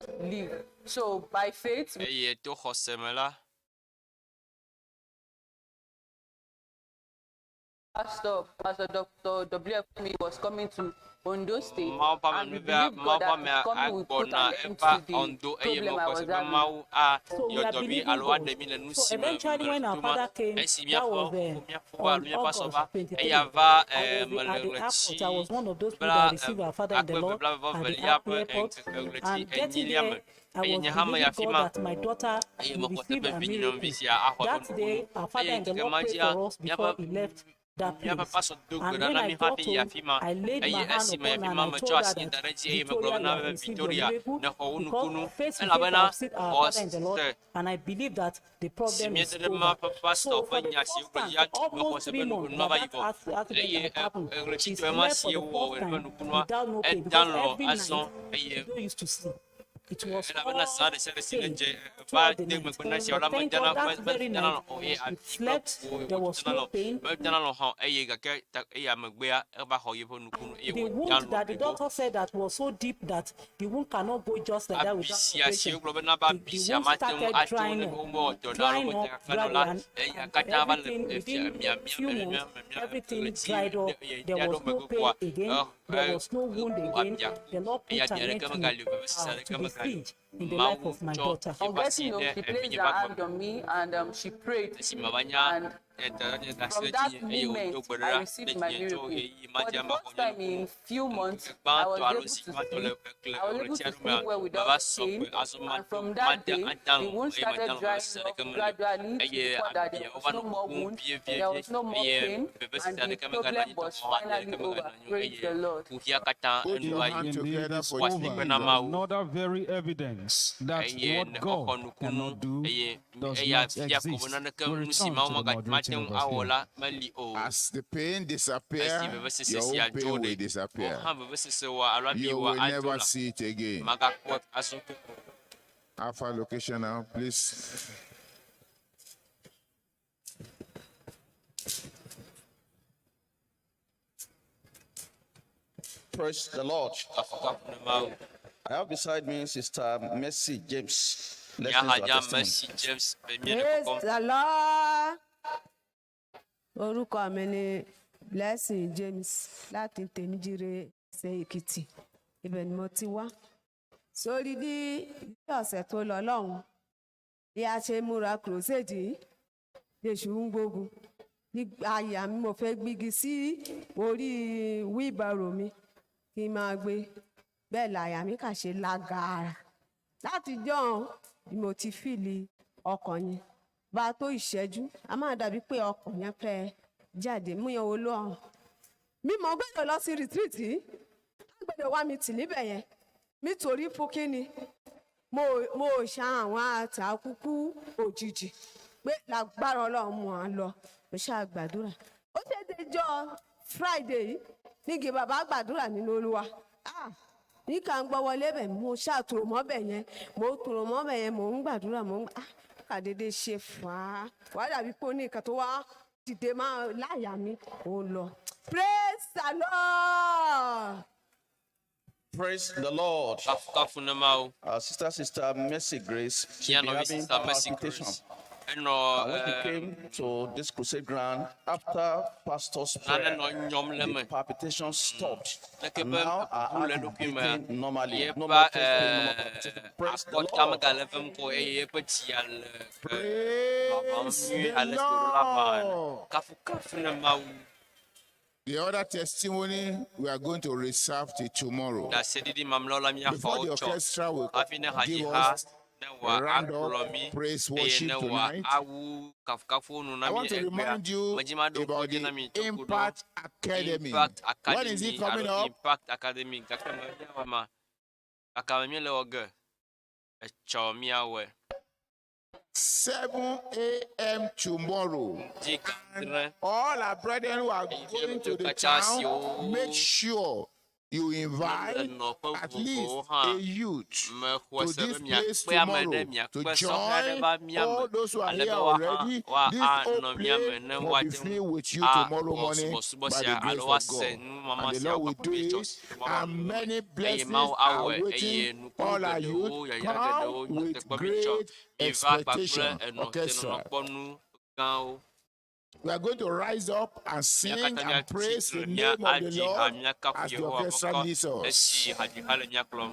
was leave. So by faith, eye to xɔse me la Pastor Pastor Dr. W.F. was coming to Ondo State, Mawu ƒe and we amenuvea believed Mawu God ƒe that amea his coming will put agbɔna an end eva to the Ondo eye problem I mexɔ was se be having. Mawu a So we yɔ are dɔ mí believing alo God. aɖe mí le nu So si me eventually, me when our to ma father came, esi that míaƒe was míaƒe on alo míaƒe asɔ August va 23. eya va I eh, was mele at the ɣleti airport. I was one of those people bla that received our father in the akpe eve Lord blaeve at the velia ƒe airport. ŋkeke ɣleti And getting enyilia me there, I eye was nye hã meyi believing afi God ma that my daughter eye will mexɔ se receive be a vinyenyɔnuvi miracle. sia axɔ eƒe That day, nukunu our father eye in the ŋkeke Lord ma prayed dzia for us míaƒe before he left that míaƒe place. pastor do gbe And ɖa when na I mí got hafi yi home, afi ma I laid my eye hand esime upon afi her ma and I metsɔ told her asi that da ɖe edzi eye megblɔ Victoria, you bena have be received your Victoria miracle nexɔ wò because nukunu face to face elabena I've seen our father in the Lord xɔse and I believe that the si problem is míede ɖe ma over. ƒe pastor So ƒe for the nya si first wogblɔ time, dzia for mexɔ almost se be three months nukunua that va yi that vɔ accident eye had happened, she ɣleti tɔe ma slept si for the wowɔ first eƒe time nukunua without no pain eda because lɔ every azɔ night eye she don't used to sleep. It was elabena all zã ɖe sia ɖe si ne pain dze va throughout the de night. megbe na esiawo la But thank medana God that very medana night lɔ o eye she abi kple slept, ƒo there was wòdana no lɔ pain. medana lɔ hã o eye gake ta eya megbea eva xɔ yeƒe nukunu eye The wòda wound lɔ that the blibo doctor said that was so deep that the wound cannot go just like that abi without sia si operation. wogblɔ bena be The, abi the sia wound mate ŋu started ate ŋu drying ne up, womewɔ dɔ na alo drying mete up kaka nɔ la gradually, and, eya and katã va le everything efia within miamia few miamia months, miamia everything ɣleti dried up. eye There ɖe was aɖewo no megbe pain koa again. e There was no wound eku again. abia The Lord eya put abia an end ɖeke to, megali o vevesese to aɖeke the megali siege in o the life Mawu of my tsɔ daughter. On yeƒe asi getting home, ɖe she placed evinye her ƒe agbe hand me on me and she prayed. esime va nya And eda asi from ɖe that dzinye eye moment, wòdo gbe I ɖa ɖe received my dzinye tso miracle. ɣeyiɣi ma For dzia the mexɔ first nye time nukunu in few months, ŋkeke I gbãtɔ was alo able zi to gbãtɔ le sleep. kle I was able ɣleti to aɖewo mea sleep well meva without sɔ pain. gbe azɔ And mate from that mate day, ada the lɔ wound eye meda started lɔ drying vevesese up aɖeke mele o gradually to the eye point that abia there wova was nɔ no more kukum wound, there vievie was no more eye pain, vevesese and the aɖeke meganɔ problem anyi was tɔxɔ abi finally aɖeke over. meganɔ anyi o Praise eye the Lord. kuxia katã Put enu your va yi hand Indeed, together it's for ƒo asikpe over. na Jesus. Mawu Another very evidence that eye what ne exɔ God nukunu cannot do eye does eya not fia ko be exist. naneke We nu si return Mawu to the maga mate moderating ŋu of us awɔ here. la meli o As the pain esi disappear, vevesese your sia own dzo pain will ɖe wò disappear. hã vevesese wa alo abi You wa will adzo never la see it again. magakpɔ azɔ ke o. Alpha location now, please. Praise the Lord. Kafukafu ne Mawu. I have beside me Sister Mercy James. Let's listen to her Míahadza testimony. Mercy James be míele Praise kɔkɔm. the Lord. Orúkọ mi ni Blessing James láti Tèmídire ṣe Èkìtì. Ibẹ̀ ni mo ti wá. Sórí ní ní ọ̀sẹ̀ tó lọ lọ́hùn-ún, bí a ṣe múra crusade yìí, Jésù ń gbógun. Ní àyà mi mo fẹ́ gbígi sí orí wheelbarrow mi kí n máa gbé. Bẹ́ẹ̀ làyà mi kà ṣe lágara. Látijọ́ ni mo ti fìlì ọkàn yẹn bá a tó ìṣẹ́jú a máa dàbí pé ọkàn yẹn fẹ́ jáde mú yẹn wo ló hàn mímọ gbọ́dọ̀ lọ sí retreat yìí á gbọ́dọ̀ wá mi tì níbẹ̀ yẹn nítorí fún kínni mo mo ṣa àwọn àtàkùkù òjijì pé lágbára Ọlọ́run mo à ń lọ mo ṣáà gbàdúrà ó ṣe déjọ́ Friday yìí nígi bàbá gbàdúrà nínú Olúwa ah ní kà ń gbọ́ wọlé bẹ̀ mo ṣáà tòrò mọ́ bẹ̀ yẹn mo tòrò mọ́ bẹ̀ yẹn mò ń gbàdúrà mò ń ah kàdédé ṣe fà á wàá dàbí pé ó ní nǹkan tó wá dìde máa láyà mi ò lọ praise the Lord. Praise the Lord. Kafukafu ne Mawu. Our sister, Sister Mercy Grace, she'll Mía be nɔvi having Sister Mercy palpitation. Grace. Enɔ And when she eh, came to this crusade ground, after pastor's nane prayer, nɔ nyɔm le the me. palpitation stopped. Leke And be now her ʋu heart le is eɖokui mea, beating normally. yeƒe No more chest pain, no more palpitation. eh, Praise the akɔta Lord. megale vem ko eye eƒe dzia le eh, ʋaʋãm Praise nyuie the ale si wòɖo la ʋã ene. Lord. Kafukafu ne Mawu. The other testimony we are going to reserve till tomorrow. Ɖaseɖiɖi mamlɛwo la míaxɔ Before the wo tsɔ orchestra will hafi ne give hadziha us ne a wòa round akplɔ up mí praise eye worship ne wòa tonight, awu kafukafuwo nu na I mí want to egbea. remind you Medzi maɖo ŋku about edzi na the mi tso ku ɖo Impact Academy. Impact When is Academy it coming alo up? Impact Academy gake me míawɔ ma gake me míele wɔ ge etsɔ míawɔe. 7 a.m. tomorrow. Dzi ga adre. All our brethren who are going to the katã town, siwo make sure you le invite nɔƒe at least vovovowo hã a youth mexɔe to se be this place miakpe ame ɖe tomorrow to miakpe sɔhɛ aɖe join va mía me all those who are ale here be woahã already. woa This anɔ whole mía me place ne will be woate ŋu filled with you tomorrow awɔ morning subɔsubɔ by sia the alo grace of woase God. numama And the sia Lord will kpakple do etsɔ it. subɔsubɔ And me many eye blessings Mawu are awɔe eye waiting. nukunu All our geɖewo youth yayra come geɖewo with nyateƒe mitsɔ great miva kpakple expectation. enɔ Orchestra. tenɔnɔkpɔnu gãwo. We are going to rise up and Mía sing katã and míatsi praise tre the name of the míadzi ha Lord míakafu as the Yehowa orchestra ƒe ŋkɔ leads us. esi hadziha le mía kplɔm.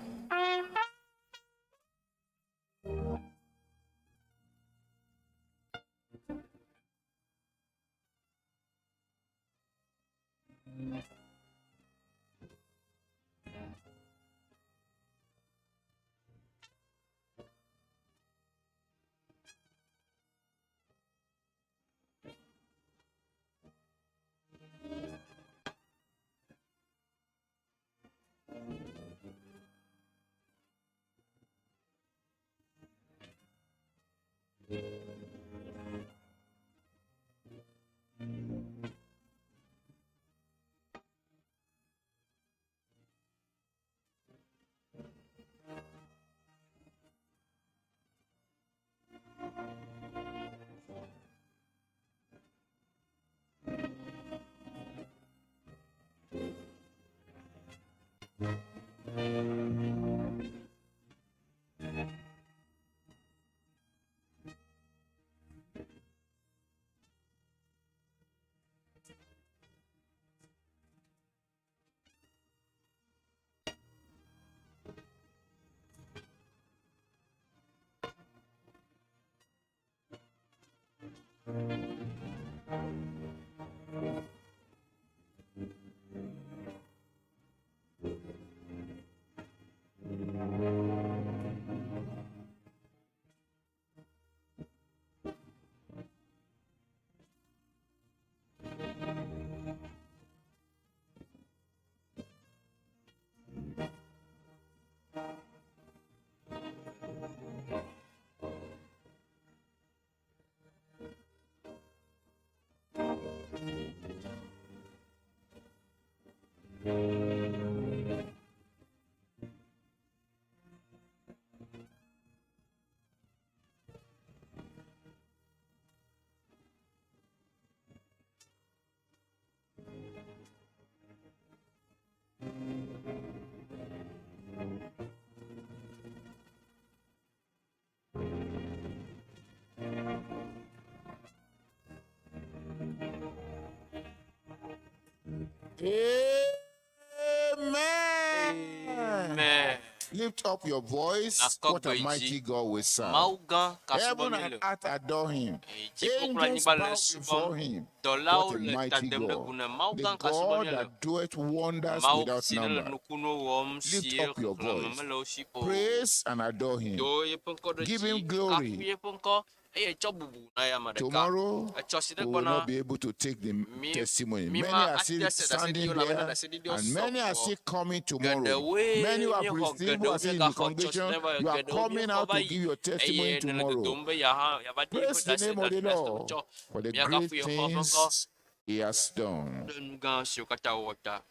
Amen. Amen. Lift up your voice. Nakɔ What a gbe dzi. mighty God we serve. Mawu gã ka Heaven subɔm and míele. earth adore him. Dziƒo kple Angels anyigba le bow esubɔm. before him. Dɔlawo What a le ta mighty dem ɖe God. gu ne. Mawu The gã ka subɔm God míele. that doeth wonders Mawu without si ne le number. nukunuwo wɔm si Lift up your xexlẽme voice. mele wo si o. Praise and adore him. Do yeƒe ŋkɔ ɖe Give dzi. him glory. Kafu yeƒe ŋkɔ eye tsɔ bubu na ya ame ɖeka. Tomorrow, Etsɔ si we ɖe will gbɔna not be able to take the mi testimony. mi Many ma are still ate se standing ɖaseɖiɖiwo elabena there, ɖaseɖiɖiwo and many are sɔgbɔ. still coming tomorrow. Geɖewoe Many who have míexɔ received, who geɖewo are still in the míegaxɔ tsɔ si congregation, ne va you are geɖewo coming míexɔ out va to yi give your testimony eye nele tomorrow. dodom be yeahã yeava di yeƒe Praise the ɖase name of the ɖase Lord tsɔ. for the Míakafu great Yehowa ƒe ŋkɔ things he has done. ɖe nu gã siwo katã wòwɔ ta.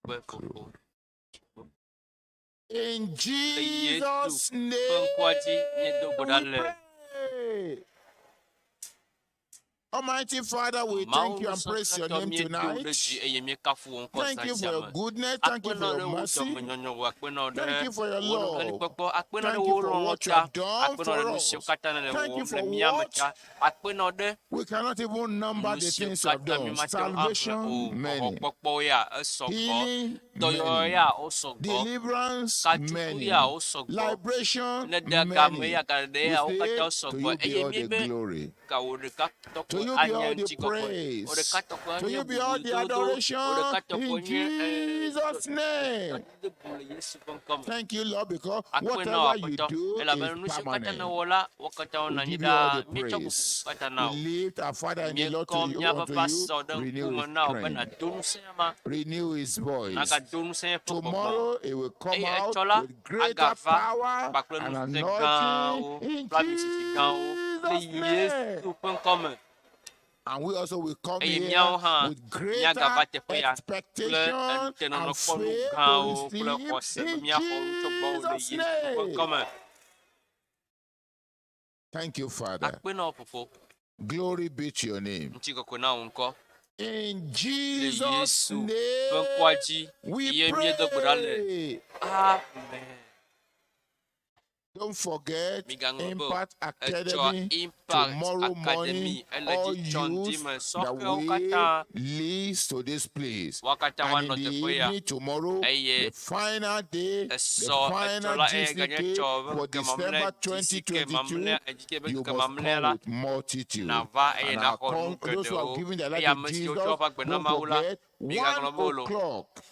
Kpe fofo. In Le Jesus' Yesu ƒe ŋkɔa dzi míedo gbe ɖa name, we le. pray. Almighty Father, we Mawu thank you and praise your ŋusẽkatɔ name míedo wò ɖe tonight. dzi eye míekafu wò ŋkɔ Thank zã you for sia your me. goodness. Thank you Akpenɔ for ɖe your wò mercy. dɔmenyɔnyɔ wò, akpenɔ ɖe Thank you for your wò love. nublanuikpɔkpɔ, akpenɔ ɖe Thank you wò for lɔlɔ̃ what you ta, have done akpenɔ for ɖe nu siwo us. katã nèle Thank you wɔwɔm le for mía me what ta, akpenɔ ɖe we cannot even number nu the siwo things you have katã done. mímate ŋu axlẽ o. Salvation, many. Xɔxɔkpɔkpɔwo ya esɔ gbɔ, Healing, dɔyɔyɔ many. ya wosɔ gbɔ, Deliverance, katsuku many. ya wosɔ gbɔ, Liberation, ne ɖe game many. ya gaɖeɖe We ya wo say, katã wosɔ to gbɔ you be eye all the míebe glory. ka wò ɖeka To tɔkpo you be anye all the ŋutikɔkɔe, wò praise. ɖeka tɔkpo To anye you be all the bubudodo, wò adoration ɖeka tɔkpo in nye eh, Jesus' name. bubu le Yesu ƒe ŋkɔ me. Thank you, Lord, because Akpe na wò whatever you Aƒetɔ, do elabena is nu siwo katã permanent. nèwɔ la, wo katã We wonɔ anyi give you all ɖaa. the Míetsɔ bubu praise. katã na We wò. lift our Father in the Lord Míekɔ to you, míaƒe unto you. pasɔ ɖe Renew ŋkume his na wò be strength. nàdo ŋusẽ ama, Renew his voice. nàgado ŋusẽ eƒe gbɔgbɔ. Tomorrow he will come Eye out etsɔ la, with greater agava power kpakple and ŋusẽ gãwo anointing in kple amisisi gãwo le Jesus' name. Yesu ƒe ŋkɔ me. And we also will come Eye here míawo hã with greater míagava teƒe ya kple expectation and tenɔnɔkpɔnu faith to gãwo kple receive xɔse be in míaxɔ nu tso gbɔwò le Jesus' Yesu ƒe ŋkɔ name. me. Thank you, Father. Akpe na wò Fofo. Glory be to your name. Ŋutikɔkɔe na wò ŋkɔ. In Le Jesus' Yesu ƒe name, ŋkɔa dzi we ye míedo gbe ɖa le. pray. Amen. Don't forget Migaŋlɔ be o. Impact Etsɔ Academy Impact tomorrow Academy morning. ele All dzi tsɔ ŋdi youth me. that Sɔhɛwo will katã leads to this place. wo katã And woanɔ in the teƒe ya evening tomorrow, eye the final day, the esɔ etsɔ final la eye ganye GCK tsɔ ƒe for ŋkeke December mamlɛ GCK mamlɛ 2022, GCK ƒe you ŋkeke must mamlɛ come la with multitude. nava eye And our naxɔ nu con- those who have geɖewo given their eye life to ame siwo Jesus, tsɔ woƒe agbe na don't Mawu la forget, migaŋlɔ 1 be o lo. o'clock,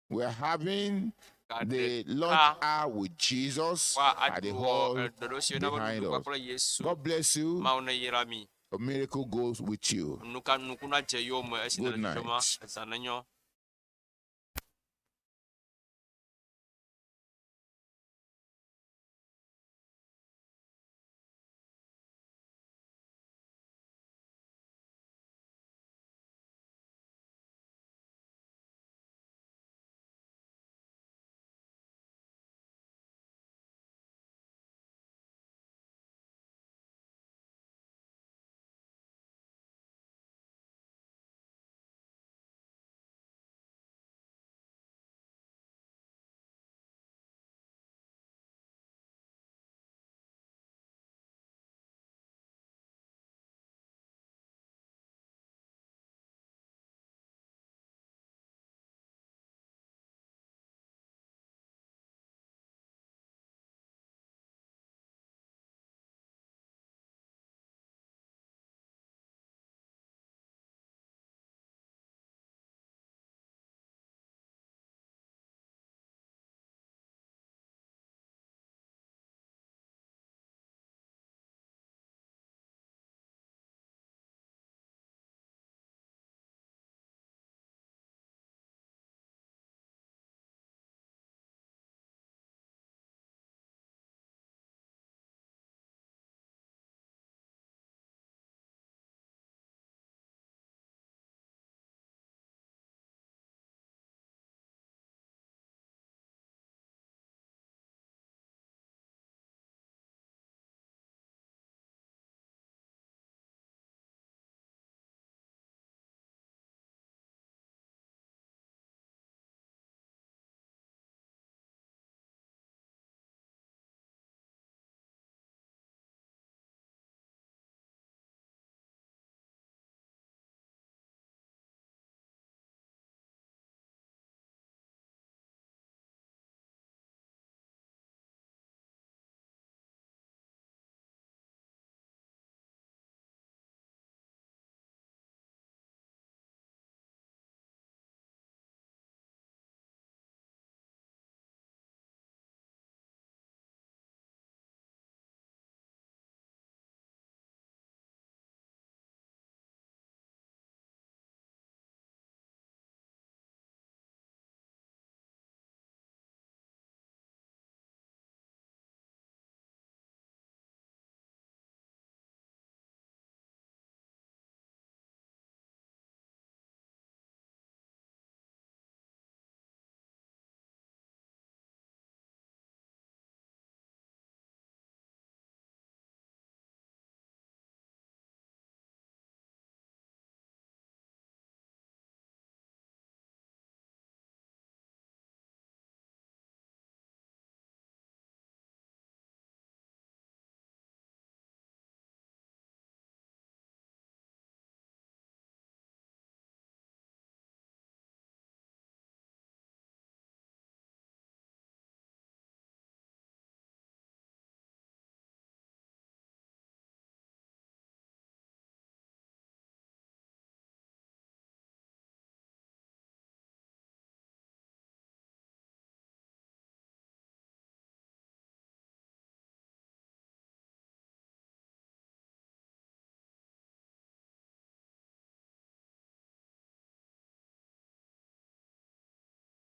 we're having the Ga lunch ɖeka hour with Jesus at the woaɖu hall ɖoɖo si woyɔna be behind nuɖuɖu us. kpakple Yesu. God bless you. Mawu neyra mi. A miracle goes with you. Nuka nuku nadze yowòme esi Good nèle dzodzom night. ezã nenyo.